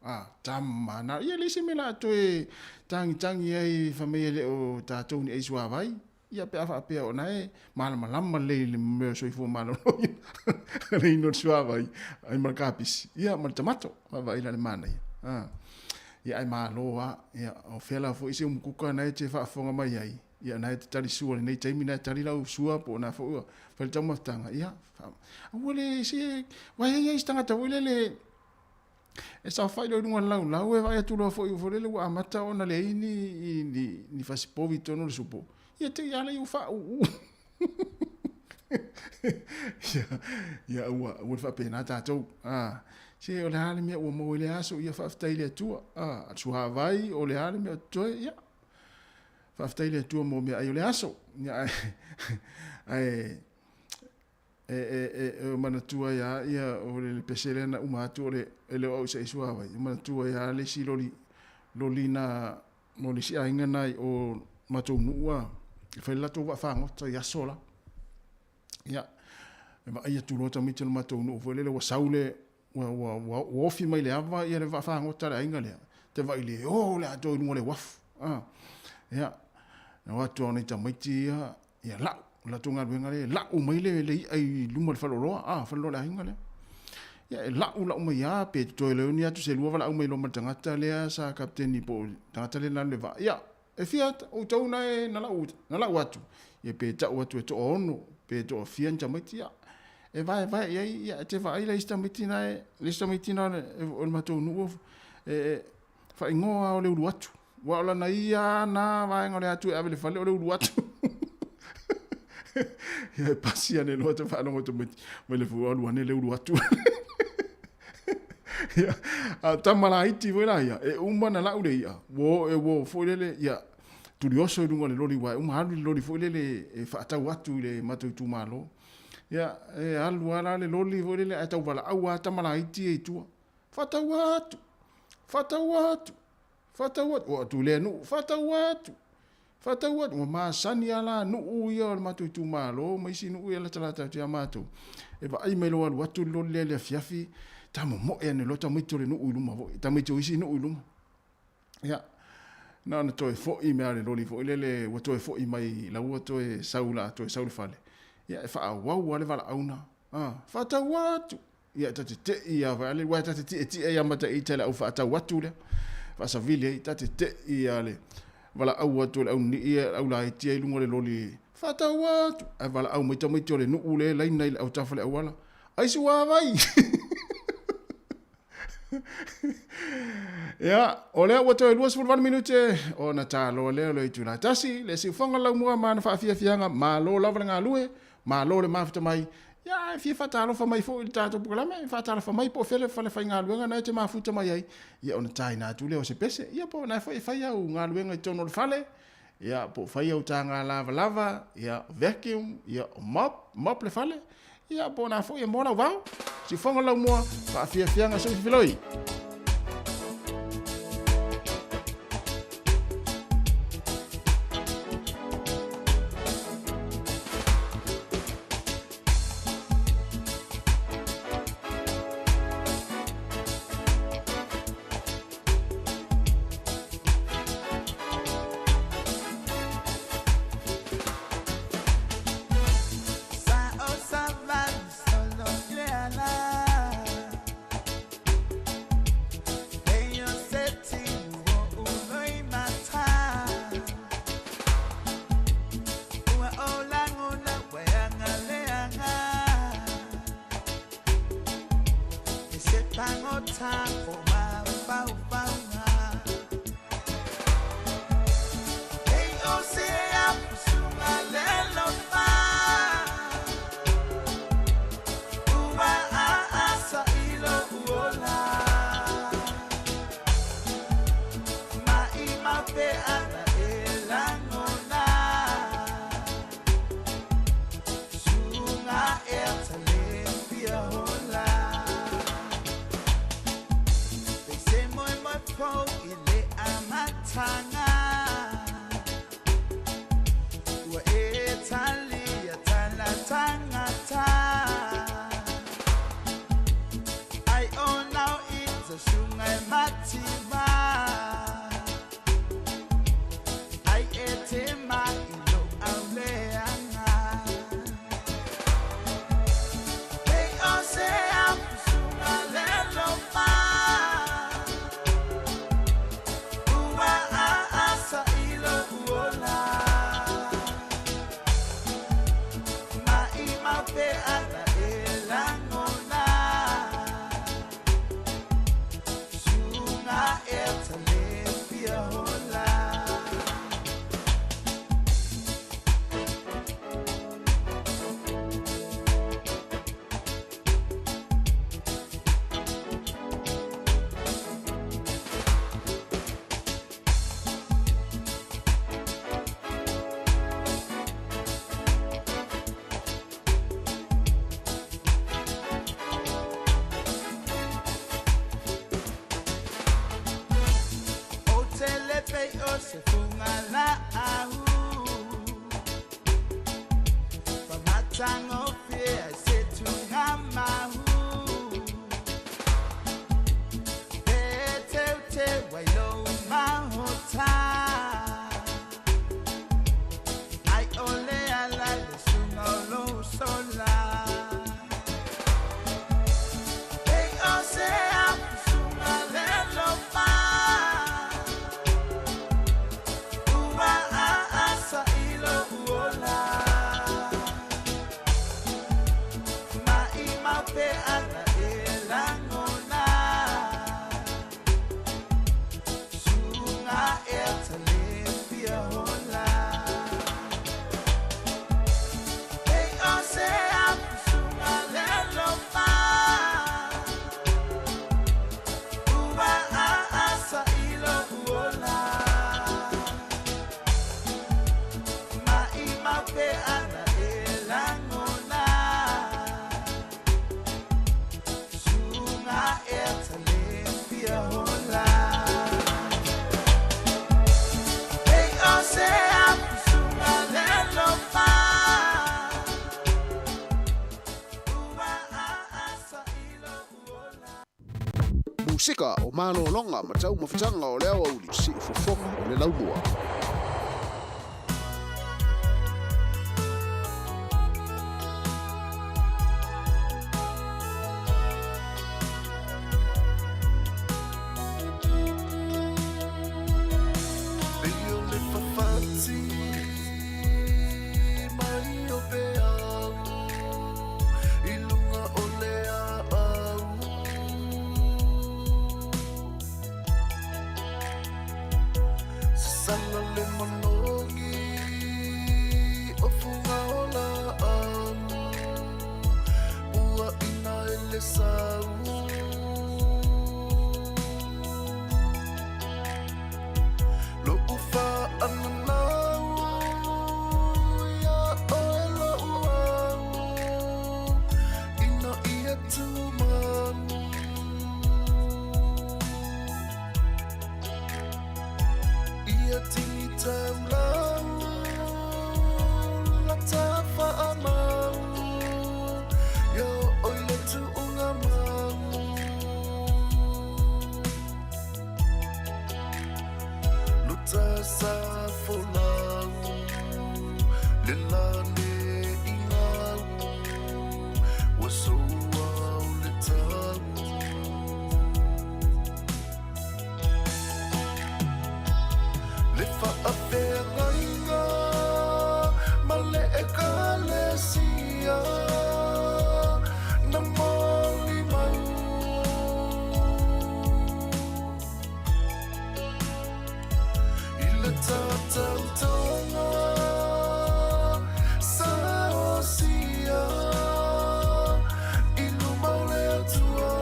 Ah, tama na, ia leai se mea la a toe tagitagi ai fai mai e le o tatou ni ai suavai. Ia pe a faapea o na e malamalama lelei i le mea o soifua maloloina, le inu o le suavai, ai ma le kapisi, ia ma le tamato, vaavaai la i le manaia. Ah. Ia ae malo lava, ia o fea lava foi se umukuka na e te faafofoga mai ai, ia na e te tali sua i lenei taimi, na e tali lau sua po o na foi ua fai le taumafataga, ia, aua le se, aua e i ai isi tagata foi lele, E saofai loa i luga o le laulau e vaai atu loa foi foi lele ua amata ona leai ni ni ni fasipovi i totonu o le supo, ia te i lava lea ua faauu. Ia, ia ua ua le faapena tatou. A, se o le a le mea ua maua i lea aso, ia faafetai i le Atua. A, suavai, o le a le mea o totoe, ia faafetai i le Atua mo meaai o le aso. Ia, ae, ae e, e, e, e manatua ai lava ia o le pese lea na uma atu o le, e le o au i se suavai, e manatua ai lava le isi loli, loli na, mo le isi aiga na i o matou nuu a, e fai le latou vaafagota i aso la. Ia, e vaai atu loa tamaiti o le matou nuu foi lele ua sau le, ua, ua, ua, ua ofi mai le ava ia le vaafagota a le aiga lea, te vaai le o le atoa i luga o le uafu. Ah, ia, na o atu lava o nai tamaiti ia, ia lau, o le latou galuega lea, e lau mai le, le i'a i luma o le faleoloa, ah, faleoloa o le aiga lea. Ia, e lau lau mai lava, pe totoe leoni atu se lua valaau mai loa ma le tagata lea sa kapeteni po o le tagata lea na alu i le vaa. Ia, e fia outou na e na lau, na lau atu, ia pe tau atu e toaono, pe toafia ni tamaiti, ia, e vaevae i ai, ia, e te vaai la isi tamaiti na e, le isi tamaiti na o le matou nuu, e, e faaigoa lava o le ulu atu. Aua o lana ia lava na vaega o le atu e ave i le fale o le ulu atu. Ia e pasi ane loa te faalogo tamaiti mai le fua alu ane le ulu atu. Ia, a tama laiti foi la ia, e uma na lau le ia, ua e ua foi lele, ia, tulioso i luga o le loli, ua e uma alu le loli foi lele e faatau atu i le matou itumalo. Ia, e alu lava la le loli foi lele ae tau valaau lava tama laiti ia i tua. Faatau atu! Faatau atu! Faatau atu! Oo atu i lea nuu, faatau atu! Faatau atu! Ua masani lava la nuu ia o le matou itumalo ma isi nuu ia e latalata atu ia matou, e vaai mai loa alu atu le loli lea i le afiafi, tamomoe ane loa tamaiti o le nuu i luma foi, tamaiti o isi nuu i luma. Ia, na ona toe foi mai lava o le loli foi lele, ua toe foi mai la ua toe sau la toe sau i le fale, ia e faaauau lava le valaauga, a, faatau atu! Ia, ta te te'i lava, aua ta te tietie ia Mataita i le au faatau atu lea, faasavili ai, ta te te'i lava le valaau atu e le aunii ia, le au laiti ia i luga o le loli, faatau atu, ae valaau mai tamaiti o le nuu lea e laina i le autafa o le auala, ai suavai! Ia, o lea ua toe 28 minute ona taloa lea o le itula tasi, le siufoga laumua ma ana faafiafiaga, malo lava le galue, Malo le mafuta mai. Ia, e fia faatalofa mai foi i le tatou polokalame, e faatalofa mai po o fea le falefaigaluega na e te mafuta mai ai, ia ona taina atu lea o se pese. Ia po o na foi e fai au galuega i totonu o le fale, ia po o fai au taga lavalava, ia vacuum, ia mop, mop le fale, ia po o na foi e moa lau vao. Siufoga lau moa, faafiafiaga sui filoi. pei o se fugalaau Famatagofie ai se tugamau E teuteu ai lou maota Ai o le ala i le suga o lou sola Pei o se afusuga le lofa Ua aasa i lou ola Maimau pe ana e lagona Suga ea tale fia hola Pei o se afusuga le lofa Ua aasa i lou ola Maimau pe ana e lagona Suga ea tale fia hola Pei o se afusuga le lofa Ua aasa i lou ola Musika o malologa ma taumafataga o le aoauli, siufofoga o le laumua. Pei o le fafati mai o peau i luga o le aau. Sasala le manogi o fuga o laau ua ina e le sau. Lo'u faananau ia oe lo'u au ina ia tumau. Ia tini taulau la tafaamau ia oo i le tuuga mau. Luta sa folau le lane i gau ua soua o le tau. Le faafeagaiga ma le ekalesia na molimau. I le tatautoga sa osia i luma o le Atua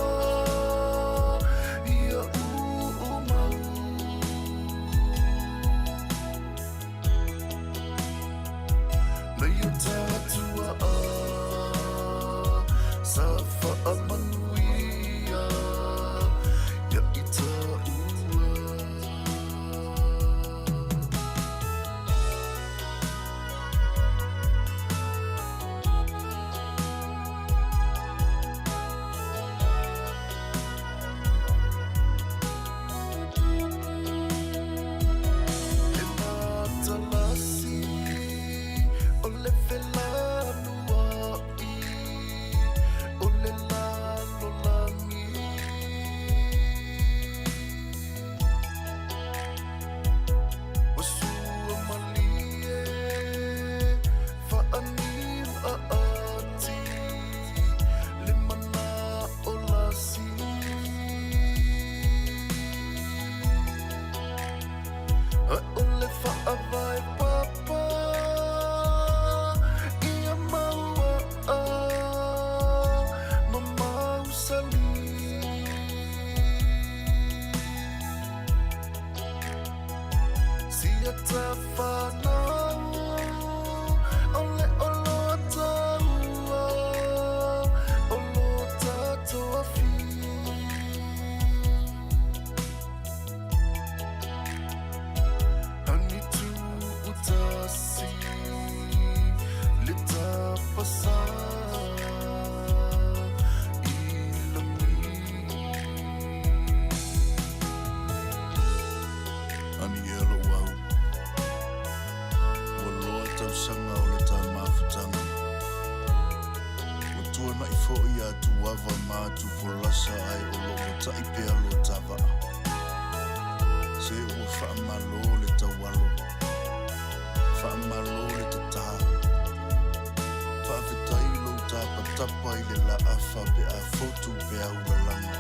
ia uumau. Nai o tatua a sa faamanuia ia i taua. Le matalasi o le felanuai o le lalolagi. Ua sua malie faaniu aati le manao lasi. A o le faavae papa ia maua ma mausali. Sia tafanau o le oloa taua o lo tatou afi. atuava ma atufolasa ae o lo o taʻi pea lo ta vaa. Se ua faamalo le taualo, faamalo le tatā. Faafetai i lou tapatapa i le laafa pe a fotu peau lalaga.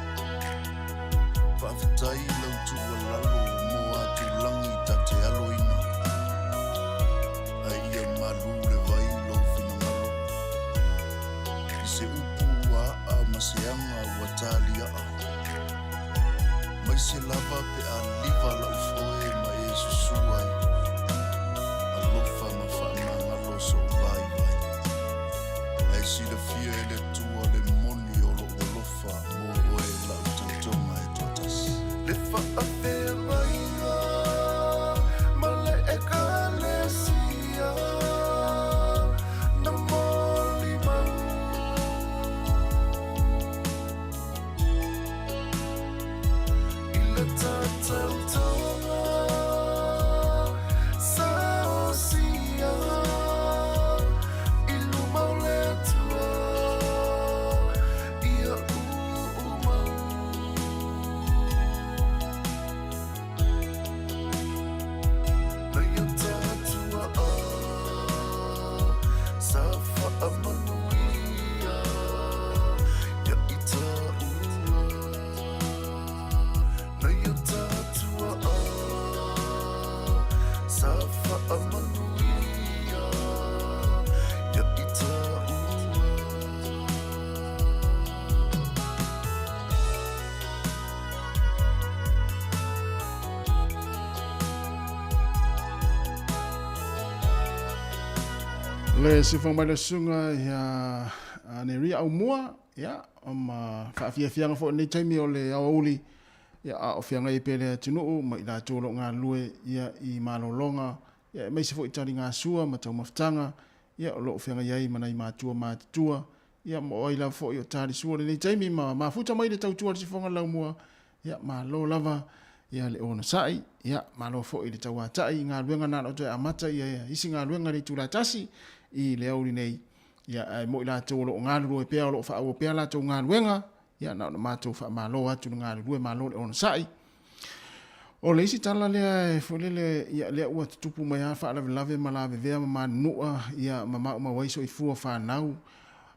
Faafetai i lau tuualalo mo atulagi ta te aloina. Ae ia malu le vai lou finagalo. I se upu ua a'a ma se aga ua talia'a. Mai se lava pe a liva la'u foe ma e susu ai. Alofa ma faamagalo so'u vaivai. Ae silafia e le Atua le moni o lo'u alofa mo oe la'u tautoga e toatasi. Le faafeagaiga ma le Ekalesia na molimau. I le tātou taonga sa osia i luma o le Atua ia uu mau. Nai o tātua a sa whaamanuia ia i tāua. Nei o tātua a sa whaamanuia ia i tāua. Le sifa mai le susuga ia Neria Aumua, ia, ma faafiafiaga foi i lenei taimi o le aoauli, ia, a o feagai ai pea le atunuu ma i latou o lo o galulue, ia, i malologa, ia, aemaise foi taligasua ma taumafataga, ia, o lo o feagai ai ma nai matua matutua, ia, ma o ai lava foi o talisua i lenei taimi ma mafuta mai le tautua a le sifoga laumua, ia, malo lava, ia, le onosai, ia, malo foi le tauatai i galuega na o toe amata ia isi galuega i le itula tasi i le aoauli nei. Ia, ae mo i latou o lo o galulue pea, o lo o faaauau pea a latou galuega, ia, na ona matou faamalo atu le galulue, malo le onosai. O le isi tala lea e foi lele, ia, lea ua tutupu mai lava faalavelave ma lavevea ma manunua, ia, ma maumau ai soifua fanau.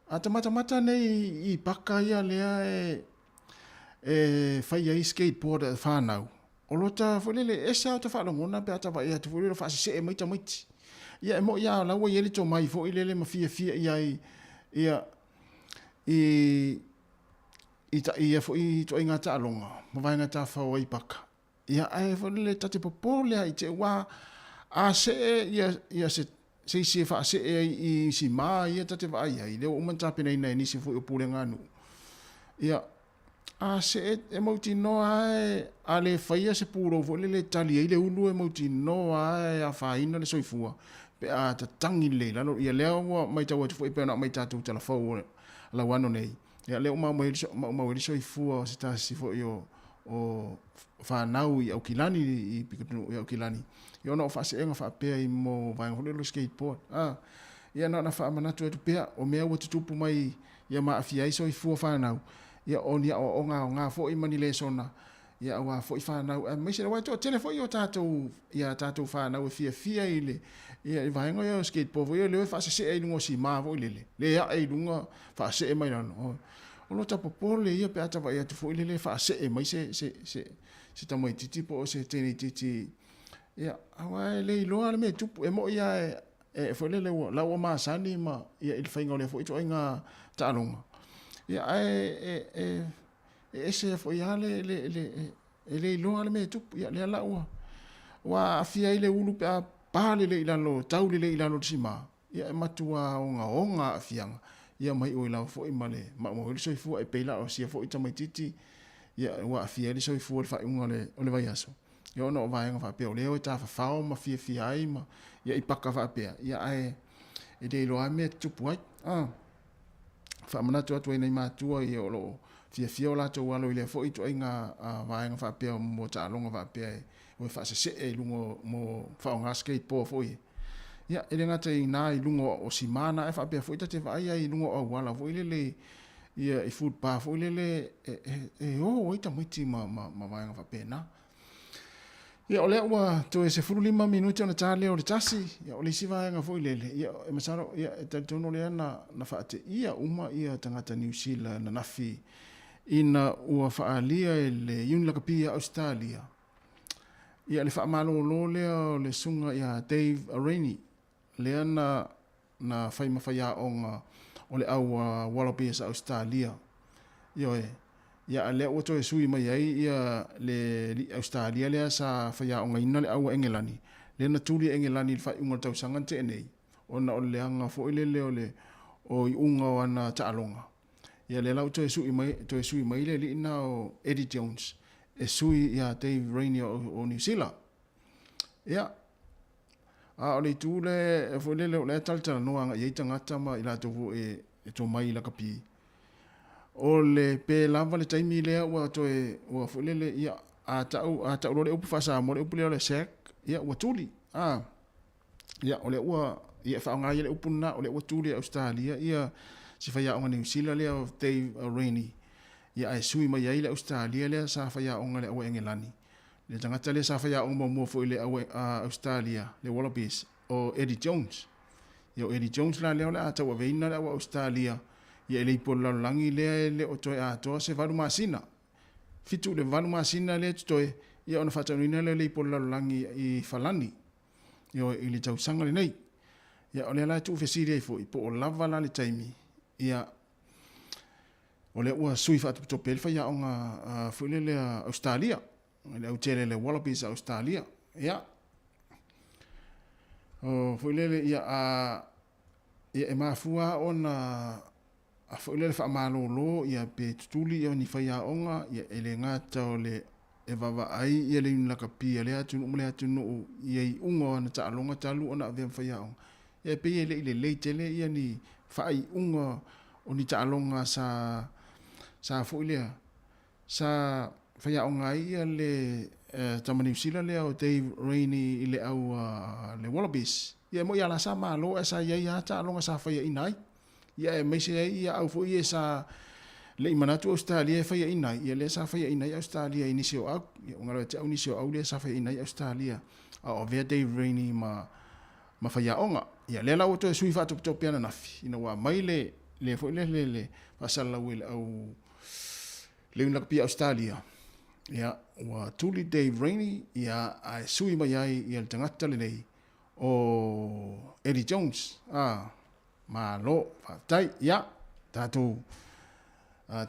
A ta matamata nei i paka ia lea e, e fai ai skateboard a fanau, O lota foi lele, e ese lava ota faalogona pe a ta vaai atu foi lele o faasesee mai tamaiti. Ia e moi lava o la ua i ai le tomai foi lele ma fiafia i ai ia i i ta ia foi ituaiga taaloga ma vaega tafao ai paka. Ia ae foi lele ta te popole lava i te aua a see ia ia se se isi e faasee ai i sima ia ta te vaai ai, lea ua uma ona tapenaina e nisi foi o pulega a nuu. Ia A se e mautinoa lava e, a le faia se pulou foi lele e tali ai le ulu e mautinoa lava e afaina le soifua pe a tatagi lelei i lalo. Ia lea ua matau atu foi pei ona aumai i tatou tala fou o Lauano nei, ia lea ua maumau ai le soifua o se tasi foi o o fanau i Aukilani, i pitonuu i Aukilani, ia ona o faaseega faapea i mo vaega foi lele o skateboard. A, ia na ona faamanatu atu pea, o mea ua tutupu mai ia ma aafia ai soifua fanau, ia o ni aoaoga aoga foi ma ni lesona, ia aua foi fanau, aemaise aua e toatele foi o tatou, ia tatou fanau e fiafia i le, ia i vaega ia o skateboard foi lea e faasesee i luga o sima foi lele, le ae i luga faasee mai lalo. O lota popole ia pe a ta vaai atu foi lele faasee mai se, se, se, se tamaititi po o se teineititi, ia, aua e le iloa le mea e tupu, e moi lava e, e foi lele ua la ua masani ma ia i le faiga o lea foi ituaiga taaloga. Ia ae e, e, e ese foi lava le, le, le, e le iloa le mea e tupu. Ia lea la ua, ua aafia ai le ulu pe a pa lelei i lalo, tau lelei i lalo o le sima, ia e matua ogaoga aafiaga, ia mai oi lava foi ma le maumau ai le soifua. E pei la o sia foi tamaititi, ia ua aafia ai le soifua i le faaiuga o le, o le vaiaso. Ia ona o vaega faapea o lea e tafafao ma fiafia ai ma ia i paka faapea, ia ae e le iloa lava mea e tutupu ai. Ah. Faamanatu atu ai nai matua ia o lo o fiafia o latou alo i lea foi ituaiga vaega faapea mo taaloga faapea e o e faasesee i luga mo faaaoga skateboard foi e. Ia, e le gata i ina i luga o simā na ae faapea foi ta te vaai ai i luga o auala foi lele. ia i food bar foi lele e, e, e o ai tamaiti ma, ma, ma vaega faapena. Ia, o lea ua toe 15 minute ona ta lea o le tasi, ia, o le isi vaega foi lele, ia, e masalo, ia, e talitonu lea na, na faateia uma ia tagata Niu Sila ananafi ina ua faaalia e le Iuni Lakapi a Ausetalia, ia, le faamalolo lea o le susuga ia Dave Rainey, lea na na fai ma faiaoga o le au Wallabies a Ausetalia. Ioe, ia a lea ua toe sui mai ai ia le alii Ausetalia lea sa faiaogaina le au a Engelani, lea na tuli e Engelani i le faaiuga o le tausaga na tea nei, ona o le leaga foi lele o le o iuga o ana taaloga. Ia lea la ua toe sui mai, toe sui mai le alii na o Eddie Jones e sui ia Dave Rainey o, o Niu Sila. Ia, A o le itu lea foi lele o lea e talatalanoa agai i ai tagata ma i latou foi e tomai i lakapi, o le pe lava le taimi lea ua toe ua foi lele ia a tau a tau loa le upu faa-Samoa le upu lea o le sack, ia ua tuli. A ia o lea ua ia e faaaoga ia le upu lena o lea ua tuli e Ausetalia ia si faiaoga Niu Sila lea o Dave Rainey ia ae sui mai ai le Ausetalia lea sa faiaoga i le au Engelani. Le tagata lea sa faiaoga muamua foi i le au Ausetalia, le Wallabies, o Eddie Jones. Ia o Eddie Jones la lea o le a tauaveina le au Ausetalia ia i le ipu o le lalolagi lea e le o toe atoa se valu masina. Fitu i le valu masina lea e totoe ia ona faataunuuina lea o le ipu o le lalolagi i Falani, ioe, i le tausaga lenei. Ia o lea la e tuufesili ai foi po o lava la le taimi ia O lea ua sui faatopetope ai le faiaoga foi lele a Ausetalia, le au tele le Wallabies a Ausetalia. Ia, o foi lele, ia, a, ia e mafua ona a foi lele faamalolo ia pe tutuli ia ni faiaoga ia e le gata o le e vaavaai ia le iuni lakapi a lea atunuu ma lea atunuu i iuga o ana taaloga talu ona avea ma faiaoga. Ia e pei e le i lelei tele ia ni faaiuga o ni taaloga sa sa foi lea sa faiaoga ai ia le tama Niu Sila lea o Dave Rainey i le au a le Wallabies. Ia e moi a la sa malo ae sa i ai lava taaloga sa faiaina ai. Ia aemaise ai ia au foi ia sa le i manatu Ausetalia e faiaina ai, ia lea sa faiaina ai Ausetalia i nisi o au. Ia ua galo ia te au nisi o au lea sa faiaina ai Ausetalia a o avea Dave Rainey ma ma faiaoga. Ia lea la ua toe sui faatopetope ananafi ina ua aumai le le foi lea le le faasalalau e le au le Iuni Lakapi a Ausetalia. Ia ua tuli Dave Rainey ia ae sui mai ai ia le tagata lenei o Eddie Jones. Ah, Malo, faafetai. Ia, tatou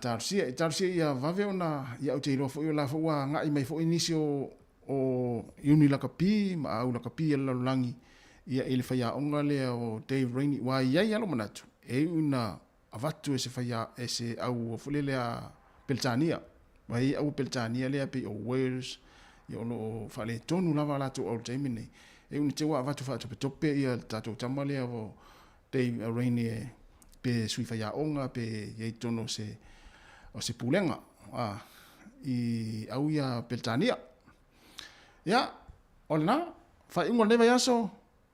talosia, e talosia ia vave ona, ia ou te iloa foi o la foi ua agai mai foi nisi o, o iuni lakapi ma au lakapi a le lalolagi ia i le faiaoga lea o Dave Rainey, ua i ai lava lou manatu, e iu ina avatu e se faia, e se au foi lele a Peretania, ua i ai au a Peretania lea pei o Wales, ia o lo o faaletonu lava a latou au i le taimi lenei. E ui ina te ua avatu faatopetope ia le tatou tama lea o Dave Rainey pe sui faiaoga pe i ai i totonu o se, o se pulega a, i au ia Peretania. Ia, o lena, faaiuga o lenei vaiaso,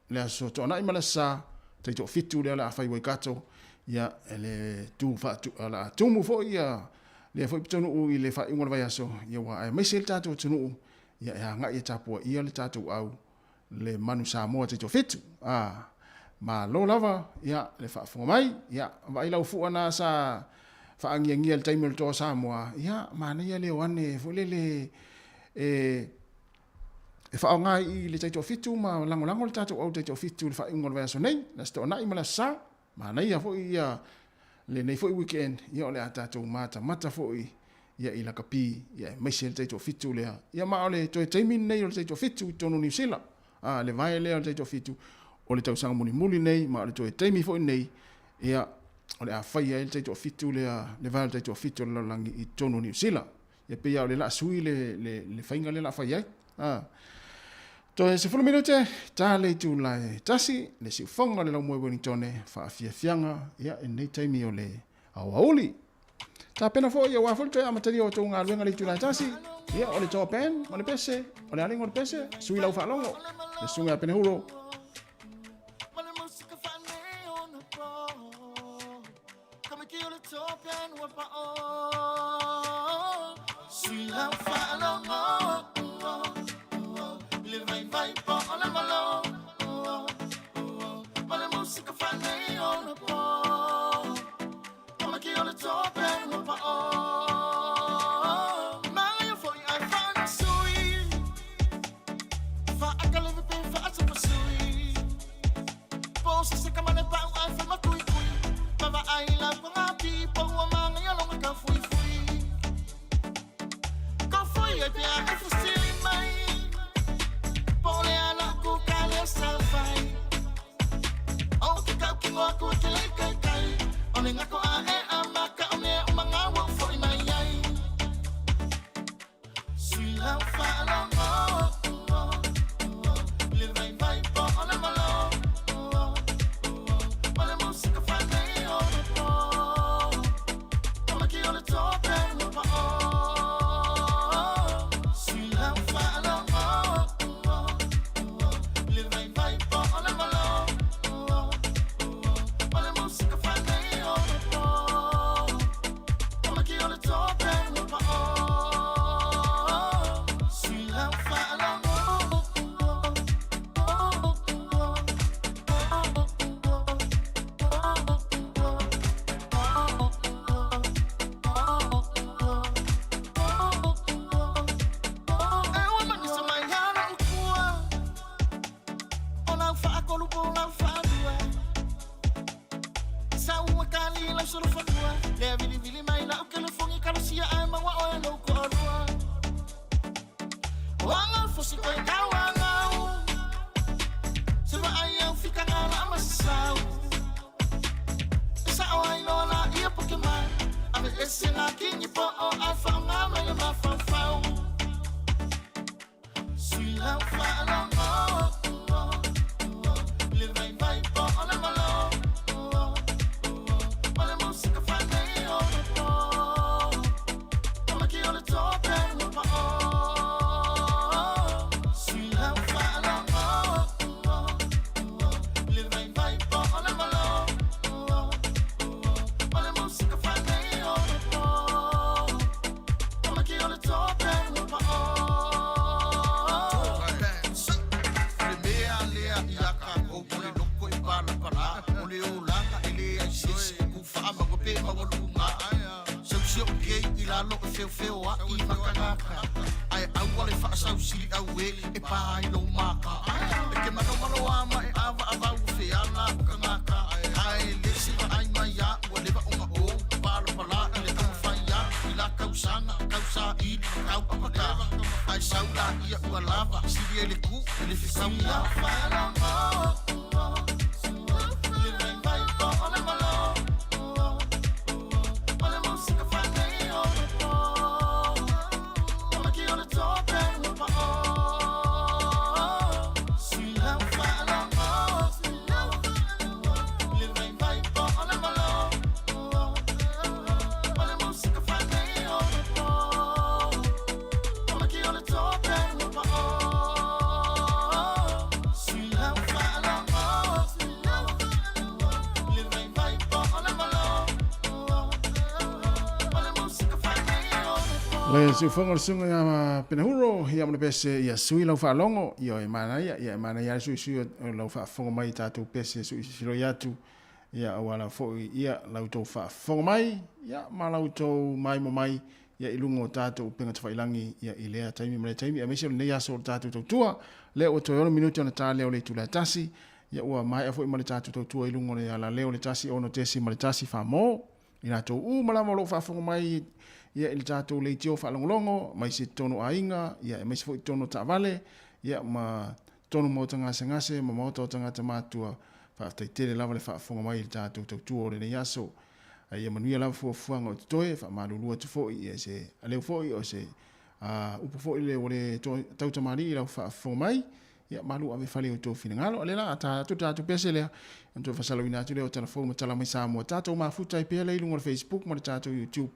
le aso Toonai ma le Aso Sa, tai toafitu lea o le a fai Waikato, ia, e le tu faatu, o le a tumu foi ia lea foi pitonuu i le faaiuga o le vaiaso, ia ua aemaise le tatou atunuu, ia e agai e tapuaia le tatou au le manu Samoa taitoafitu. A, malo lava, ia, le faafofoga mai, ia, vaai lau fua na sa faagiagia i le taimi o le Toa Samoa, ia, manaia le o ane foi lele e, e faaaoga i le taitoafitu ma lagolago le tatou au taitoafitu i le faaiuga o le vaiaso nei, le Aso Toonai ma le Aso Sa. Manaia foi ia lenei foi weekend, ia o le a tatou matamata foi ia i lakapi, ia aemaise le taitoafitu lea. Ia ma o le toe taimi lenei o le taitoafitu i totonu o Niu Sila. A, le vae lea o le taitoafitu o le tausaga mulimuli nei, ma o le toe taimi foi lenei, ia o le a faia ai le taitoafitu lea, le vae o le taitoafitu o le lalolagi i totonu o Niu Sila. Ia pei lava o lea o le a sui le, le, le faiga lea o le a fai ai. A. Toe 10 minute, ta le itula e tasi, le siufoga o le laumua i Wellingtone, faafiafiaga, ia, i lenei taimi o le aoauli. Tapena foi, aua foi le toe amatalia o tou galuega i le itula e tasi, ia, o le toa pen, o le pese, o le aliga o le pese, sui lau faalogo, le susuga ia Penehuro. Le siufoga o le susuga ia Penahuro, ia ma le pese ia sui lau faalogo, ia e manaia, ia e manaia le suisui o lau faafofoga mai i tatou pese suisiloi atu, ia aua lava foi ia la outou faafofoga mai, ia ma la outou maimo mai, ia i luga o tatou upega tafailagi, ia i lea taimi ma lea taimi, aemaise o lenei aso o le tatou tautua, lea ua toe 6 minute ona ta lea o le itula e tasi, ia ua maea foi ma le tatou tautua i luga o le alaleo le 1 6.1 famo. I latou uma lava o lo o faafofoga mai ia i le tatou leitio faalogologo, aemaise totonu o aiga, ia aemaise foi totonu o taavale, ia ma totonu o maota gasegase ma maota o tagata matutua, faafetai tele lava le faafofoga mai i le tatou tautua o lenei aso. A ia manuia lava fuafuaga o totoe, e faamalulu atu foi ia se aleu foi o se upu foi le ua le tautamalii i lau faafofoga mai, Ia, malu ave fale i outou finagalo. O lea la a ta atu le tatou pese lea, ona toe faasalauina atu lea o tala fou ma tala mai Samoa. Tatou mafuta ai pea lea i luga o le Facebook ma le tatou YouTube.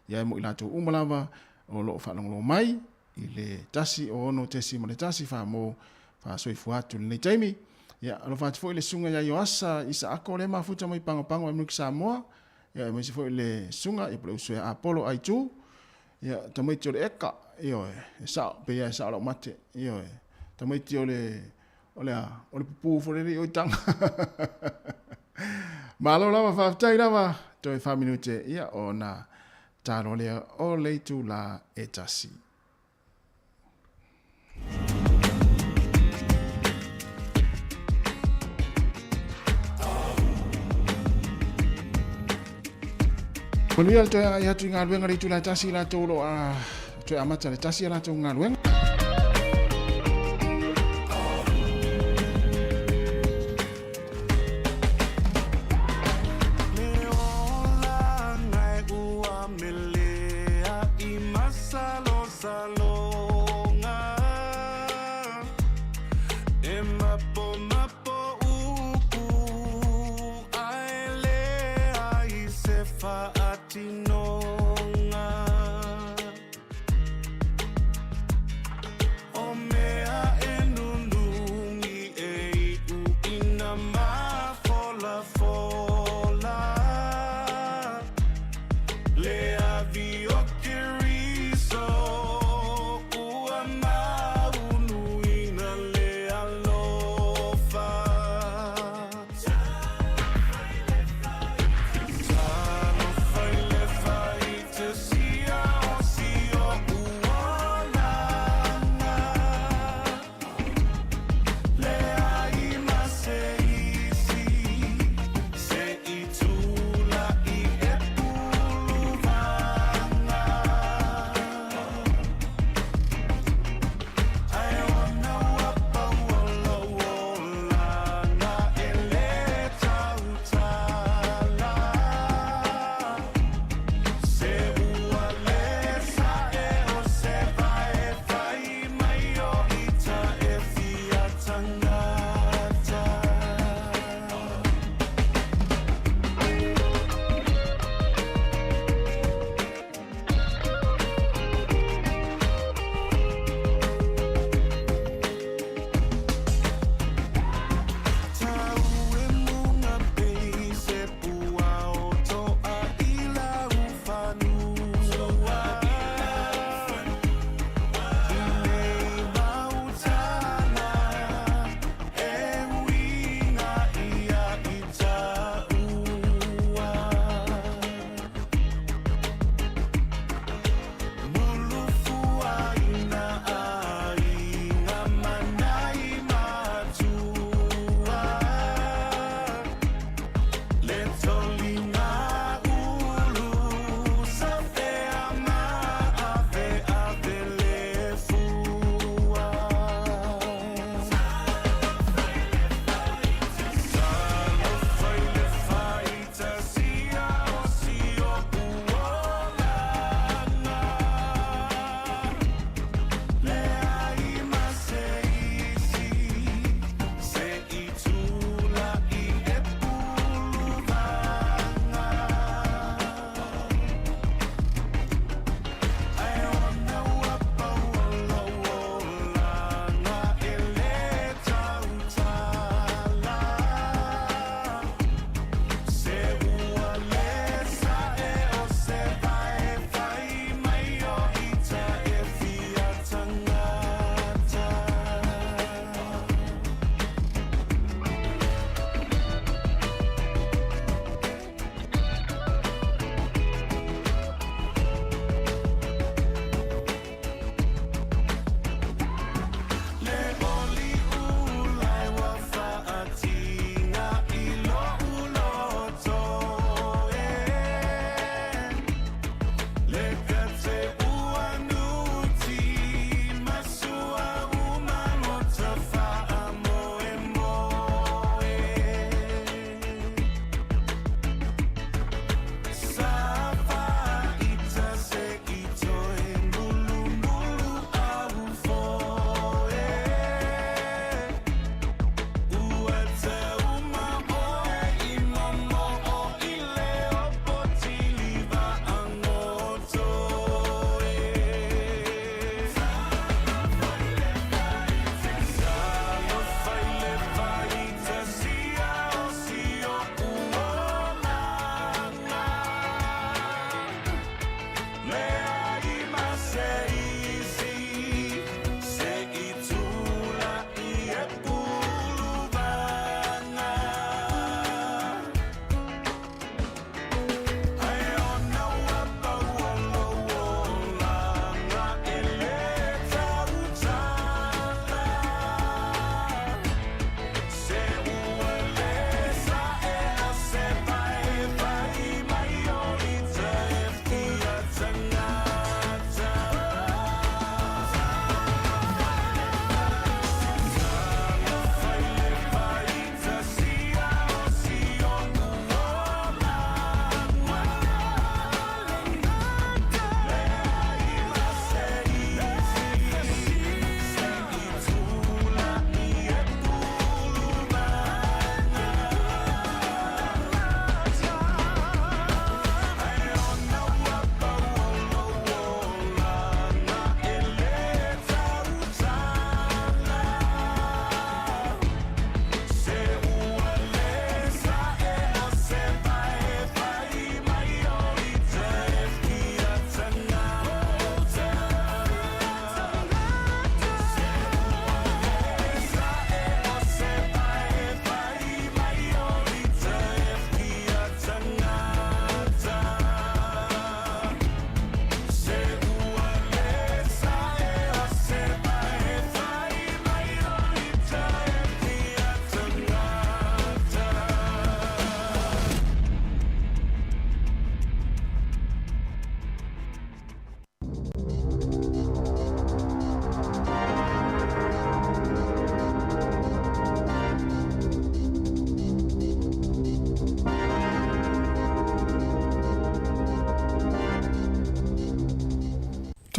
Ia e mo i latou uma lava o lo o faalogologo mai i le 1 6.1 famo faasoifua atu i lenei taimi. Ia, alofa atu foi le susuga ia Ioasa Isaako lea e mafuta mai Pagopago Amerika Samoa. Ia, aemaise foi le susuga ia po o le uso ia Apolo Aitu. Ia, tamaiti o le eka, ioe, e sao, pei lava e sao lau mate, ioe. Tamaiti o le, o le a, o le pupū foi lele i Oitaga. Malo lava, faafetai lava, toe 4 minute, ia, ona talo lea o le itula e tasi. Manuia le toe agai atu i galuega le itula e tasi i latou o lo o toe amata le tasi a latou galuega. Apo ma po upu ae leai se faatinoga. O mea e nunumi e iu ina mafolafola. Le avi o Keriso ua maunuina le alofa. Talofa i le.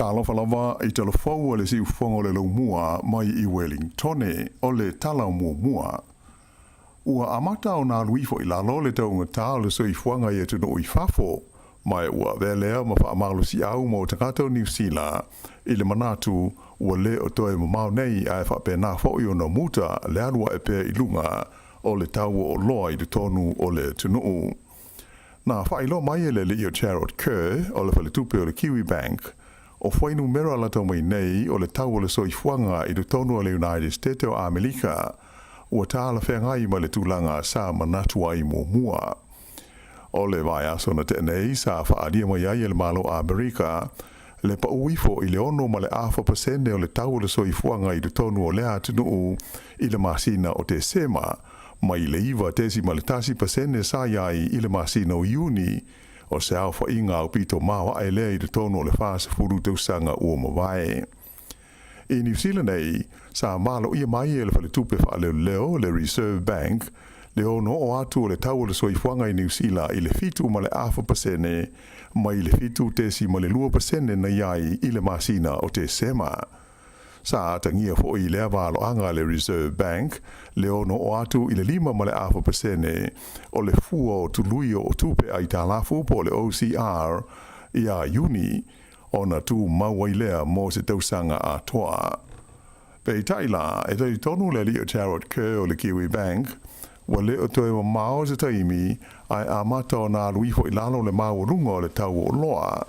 Talofa lava i talafou a le siufofoga o le Laumua mai i Welingtone, o le tala muamua. Ua amata ona alu ifo i lalo le taugata o le soifuaga i atunuu i fafo, ma ua avea lea ma faamalosiau mo tagata o Niu Sila i le manatu ua le o toe mamao nei ae faapena foi ona muta le alu ae pea i luga o le tau o oloa i totonu o le atunuu. Na faailoa mai e le alii o Jarrod Kerr o le faletupe o le Kiwibank, o fuainumera lata mai nei o le tau o le soifuaga i totonu o le United State o Amerika ua talafeagai ma le tulaga sa manatu ai muamua. O le vaiaso na tea nei sa faaalia mai ai e le Malo o Amerika le pau ifo i le 6.5% o le tau o le soifuaga i totonu o lea atunuu i le masina o Tesema, mai le 9.1% sa i ai i le masina o Iuni, o se aofaiga aupito maoae lea i totonu o le 40 tausaga ua mavae. I Niu Sila nei, sa maloia mai e le faletupe faaleoleo, le Reserve Bank, le ono oo atu o le tau o le soifuaga i Niu Sila i le 7.5% mai le 7.2% na i ai i le masina o Tesema. Sa atagia foi i lea valoaga a le Reserve Bank le ono oo atu i le 5.5% o le fua o tului o tupe aitalafu po o le OCR ia Iuni, ona tumau ai lea mo se tausaga atoa. Peitai la, e talitonu le alii o Jarrod Kerr o le Kiwibank, ua le o toe mamao se taimi ae amata ona alu ifo i lalo le maualuga o le tau o oloa.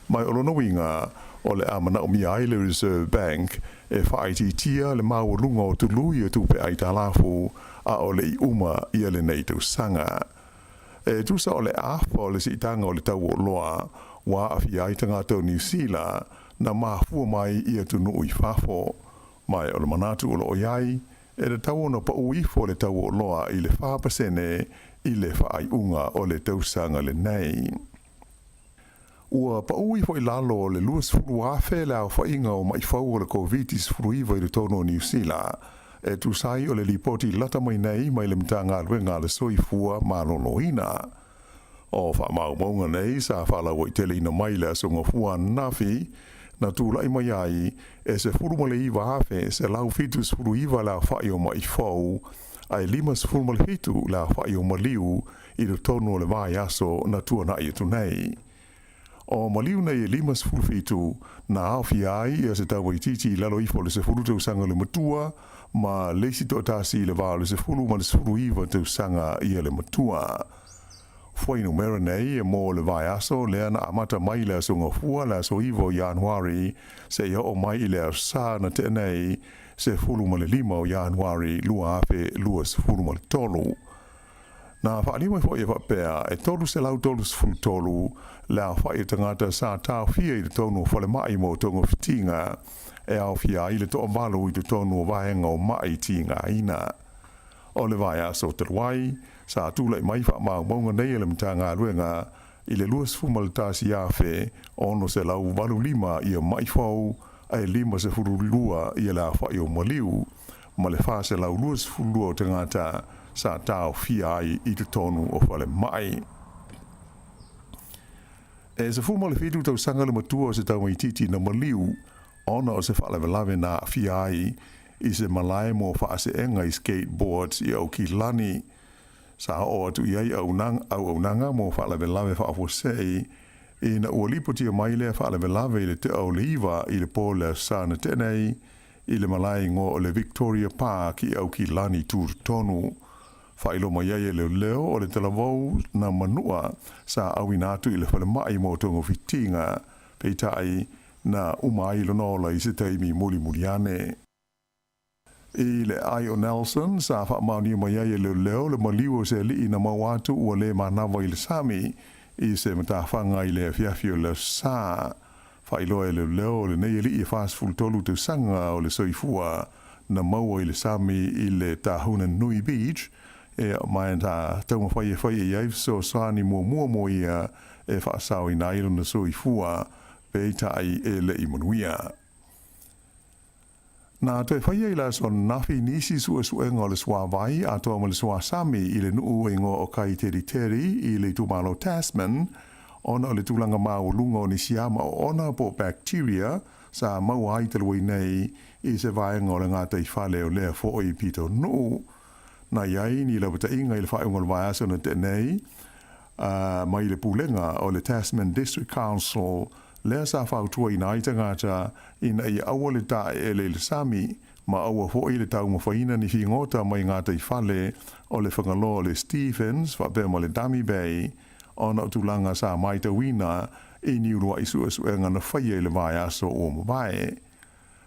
Ma o lona uiga, o le a manaomia ai le Reserve Bank e faaitiitia le maualuga o tului o tupe aitalafu a o le i uma ia lenei tausaga. E tusa o le afa o le siitaga o le tau o oloa ua aafia ai tagata o Niu Sila na mafua mai i atunuu i fafo. Ma o le manatu o lo o i ai, e tatau ona pau ifo le tau o oloa i le 4% i le faaiuga o le tausaga lenei. Ua pau ifo i lalo o le 20,000 le aofaiga o maʻi fou o le Koviti-19 i totonu o Niu Sila, e tusa ai o le lipoti lata mai nei mai le Matagaluega a le Soifua Maloloina. O faamaumauga nei sa faalauaiteleina mai le Aso Gafua ananafi, na tulai mai ai e 19,179 le aofai o maʻi fou, ae 57 le aofai o maliu i totonu o le vaiaso na tuanaʻi atu nei. O maliu nei e 57 na aofia ai ia se tamaitiiti i lalo ifo o le 10 tausaga le matua ma le isi toatasi i le va o le 10 ma le 19 tausaga ia le matua. Fuainumera nei e mo le vaiaso lea na amata mai le Aso Gafua le aso 9 o Ianuari seia oo mai i le Aso Sa na tea nei 15 o Ianuari 2023. Na faaalia mai foi e faapea, e 333 le aofai o tagata sa taofia i totonu o falemai mo togafitiga e aofia ai le toavalu i totonu o vaega o maʻi tigaina. O le vaiaso talu ai, sa tulai mai faamaumauga nei a le Matagaluega i le 21,685 ia maʻi fou ae 52 ia le aofai o maliu ma le 422 o tagata sa taofia ai i totonu o falemai. E 17 tausaga le matua o se tamaitiiti na maliu ona o se faalavelave na aafia ai i se malae mo faaseega i skateboards i Aukilani. Sa oo atu i ai auaunaga mo faalavelave faafuasei ina ua lipotia mai lea faalavelave i le tea o le 9 i le po le Aso Sa na tea nei i le malae igoa o le Victoria Park i Aukilani tutotonu. Faailoa mai ai e leoleo o le talavou na manua sa auina atu i le falemai mo togafitiga, peitai na uma ai lona ola i se taimi mulimuli ane. I le aai o Nelson, sa faamaonia mai ai e leoleo le maliu o se alii na maua atu ua le manava i le sami i se matafaga i le afiafi o le Aso Sa. Faailoa e leoleo o lenei alii e 43 tausaga o le soifua na maua i le sami i le Tahuna Nui Beach, e ma na taumafai e fai i ai fesoasoani muamua mo ia e faasaoina ai lona soifua, peitai e le i manuia. Na toe faia i le aso ananafi nisi suesuega o le suavai atoa ma le suasami i le nuu e igoa o Kaiteriteri i le itumalo Tasman, ona o le tulaga maualuga o ni siama oona po o bacteria sa maua ai talu ai nei i se vaega o le gataifale o lea foi pitonuu. Na i ai ni lapataiga i le faaiuga o le vaiaso na tea nei mai le Pulega o le Tasman District Council lea sa fautuaina ai tagata ina ia aua le taeele i le sami ma aua foi le taumafaina ni figota mai gataifale o le Fagaloa o le Stephens faapea ma le Dummy Bay ona o tulaga sa maitauina i ni uluai suesuega na faia i le vaiaso ua mavae.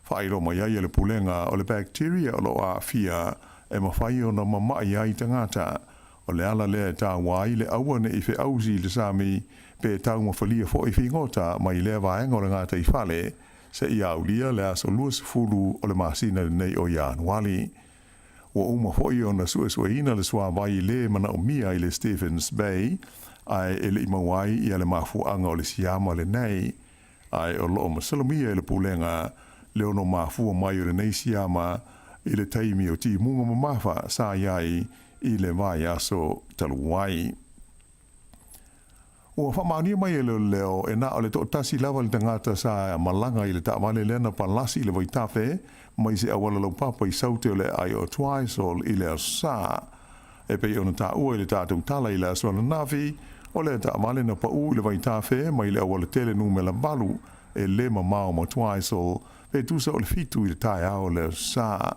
Faailoa mai ai e le Pulega o le bacteria o lo o aafia e mafai ona mama'i ai tagata. O le ala lea e taua ai le aua ne i feausi i le sami pe taumafalia foi figota mai lea vaega o le gataifale seia aulia le aso 20 o le masina lenei o Ianuali. Ua uma foi ona suesueina le suavai le manaomia i le Stephens Bay ae e le i maua ai ia le mafuaaga o le siama lenei. Ae o lo o masalomia e le Pulega le ono mafua mai o lenei siama i le taimi o timuga mamafa sa i ai i le vaiaso talu ai. Ua faamaonia mai e leoleo e na o le toatasi lava le tagata sa malaga i le taavale lea na palasi i le vaitafe mai se auala laupapa i Saute o le aai o Twizel i le Aso Sa. E pei ona taua i le tatou tala i le aso ananafi, o lea taavale na pau i le vaitafe mai le auala tele numera 8 e le mamao ma Twizel pe tusa o le 7 i le taeao o le Aso Sa.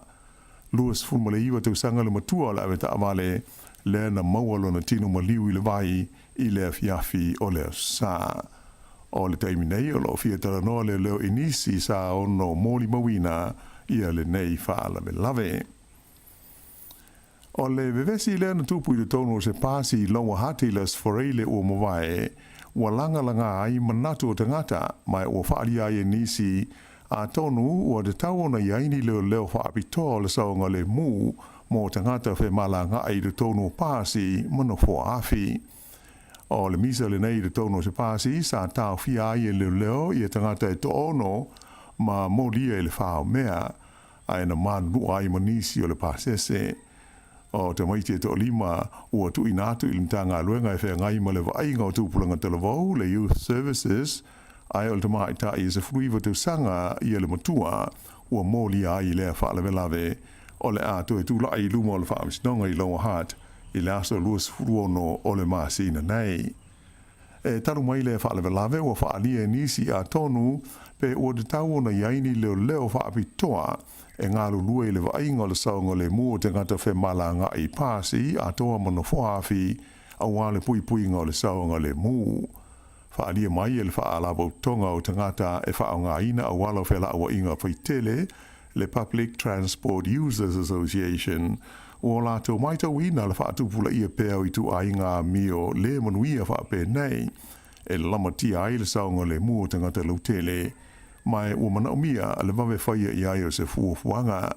29 tausaga le matua o le avetaavale lea na maua lona tino maliu i le vai i le afiafi o le Aso Sa. O le taimi nei o lo o fia talanoa leoleo i nisi sa ono molimauina ia lenei faalavelave. O le vevesi lea na tupu i totonu o se pasi i Lower Hutt i le Aso Faraile ua mavae, ua lagalaga ai manatu o tagata, ma ua faaalia ai e nisi, atonu ua tatau ona i ai ni leoleo faapitoa o le saogalemu mo tagata femalagaai i totonu o pasi ma nofoa afi. O le misa lenei i totonu o se pasi sa taofia ai e leoleo ia tagata e toaono ma molia i le faomea, ae na manunua ai ma nisi o le pasese. O tamaiti e toalima ua tuuina atu i le Matagaluega e feagai ma le vaaiga o tupulaga talavou, le Youth Services, ae o le tamaitai e 19 tausaga ia le matua ua molia ai i lea faalavelave o le a toe tulai i luma o le Faamasinoga i Lower Hutt i le aso 26 o le masina nei. E talu mai lea faalavelave ua faaalia e nisi atonu pe ua tatau ona i ai ni leoleo faapitoa e galulue i le vaaiga o le saogalemu o tagata femalagaai pasi atoa ma nofoafi aua le puipuiga o le saogalemu. Faaalia mai e le Faalapotopotoga o Tagata e Faaaogaina Auala o Felauaiga Faitele, le Public Transport Users Association, ua latou maitauina le faatupulaia pea o ituaiga amio le manuia faapenei e lamatia ai le saogalemu o tagata lautele, ma ua manaomia le vave faia i ai o se fuafuaga.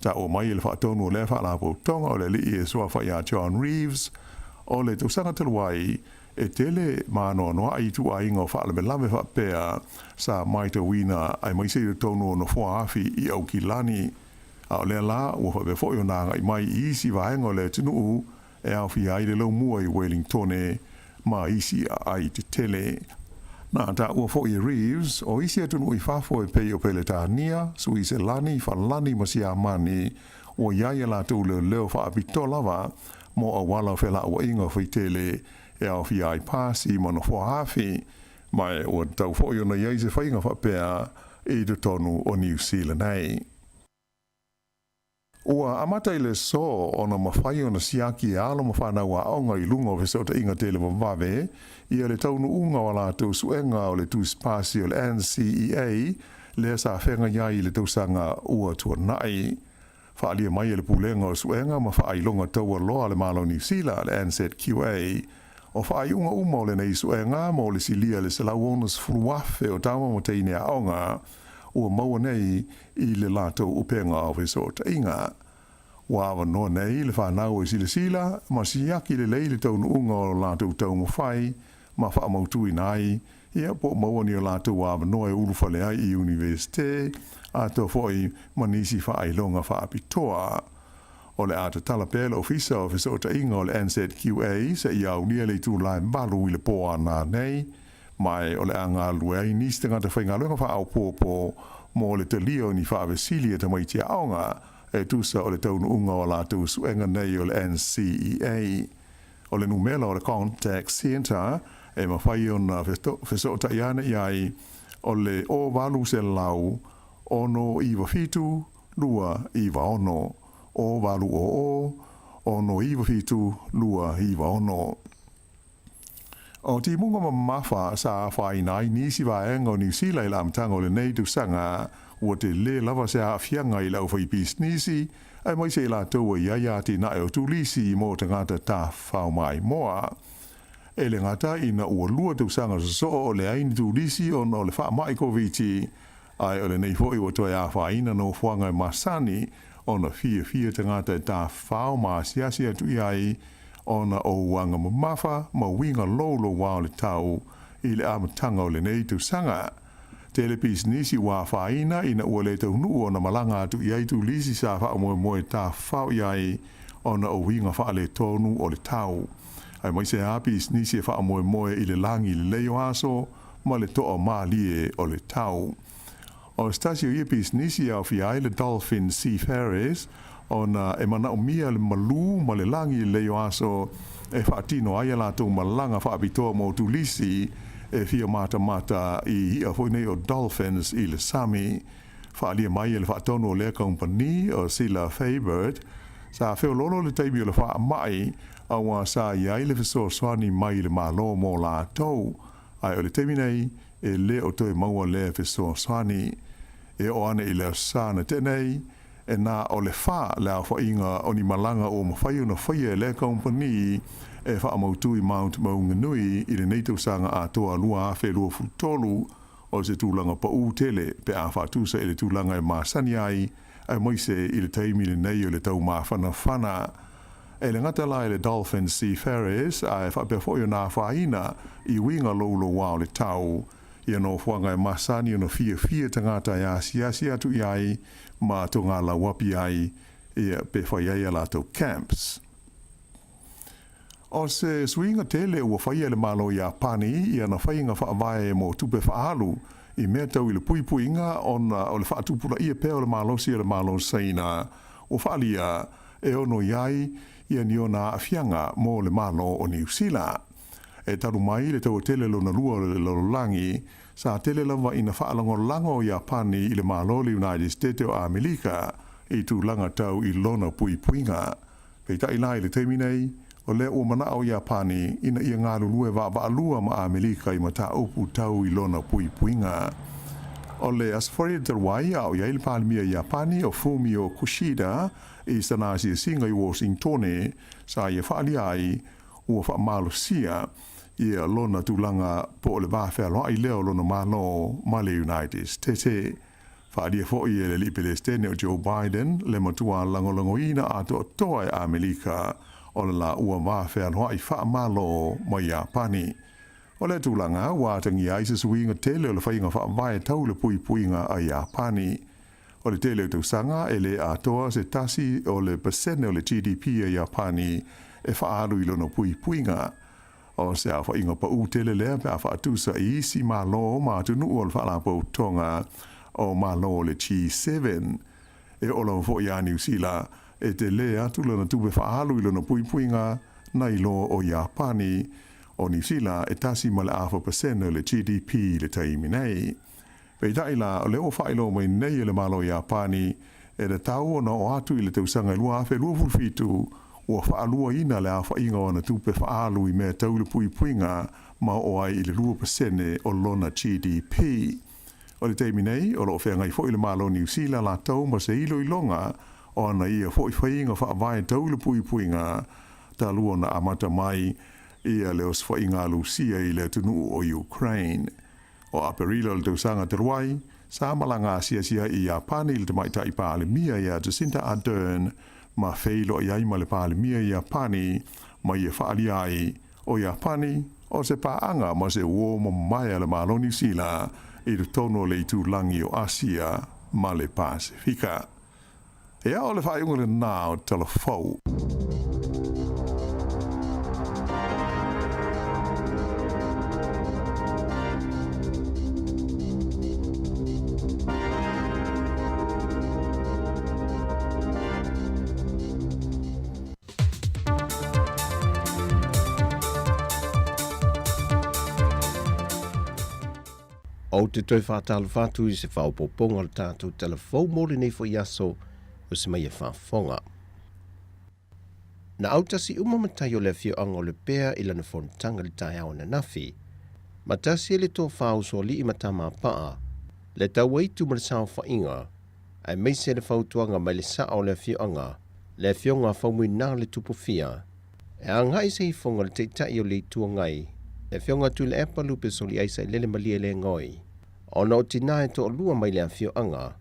Taua mai e le faatonu o lea faalapotopotoga o le alii e suafa ia John Reeves, o le tausaga talu ai, e tele ma anoanoai ituaiga o faalavelave faapea sa maitauina aemaise i totonu o nofoa afi i Aukilani. A o lea la ua faapea foi ona agai mai i isi vaega o le atunuu e aofia ai le laumua i Wellingtone ma isi aai tetele. Na taua foi e Reeves, o isi atunuu i fafo e pei o Peletania, Suiselani, Falani ma Siamani, ua i ai a latou leoleo faapitoa lava mo auala o felauaiga faitele e aofia ai pasi ma nofoa afi, ma ua tatau foi ona i ai se faiga faapea i totonu o Niu Sila nei. Ua amata i le aso ona mafai ona siaki e alo ma fanau aoga i luga o fesootaiga televavave ia le taunuuga o a latou suega o le tusi pasi o le NCEA lea sa feagai ai i le tausaga ua tuanai. Faaalia mai e le Pulega o Suega ma Faailoga Taualoa a le Malo o Niu Sila, le NZQA, o faaiuga uma o lenei suega mo le silia i le 160,000 o tama ma teine aoga ua maua nei i le latou upega o fesootaiga. Ua avanoa nei le fanau e silasila ma siaki lelei le taunuuga o latou taumafai ma faamautuina ai ia po o maua ni o latou avanoa e ulufale ai i Iunivesite atoa foi ma nisi faailoga faapitoa. O le a tatala pea le Ofisa o Fesootaiga o le NZQA seia aulia le itula e 8 i le po a nanei, ma o le a galulue ai nisi tagata faigaluega faaopoopo mo le talia o ni faavesili a tamaiti aoga e tusa o le taunuuga o a latou suega nei o le NCEA. O le numela o le Contact Centre e mafai ona fesootai ane i ai o le 0800 697 296, 0800 697 296. O timuga mamafa sa afaina ai nisi vaega o Niu Sila i le amataga o lenei tausaga, ua tele lava se aafiaga i le aufaipisinisi, aemaise i latou e i ai atinae o turisi mo tagata tafafao maimoa. E le gata ina ua lua tausaga sosoo o leai ni turisi ona o le faamai Koviti, ae o lenei foi ua toe afaina nofoaga e masani ona fiafia tagata e tafafao ma asiasi atu i ai ona o uaga mamafa ma uiga louloua o le tau i le amataga o lenei tausaga. Tele pisinisi ua afaina ina ua le taunuu ona malaga atu i ai turisi sa faamoemoe tafafao i ai ona o uiga faaletonu o le tau. Aemaise lava pisinisi e faamoemoe i le lagi lelei o aso ma le toa malie o le tau. O se tasi o ia pisinisi e aofia ai le Dolphin Seafarers ona e manaomia le malū ma le lagi lelei o aso e faatino ai a latou malaga faapitoa mo turisi e fia matamata i i'a foi nei o dolphins i le sami. Faaalia mai e le faatonu o lea kaupani o Sila Faybird, sa feoloolo le taimi o le faamai auā sa i ai le fesoasoani mai i le Malo mo latou, ae o le taimi nei e le o toe maua lea fesoasoani. E oo ane i le aso sa na tea nei, e na o le fa le aofaiga o ni malaga ua mafai ona faia e lea kaupani e faamautu i Mount Maunganui i lenei tausaga atoa 2023, o se tulaga paū tele pe a faatusa i le tulaga e masani ai, aemaise i le taimi lenei o le taumafanafana. E le gata la i le Dolphin Seafarers, ae faapea foi ona afaina i uiga louloua o le tau. Ia nofoaga e masani ona fiafia tagata e asiasi atu i ai ma togalauapi ai, ia, pe fai ai a latou camps. O se suiga tele ua faia e le Malo Iapani i ana faiga faavae mo tupe faaalu i mea tau i le puipuiga ona o le faatupulaia pea o le malosi o le Malo Saina ua faaalia e ono i ai ia ni ona aafiaga mo le Malo o Niu Sila. E talu mai le taua tele lona lua o le lalolagi, sa tele lava ina faalagolago Iapani i le Malo o le United State o Amerika i tulaga tau i lona puipuiga. Peitai la i le taimi nei, o lea ua manao Iapani ina ia galulue vaavaalua ma Amerika i mataupu tau i lona puipuiga. O le Aso Faraile talu ai, a o i ai le Palemia Iapani o Fumio Kishida i sana asiasiga i Washingtone, sa ia faaalia ai ua faamalosia ia lona tulaga po o le va fealoai lea o lona Malo ma le United States. Faaalia foi e le Alii Pelesitene o Joe Biden le matua lagolagoina atoatoa e Amerika o le laua va fealoai faamalo ma Iapani. O lea tulaga ua atagia ai se suiga tele o le faiga faavae tau le puipuiga a Iapani. O le tele o tausaga e le atoa se tasi o le pasene o le GDP a Iapani e faaalu i lona puipuiga. O se aofaiga paū tele lea pe a faatusa i isi Malo ma atunuu o le Faalapotopotoga o Malo o le G7. E oo lava foi ia Niu Sila e telē atu lana tupe faaalu i lona puipuiga nai loa o Iapani. O Niu Sila e tasi ma le afa pasene o le GDP i le taimi nei. Peitai la, o lea ua faailoa mai nei e le Malo Iapani, e tatau ona oo atu i le tausaga e 2027, ua faaluaina le aofaiga o ana tupe faaalu i mea tau i le puipuiga ma oo ai i le 2% o lona GDP. O le taimi nei, o lo o feagai foi le Malo Niu Sila latou ma se iloiloga o ana ia foi faiga faavae tau i le puipuiga talu ona amata mai ia le osofaiga a Lusia i le atunuu o Ukraine. O Aperila o le tausaga talu ai, sa malaga asiasi ai i Iapani le tamaitai Palemia ia Jacinda Ardern ma feiloai ai ma le Palemia Iapani ma ia faaalia ai o Iapani o se paaga ma se uō mamae a le Malo Niu Sila i totonu o le itulagi o Asia ma le Pasefika. Ia, o le faaiuga lenā o Tala Fou. Ou te toe faatalofa atu i se faaopoopoga o le tatou tala fou mo lenei foi aso o se mai e faafofoga. Na autasi uma matai o le afioaga o Lepea i lana fonotaga i le taeao ananafi, ma tasi ai le tofa usoalii ma Tamapaa, le tauaitu ma le saofaiga, aemaise le fautuaga mai le sao o le afioaga, le Afioga a Faumuina le Tupufia, e agai se ifoga i le Taitai o le Itu Agai, le Afioga a Tuilaepa Lupe Soliai Sailele Malielegaoi, ona o tinā e toalua mai le afioaga,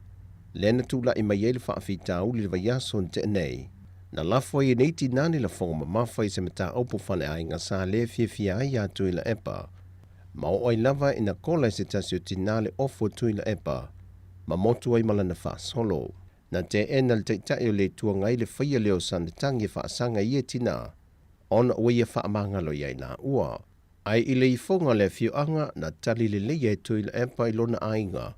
lea na tulai mai ai le faafitauli i le vaiaso na tea nei, na lafo ai e nei tinā ni lafoga mamafa i se mataupu faleaiga sa le fiafia ai ia Tuilaepa. Ma oo ai lava ina kola e se tasi o tinā le ofu o Tuilaepa, ma motu ai ma lana faasolo. Na teena le Taitai o le Itu Agai le faia lea o sana tagi e faasaga i ia tinā, ona ua ia faamagalo i ai laua. Ae i le ifoga o le afioaga, na tali lelei e Tuilaepa i lona aiga,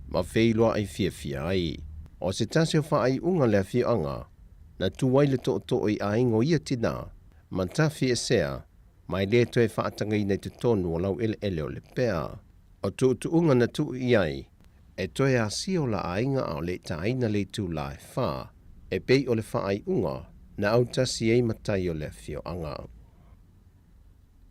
ma feiloai fiafia ai. O se tasi o faaiuga le afioaga, na tu ai le tootoo i aiga o ia tinā, ma tafiesea, ma e le toe faatagaina i totonu o laueleele o Lepea. O tuutuuga na tuu i ai, e toe asia o la aiga a o le i tāina le itulā e whā, e pei o le faaiuga na autasi ai matai o le afioaga.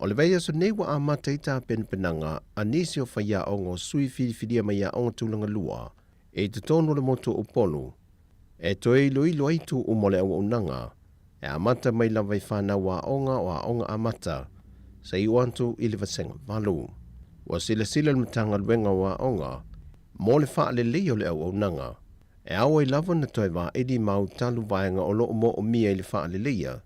O le vaiaso nei ua amata ai tapenapenaga a nisi o faiaoga o sui filifilia mai aoga tulaga lua i totonu o le motu o Upolu e toe iloilo ai itu uma o le auaunaga e amata mai lava i fanau aoga o aoga amata seia atu i le vasega valu. Ua silasila le Matagaluega o Aoga mo le faaleleia o le auaunaga e ao ai lava ona toe vaili ma autalu vaega o lo o moomia i le faaleleia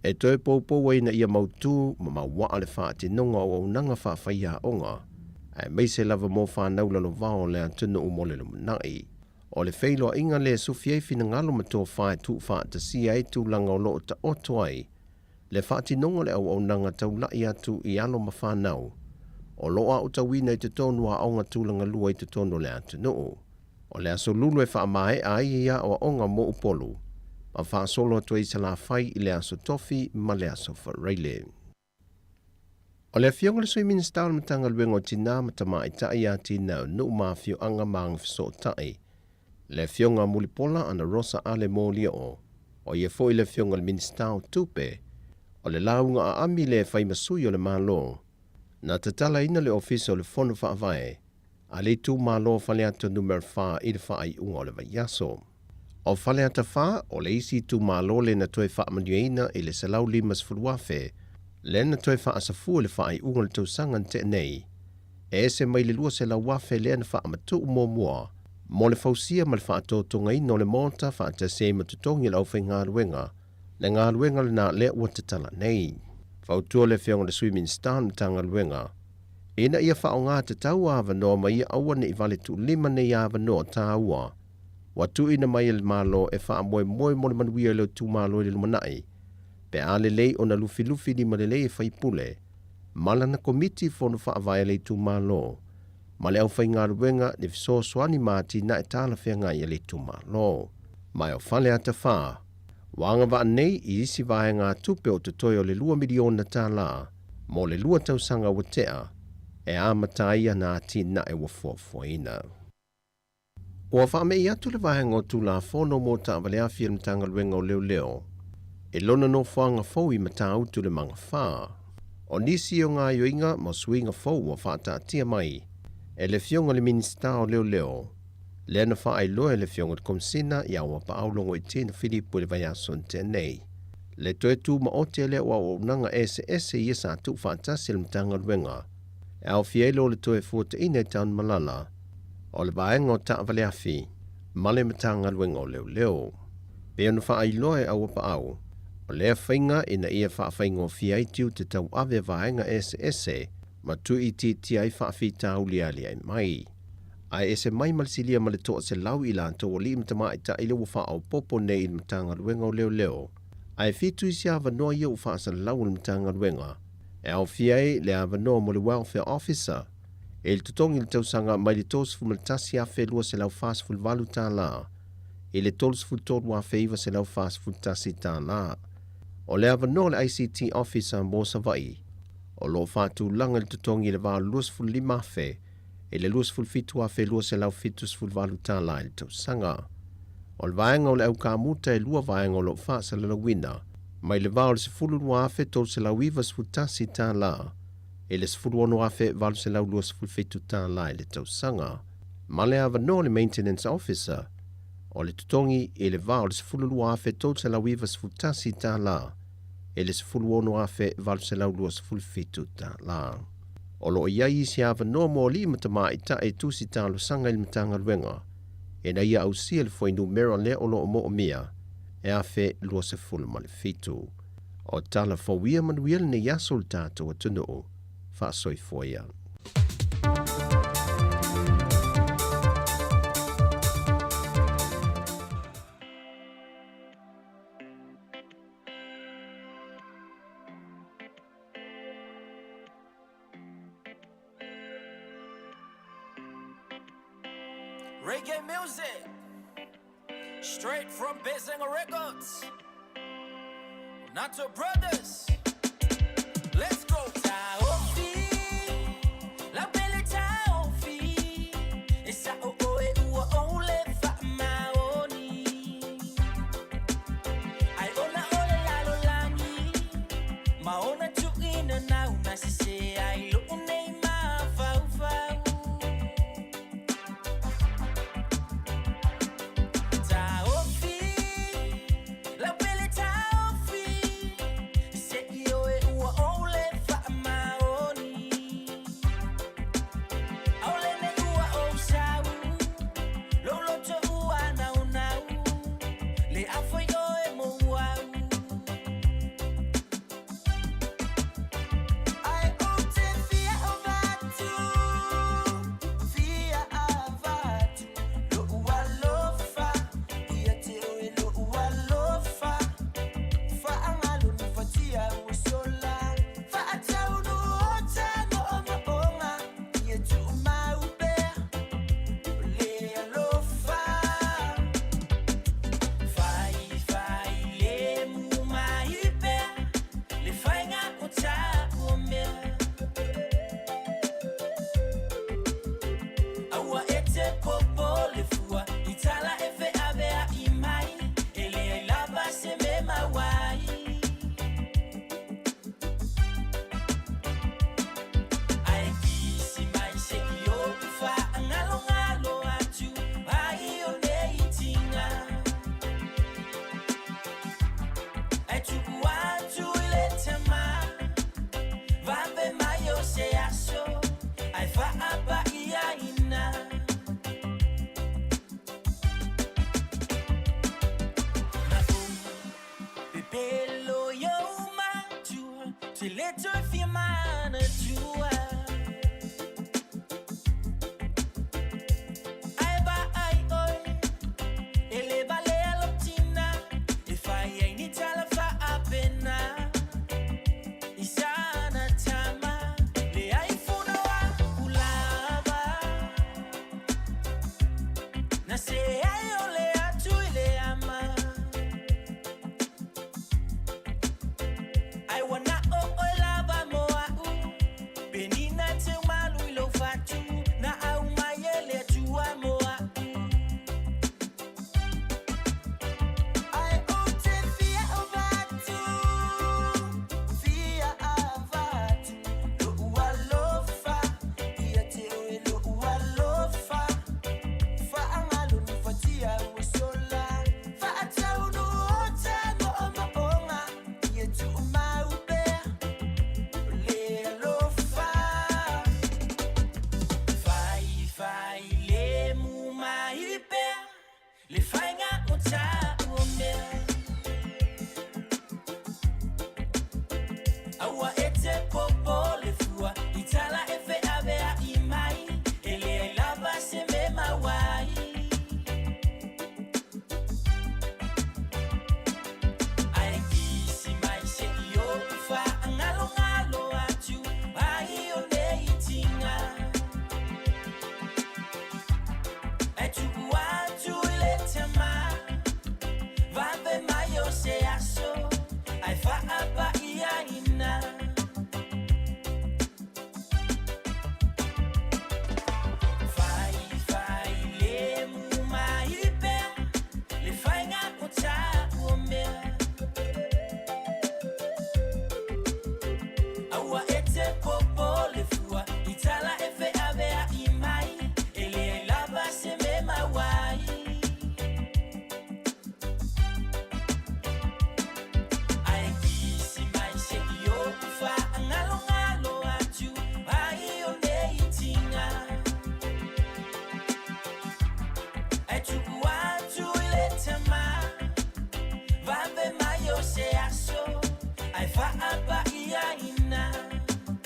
e toe poupou ai ina ia mautu ma mauaa le faatinoga o auaunaga faafaiaoga aemaise lava mo fanau lalovao o le atunuu mo le lumanai. O le feiloaiga lea e sufi ai finagalo ma tofa e tuufaatasia ai tulaga o lo o taoto ai le faatinoga o le auaunaga taulai atu i alo ma fanau o lo o aotauina i totonu o aoga tulaga lua i totonu o le atunuu. O le aso Lulu e faamaea ai ia aoaoga mo Upolu ma faasolo atu ai i Salafai i le aso Tofi ma le aso Faraile. O le Afioga i le Sui Minisita o le Matagaluega o Tinā ma Tamaitai, Atinae o Nuu ma Afioaga ma Agafesootai, le Afioga a Mulipola Anarosa Ale Molioo, o ia foi le Afioga i le Minisita o Tupe, o le lauga aami lea e fai ma sui o le Malo, na tatalaina le Ofisa o le Fono Faavae a le itumalo o Faleata Numera 4 i le faaiuga o le vaiaso. O Faleata 4, o le isi itumalo lea na toe faamanuiaina i le $150,000 lea na toe faasafua i le faaiuga o le tausaga na tea nei, e ese mai le $200,000 lea na faamatuu muamua mo le fausia ma le faatotogaina o le maota faatasi ai ma totogi o le aufaigaluega, le galuega lena lea ua tatala nei. Fautua le Afioga i le Sui Minisita o le Matagaluega ina ia faaaoga tatau avanoa ma ia aua ne i vale tuulima nei avanoa taua ua tuuina mai e le Malo e faamoemoe mo le manuia i le itumalo i le lumanai pe a lelei ona lufilufi limalelei e faipule ma lana Komiti Fono Faavae a le itumalo ma le aufaigaluega le fesoasoani ma atinae talafeagai a le itumalo. Ma e o Faleata 4, ua agavaa nei i isi vaegatupe o totoe o le $2 miliona tala mo le lua tausaga ua tea e amata ai ana atinae ua fuafuaina. Ua faame'i atu le Vaega o Tulafono mo Taavale Afi a le Matagaluega o Leoleo i lona nofoaga fou i Matautu le Magafa. O nisi o gaoioiga ma suiga fou ua faataatia mai e le Afioga i le Minisita o Leoleo, lea na faailoa e le Afioga i le Komesina ia Auapaau Logoitino Filipo i le vaiaso na tea nei. Le toe tumaoti lea o auaunaga eseese ia sa tuufaatasi e le Matagaluega e aofia ai loa le toe fuataina i Tanumalala o le vaega o taavale afi ma le Matagaluega o Leoleo. Pei ona faailoa e Auapaau, o lea faiga ina ia faafaigofie ai tiute tauave a vaega eseese ma tuuitiitia ai faafitauli e aliae mai. Ae ese mai ma le silia ma le 100 i latou alii ma tamaitai lea ua faaopoopo nei i le Matagaluega o Leoleo. Ae fitu isi avanoa ia ua faasalalau e le Matagaluega e aofia ai le avanoa mo le Welfare Officer i le totogi i le tausaga mai le $31,248 i le $33,941. O le avanoa o le ICT Officer mo Savaii o lo o faatulaga i le totogi i le va o le $25,000 i le $27,278 i le tausaga. O le vaega o le aukamuta e lua vaega o lo o faasalalauina mai le va o le $12,391 i le $16,827 i le tausaga, ma le avanoa o le Maintenance Officer o le totogi i le va o le $12,391 i le $16,827. O lo o i ai isi avanoa mo alii ma tamaitai e tusi talosaga i le Matagaluega ina ia ausia le fuainumera lea o lo o moomia e 1027. O tala fou ia manuia lenei aso le tatou atunuu. Faasoifua ia. Reggae music, straight from Bezenga Records. Nato Brothers, let's go. Taofi, la pele taofi, e sa o oe ua ole fa maoni. Ai ona ole lalo langi, ma ona tuina na una se ai lo nei ma fau fau. Taofi, la pele taofi, se i oe ua ole fa maoni. Aole nei ua o sau, lo lo to ua nau nau, le afoi oe mo au. Ai o te fia o vatu, fia a vatu, lo ua lofa, ia te oe lo ua lofa. Whaangalo ni whatia ua sola, whaatau no o tano o maonga, ia tu mau pea, o le alofa. Whai, whai le mu mai pea, le whainga o tā ua mea. Aua e te popo le fua, i tala e wheawea i mai, e le ai lava se me mawai. Ai kisi mai se i o uwha, ngalo ngalo atu, ai o nei tinga. Ai tuku atu i le tama, vape mai o se aso, ai whaapa ia ina. Na o pepelo yo matua, te le toi fia mana tua. Ai ba ai oi, e le vale alotina, e fai ai ni tala fa apena. Isana tama, le ai funa wa kulava. Na se ai o le atu i le ama. Ai wana o o lava mo au, penina te malu i lo fatu, na au mai e le atua mo au. Ai o te fia o vatu, fia a vatu, lo ua lofa, ia te oe lo ua lofa. Whaangalo ni whatia ua sola, whaatau no o tano o maonga, ia tu mau pea, o le alofa. Whai, whai le mu mai pea, le whainga o tā ua mea. Aua e te popo le fua, i tala e wheawea i mai, e le ai lava se me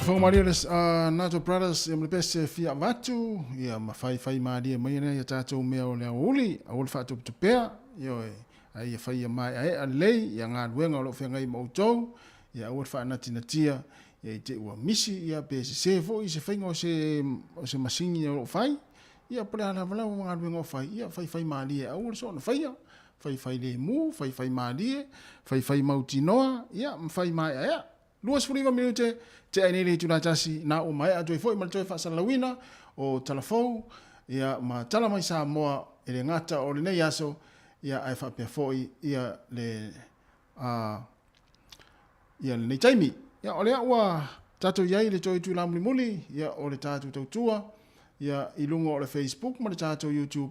Whakamaria le Nato Brothers ia ma le pese fia avatu ia ma faifai malie mai ana ia tatou mea o le aoauli aua le faatupetupea ioe a ia fai ia maeaea lelei ia galuega o lo o feagai ma outou ia aua le faanatinatia ia i te i ua misi ia pe sese foi se faiga o se o se masini o lo o fai ia po o le a lava lau galuega o fai ia faifai malie aua le soona faia faifai lemu faifai malie faifai mautinoa ia ma fai maeaea 29 minute, tea ai nei le itula e tasi, na ua maea atu ai foi ma le toe faasalalauina o tala fou, ia, ma tala mai Samoa e le gata o lenei aso, ia, ae faapea foi, ia, le, a, ia, lenei taimi. Ia, o lea ua tatou i ai i le toe itula mulimuli, ia, o le tatou tautua, ia, i luga o le Facebook ma le tatou YouTube,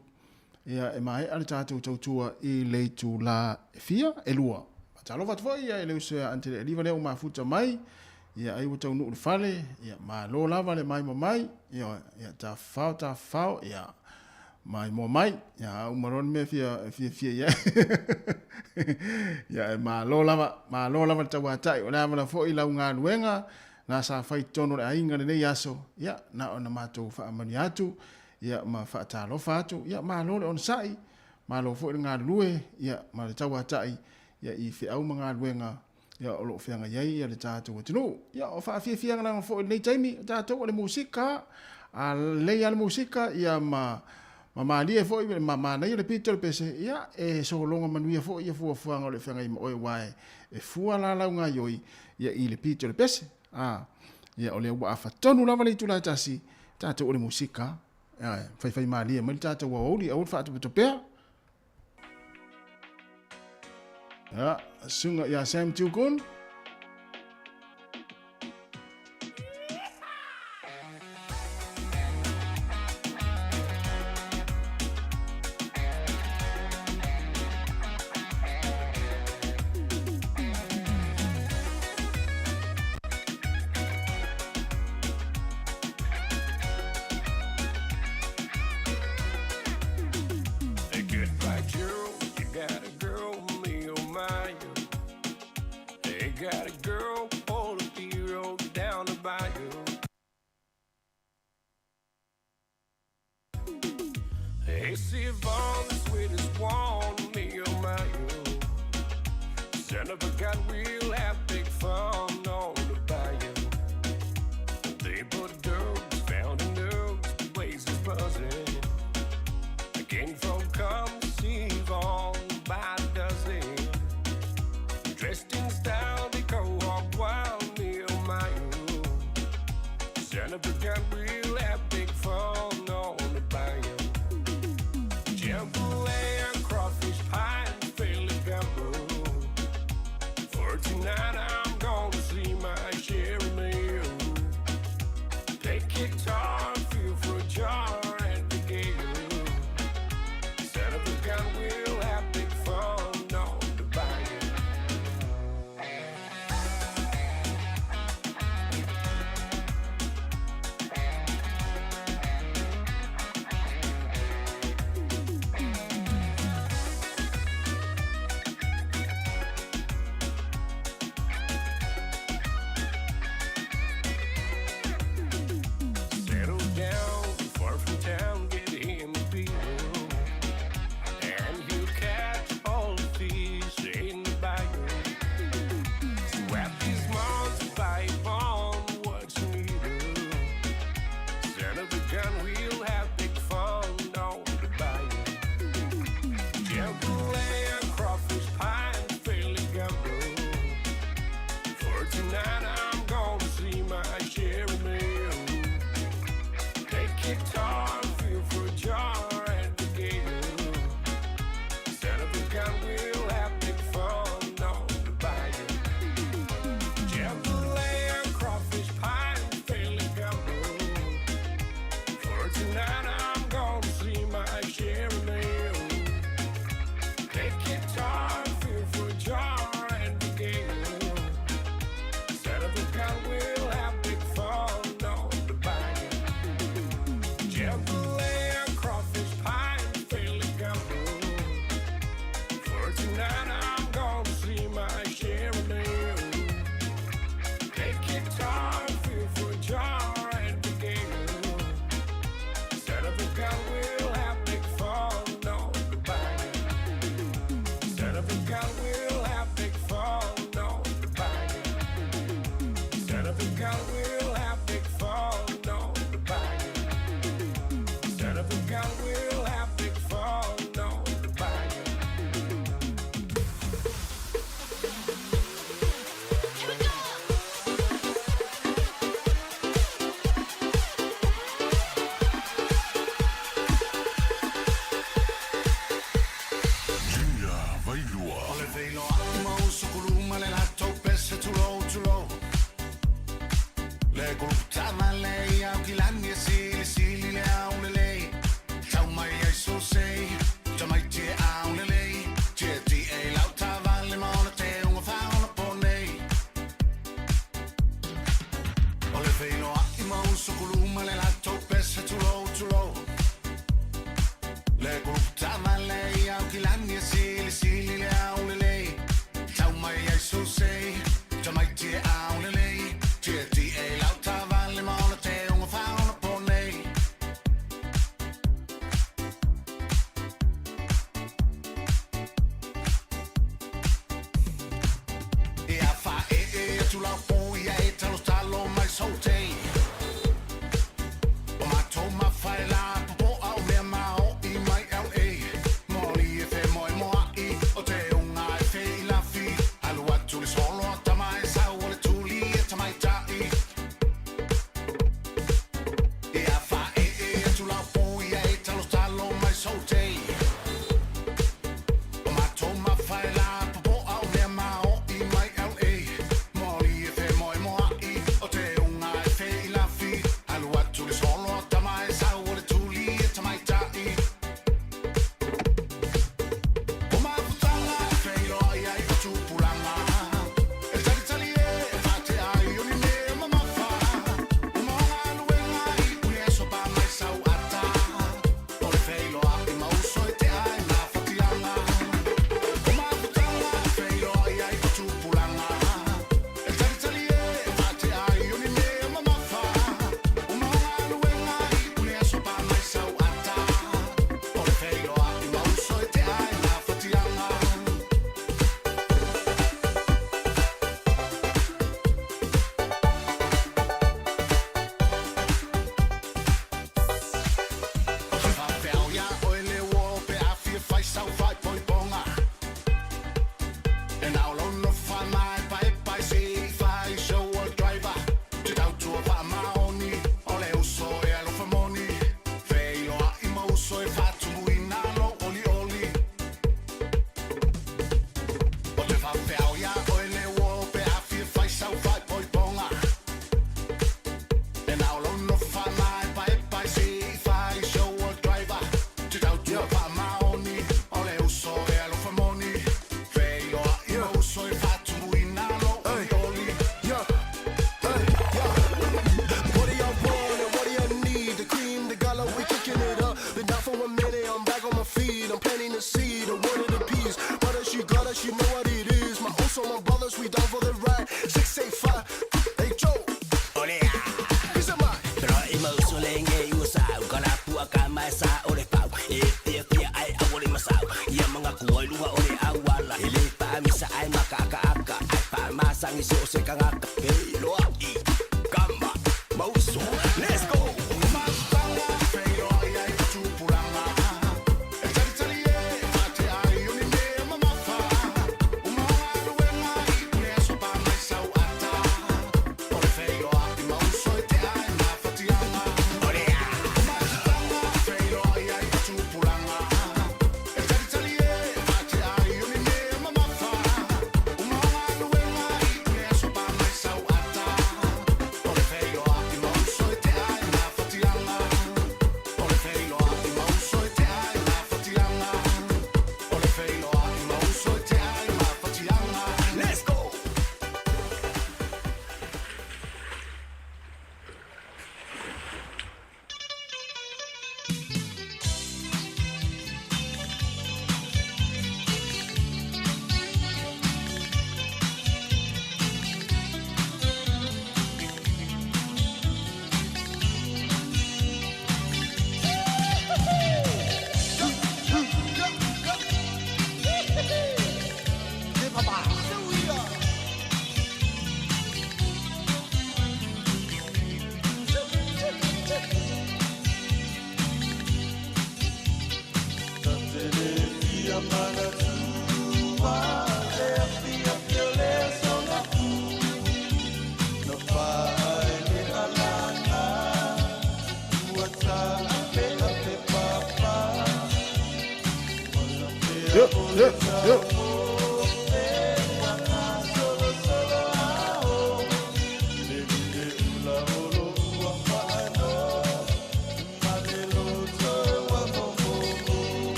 Ia, e maea le tatou tautua i le itula e fia, e lua. Faatalofa atu foi ia i le uso ia Antele Eliva lea ua mafuta mai, ia ai ua taunuu i le fale, ia malo lava le maimoa mai, ia, ia tafafao, tafafao, ia maimoa mai, ia a uma loa le mea fia, fiafia i ai. Ia e malo lava, malo lava le tauatai, o le a vala foi lau galuega, na sa fai i totonu o le aiga lenei aso, ia na ona matou faamanuia atu, ia ma faatalofa atu, ia malo le onosai, malo foi le galulue, ia ma le tauatai, ia i feau ma galuega, ia o lo o feagai ai ia le tatou atunuu. Ia o faafiafiaga lava foi i lenei taimi, o tatou o le musika, a lelei lava le musika, ia ma ma malie foi ma manaia le pito o le pese, ia e sologa manuia foi ia fuafuaga o le feagai ma oe aua e fua la lau gaioi ia i le pito o le pese. A, ia o lea ua afa tonu lava le itula e tasi, tatou o le musika, ia, faifaimalie mai le tatou aoauli, aua le faatopetopea. Ia, susuga ia Sam Tukun.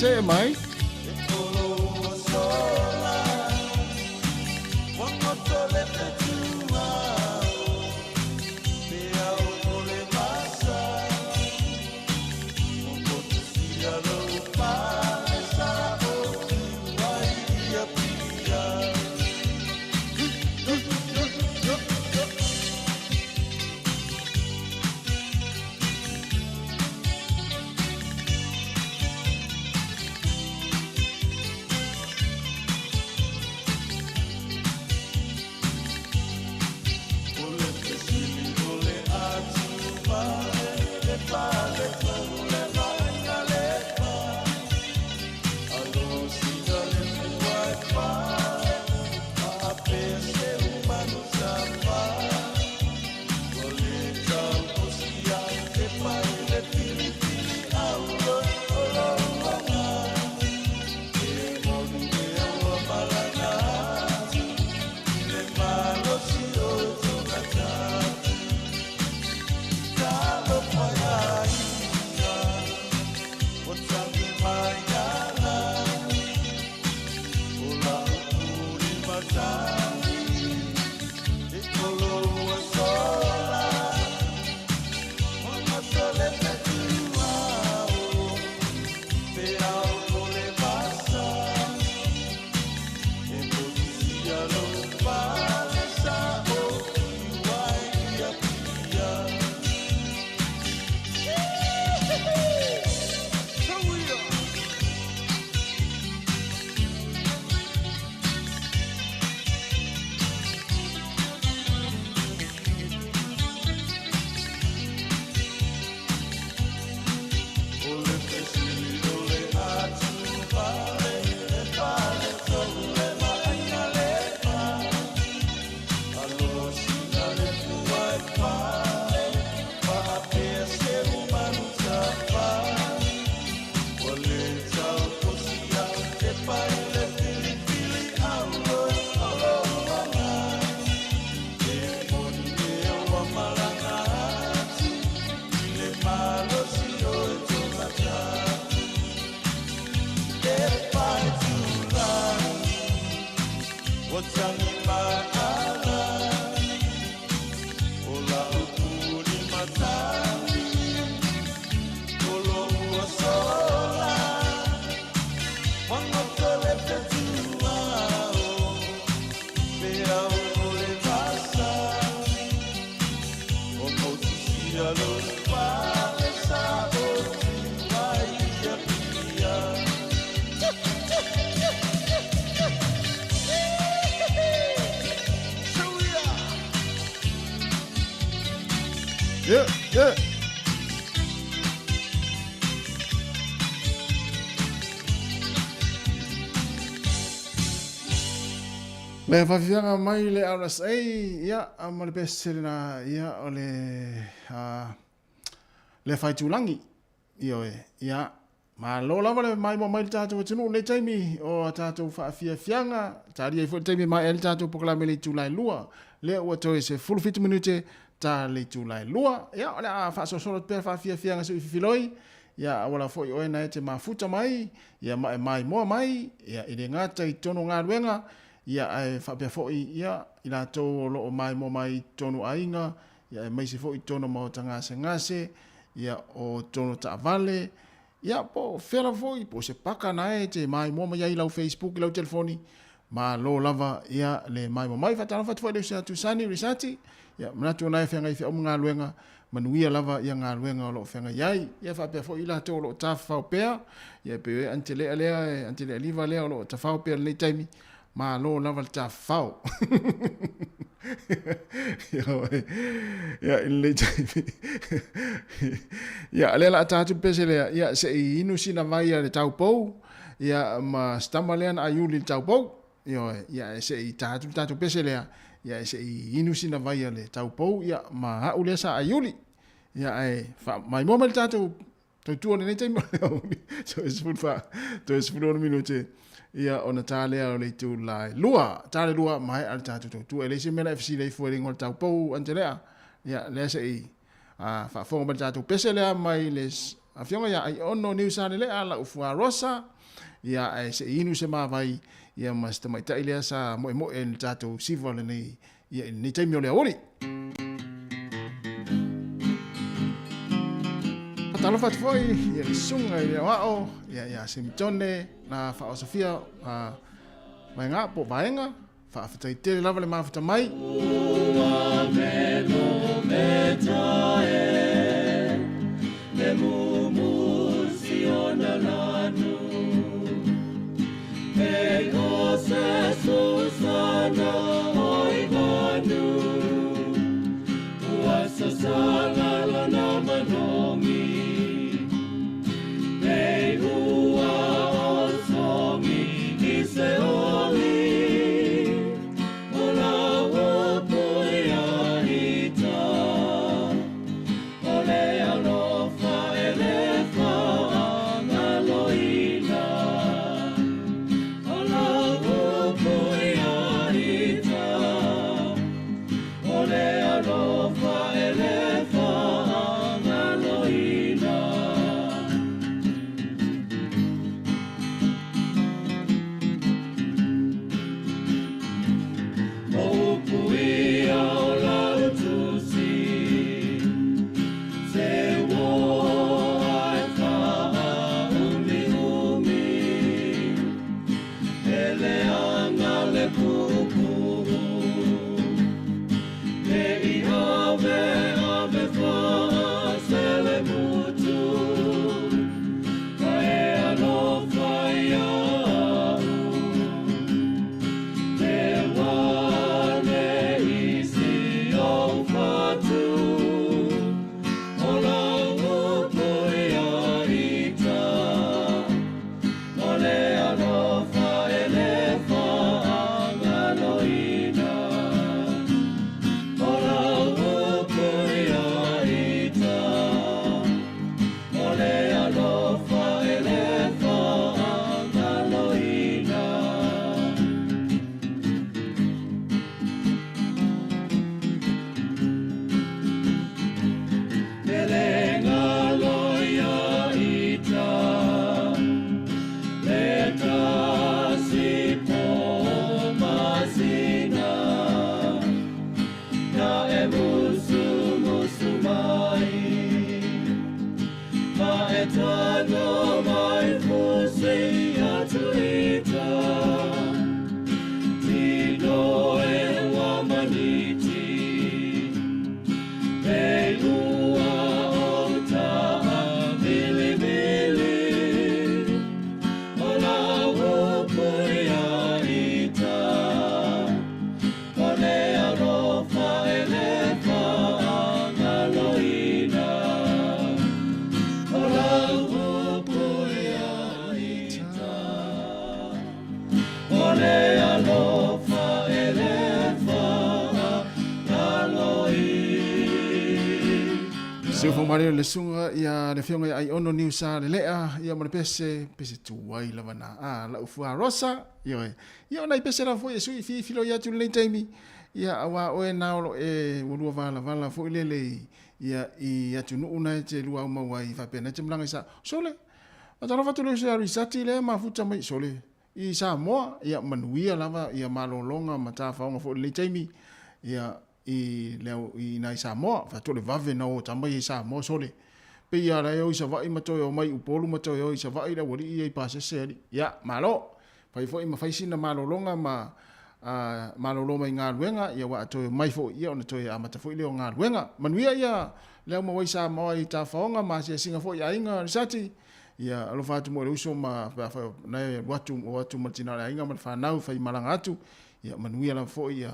See mai. Yeah, yeah. Le faafiafiaga mai le RSA, ia, ma le pese lena, ia, o le, uh, le faitulagi, ioe, ia, Malo lava le maimoa mai le tatou atunuu i lenei taimi o a tatou faafiafiaga. Talia ai foi le taimi e maea ai le tatou polokalame i le itula e 2. Lea ua toe 17 minute ta le itula e 2. Ia, o le a faasolosolo atu pea le faafiafiaga se i fifiloi. Ia, auala foi oe na e te mafuta mai, ia ma e maimoa mai, ia, e le gata i totonu o galuega, ia, ae faapea foi, ia, i latou o lo o maimoa mai i totonu o aiga, ia, aemaise foi i totonu o maota gasegase, ia, o totonu o taavale, ia, po o fea lava foi, po o se paka na e te maimoa mai ai i lau Facebook i lau telefoni, malo lava, ia, le maimoa mai. Faatalofa atu foi i le uso ia Tusani Risati, ia, manatu o na e feagai feau ma galuega, manuia lava ia galuega o lo o feagai ai. Ia faapea foi i latou o lo o tafafao pea, ia, e pei o Antelea lea, Antelea Liva lea o lo o tafao pea i lenei taimi, Malo lava le tafafao. Ia, i lenei taimi. Ia, lea la ta atu pese lea, ia, se i inu sina vai a le taupou, ia, ma stama lea na aiuli le taupou. Ioe, ia, se i ta atu le tatou pese lea, ia, se i inu sina vai a le taupou, ia, ma au lea sa aiuli. Ia, ae, faamaimoa mai le tatou Tautua lenei taimi o le aoauli, toe 14, toe 16 minute, ia ona ta lea o le itula e 2, ta le 2, maea le tatou tautua. E leai se mea la e fesili ai fua i le igoa o le taupou Antelea, ia lea se i faafofoga mai le tatou pese lea mai le Afioga ia Aiono Niusalelea lau fuarosa, ia ae se i inu se mavai ia ma se tamaitai lea sa moemoe i le tatou siva lenei ia i lenei taimi o le aoauli. Talofa atu foi ia le susuga i le aoao ia ia Semitone na faaosofia vaega po vaega faafetai tele lava le mafuta mai. Ua melo meta e le mumu si ona lanu e ko se susana oi vanu ua sasala lona manogi e ua o songi i se oli o la upu ia ita o le alofa e le faagaloina o la upu ia ita o le alofa e le faagaloina. O upu ia o lau tusi, se uoa e faaumiumi, e leaga le puupuu, ne i ave ave faaselemutu, a e alofa ia au. Te wane i si ou fatu, o lau upu ia ita, o le alofa e le faagaloina. O lau upu ia ita, o le alofa e le faagaloina. Ele ngalo ia ita, le tasi po masina, na e musu musu mai, ma e tago mai fusi atu ita, tino e ua maniti, e ua o ta'a vilivili, o la upu ia ita, o le alofa e le faagaloina. O la upu ia ita, o le alofa e le faagaloina. Siufofoga malie le susuga ia le afioga ia Aiono Niusa Lelea ia ma le pese pese tuai lava na a lau fuarosa ioe ia o nai pese lava foi e sui fifilo i atu lenei taimi ia aua oe na o lo e ua lua valavala foi lele i ia i atunuu na e te lua au mau ai faapea na e te malaga i sa sole Matalofa atu le uso ia Risati lea e mafuta mai sole i Samoa ia manuia lava ia malologa ma tafaoga foi i lenei taimi ia i le au i ina i Samoa faatoa le vave na o tama ia i Samoa sole pei a la e o i Savaii ma toe o mai i Upolu ma toe o i Savaii le aualii ia i pasese alii ia malo fai foi ma fai sina malologa ma a malolo mai galuega ia ua toe mai foi ia ona toe amata foi lea o galuega manuia ia le au maua i Samoa i tafaoga ma asiasiga foi i aiga Risati ia alofa atu mo le uso ma pe afai na e alu atu o atu ma le tina o le aiga ma le fanau fai malaga atu ia manuia lava foi ia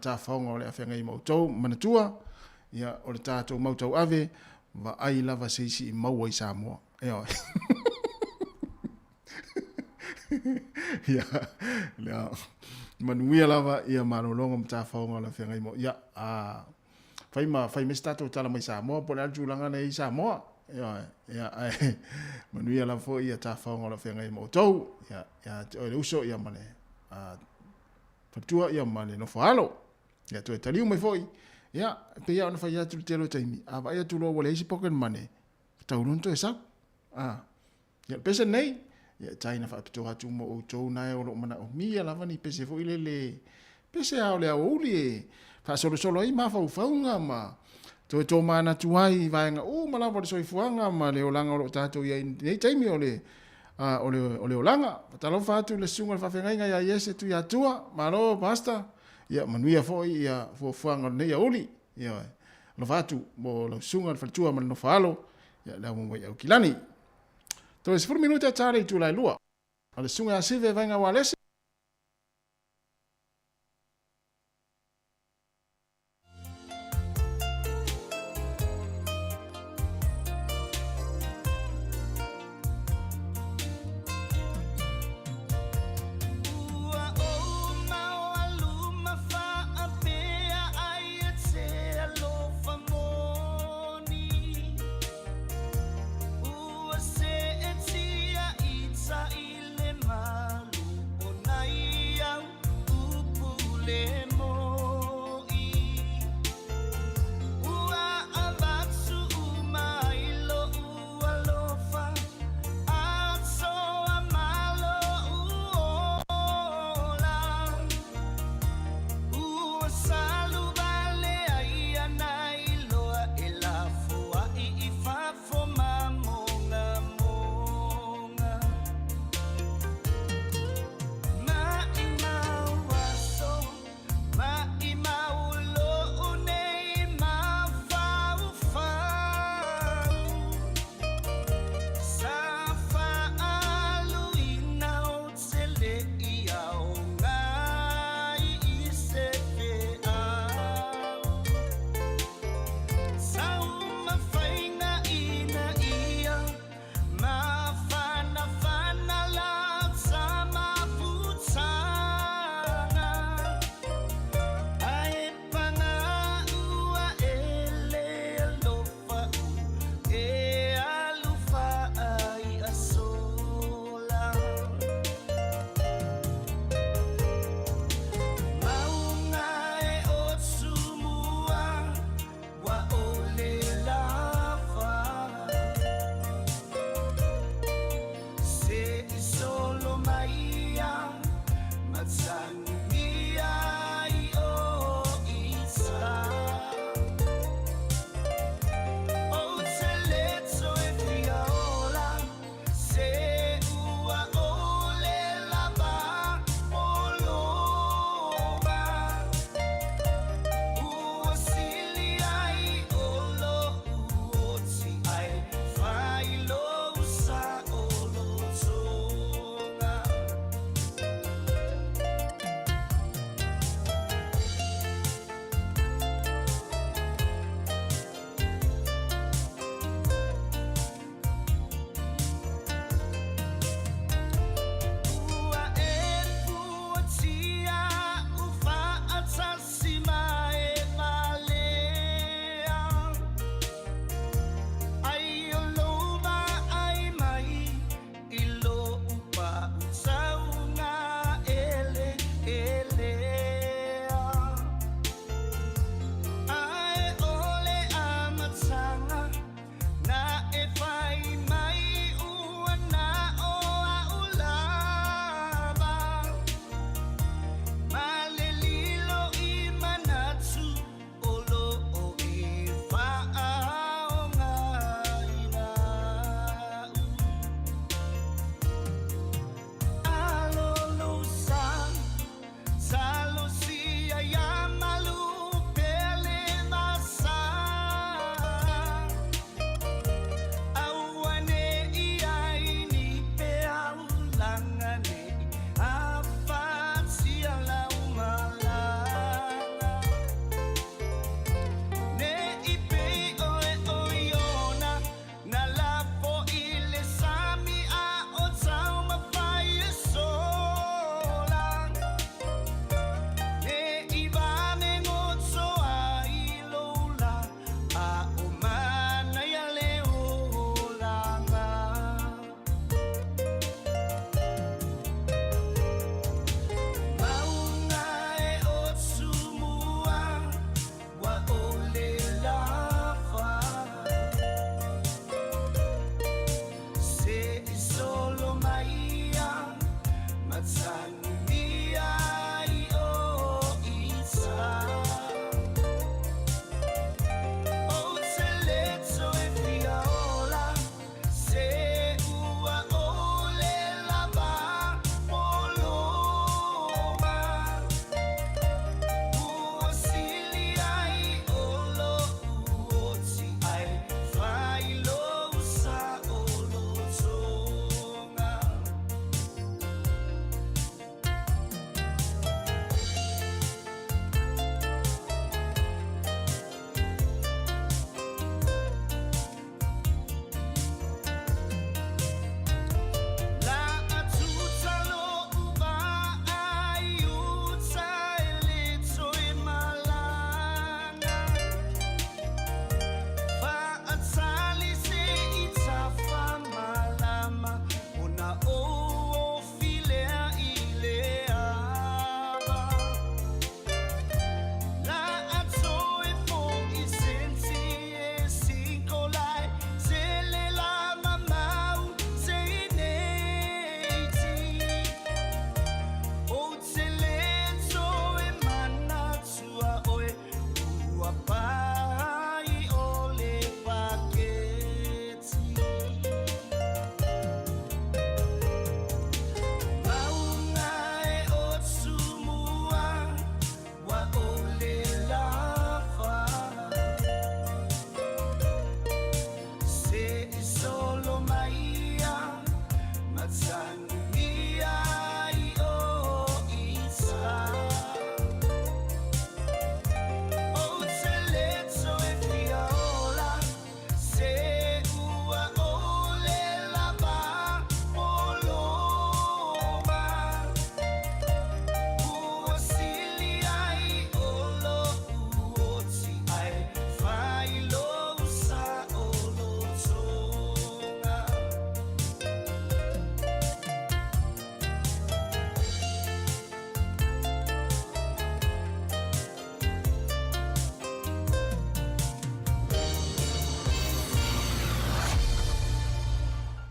tafaoga o le a feagai ma outou. Manatua, ia, o le tatou mau tauave, vaai lava se isi i maua i Samoa. Ioe. Ia, lea, manuia lava ia malologa ma tafaoga o le a feagai ma, ia, a, fai ma, fai mai se tatou tala mai Samoa, po o le a le tulaga na i Samoa. Ioe, ia, ae, manuia lava foi ia tafaoga o le a feagai ma outou. Ia, ia te oe le uso, ia ma le, a, Faletua ia ma le nofo alo. Ia toe taliu mai foi. Ia, e pei lava ona fai atu i le tele o taimi, a vaai atu loa ua leai se pocket money, ua tau loa ona toe sau. A, ia, o le pese lenei, ia, e tai na faapitoa atu mo outou nae o lo o manaomia lava ni pese foi lele, pese lava o le aoauli e faasolosolo ai mafaufauga ma toe tomanatu ai i vaega uma lava o le soifuaga ma le olaga o lo o tatou i ai i lenei taimi o le, a, o le, o le olaga. Faatalofa atu i le susuga i le faafeagaiga ia Iese Tuiatua, malo Pastor, ia manuia foi ia fuafuaga o lenei aoauli. Ioe. Alofa atu mo lau susuga i le faletua ma le nofo-a-alo, ia le aumaumai Aukilani. Toe 10 minute a ta le itula e lua. O le susuga ia Sive Vaiga Ualesi. Ua ou maualu ma faapea ai e te alofa moni. Ua seetia i tai le malu.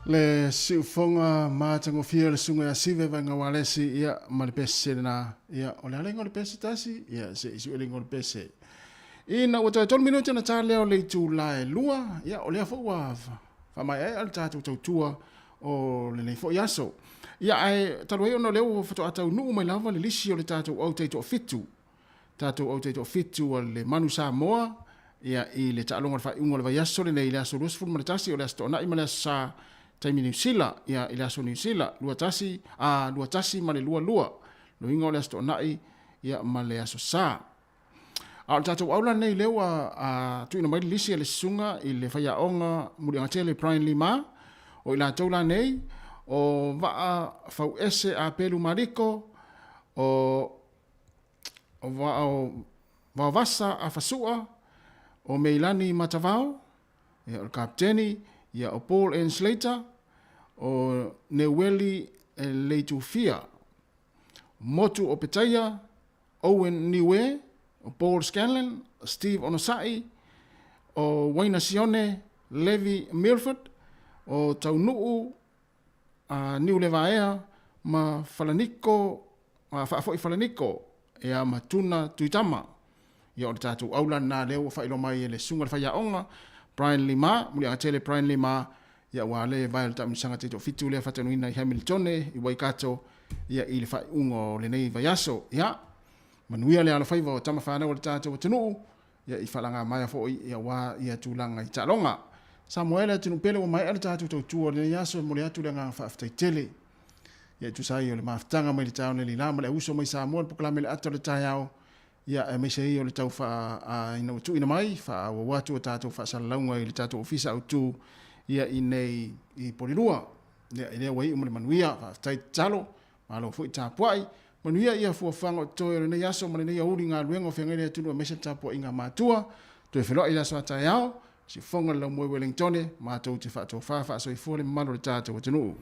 Le siufoga matagofie o le susuga ia Sive Vaegaualesi, ia, ma le pese lena. Ia, o le a le igoa o le pese tasi? Ia, se i sue le igoa o le pese. Ina ua toe tolu minute ona ta lea o le itula e lua, ia, o lea foi ua faamaeaea le tatou tautua o lenei foi aso. Ia, ae talu ai ona o lea ua faatoa taunuu mai lava le lisi o le tatou au taitoafitu, tatou au taitoafitu a le Manu Samoa, ia, i le taaloga o le faaiuga o le vaiaso lenei i le aso 21, o le Aso Toonai ma le Aso Sa, taimi Niu Sila, ia, i le aso Niu Sila, 21, a, 21 ma le 22, loiga o le Aso Toonai, ia, ma le Aso Sa. A o le tatou aula lenei lea ua tuuina mai le lisi a le susuga i le faiaoga Muliagatele Brian Lima, o i latou la nei, o Vaa Fauese Apelu Mariko, o o Vaa o Vaovasa Afasua, o Meilani Matavao, ia, o le kapeteni, ia, o Paul N. Slater, o Neueli Leitufia, Motu Opetaia, Owen Niue, o Paul Scanlon, Steve Onosai, o Wayna Sione, Levi Milford, o Taunuu a Niulevaea ma Falaniko, a Faafoi Falaniko, ia ma Tuna Tuitama. Ia o le tatou aula lena lea ua faailoa mai e le Susuga i le Faiaoga Brian Lima, Muliagatele Brian Lima, ia aua le vae o le taamilosaga taitoafitu lea faataunuuina i Hamiltone i Waikato ia i le faaiuga o lenei vaiaso. Ia, manuia le alofaiva o tama fanau a le tatou atunuu, ia i faalagamaea foi ia aua ia tulaga i taaloga. Samoa e le atunuu pele ua maea le tatou tautua o lenei aso e momoli atu le agaga faafetai tele. Ia e tusa ai o le mafutaga mai le taeao nei le la ma le auuso mai Samoa le polokalame le ata o le taeao Ia, aemaise ai o le tau faa, ina ua tuuina mai, faaauau atu a tatou faasalalauga i le tatou Ofisa Autu, ia, i inei i Polilua. Ia, i lea ua iu ma le manuia, faafetai tatalo, malo foi tapuai. Manuia ia fuafuaga o totoe o lenei aso ma lenei aoauli i galuega o feagai le atunuu aemaise le tapuaiga a matua. Toe feiloai i le aso a taeao, siufofoga le laumua i Wellingtone, matou te faatofa faasoifua le mamalu o le tatou atunuu.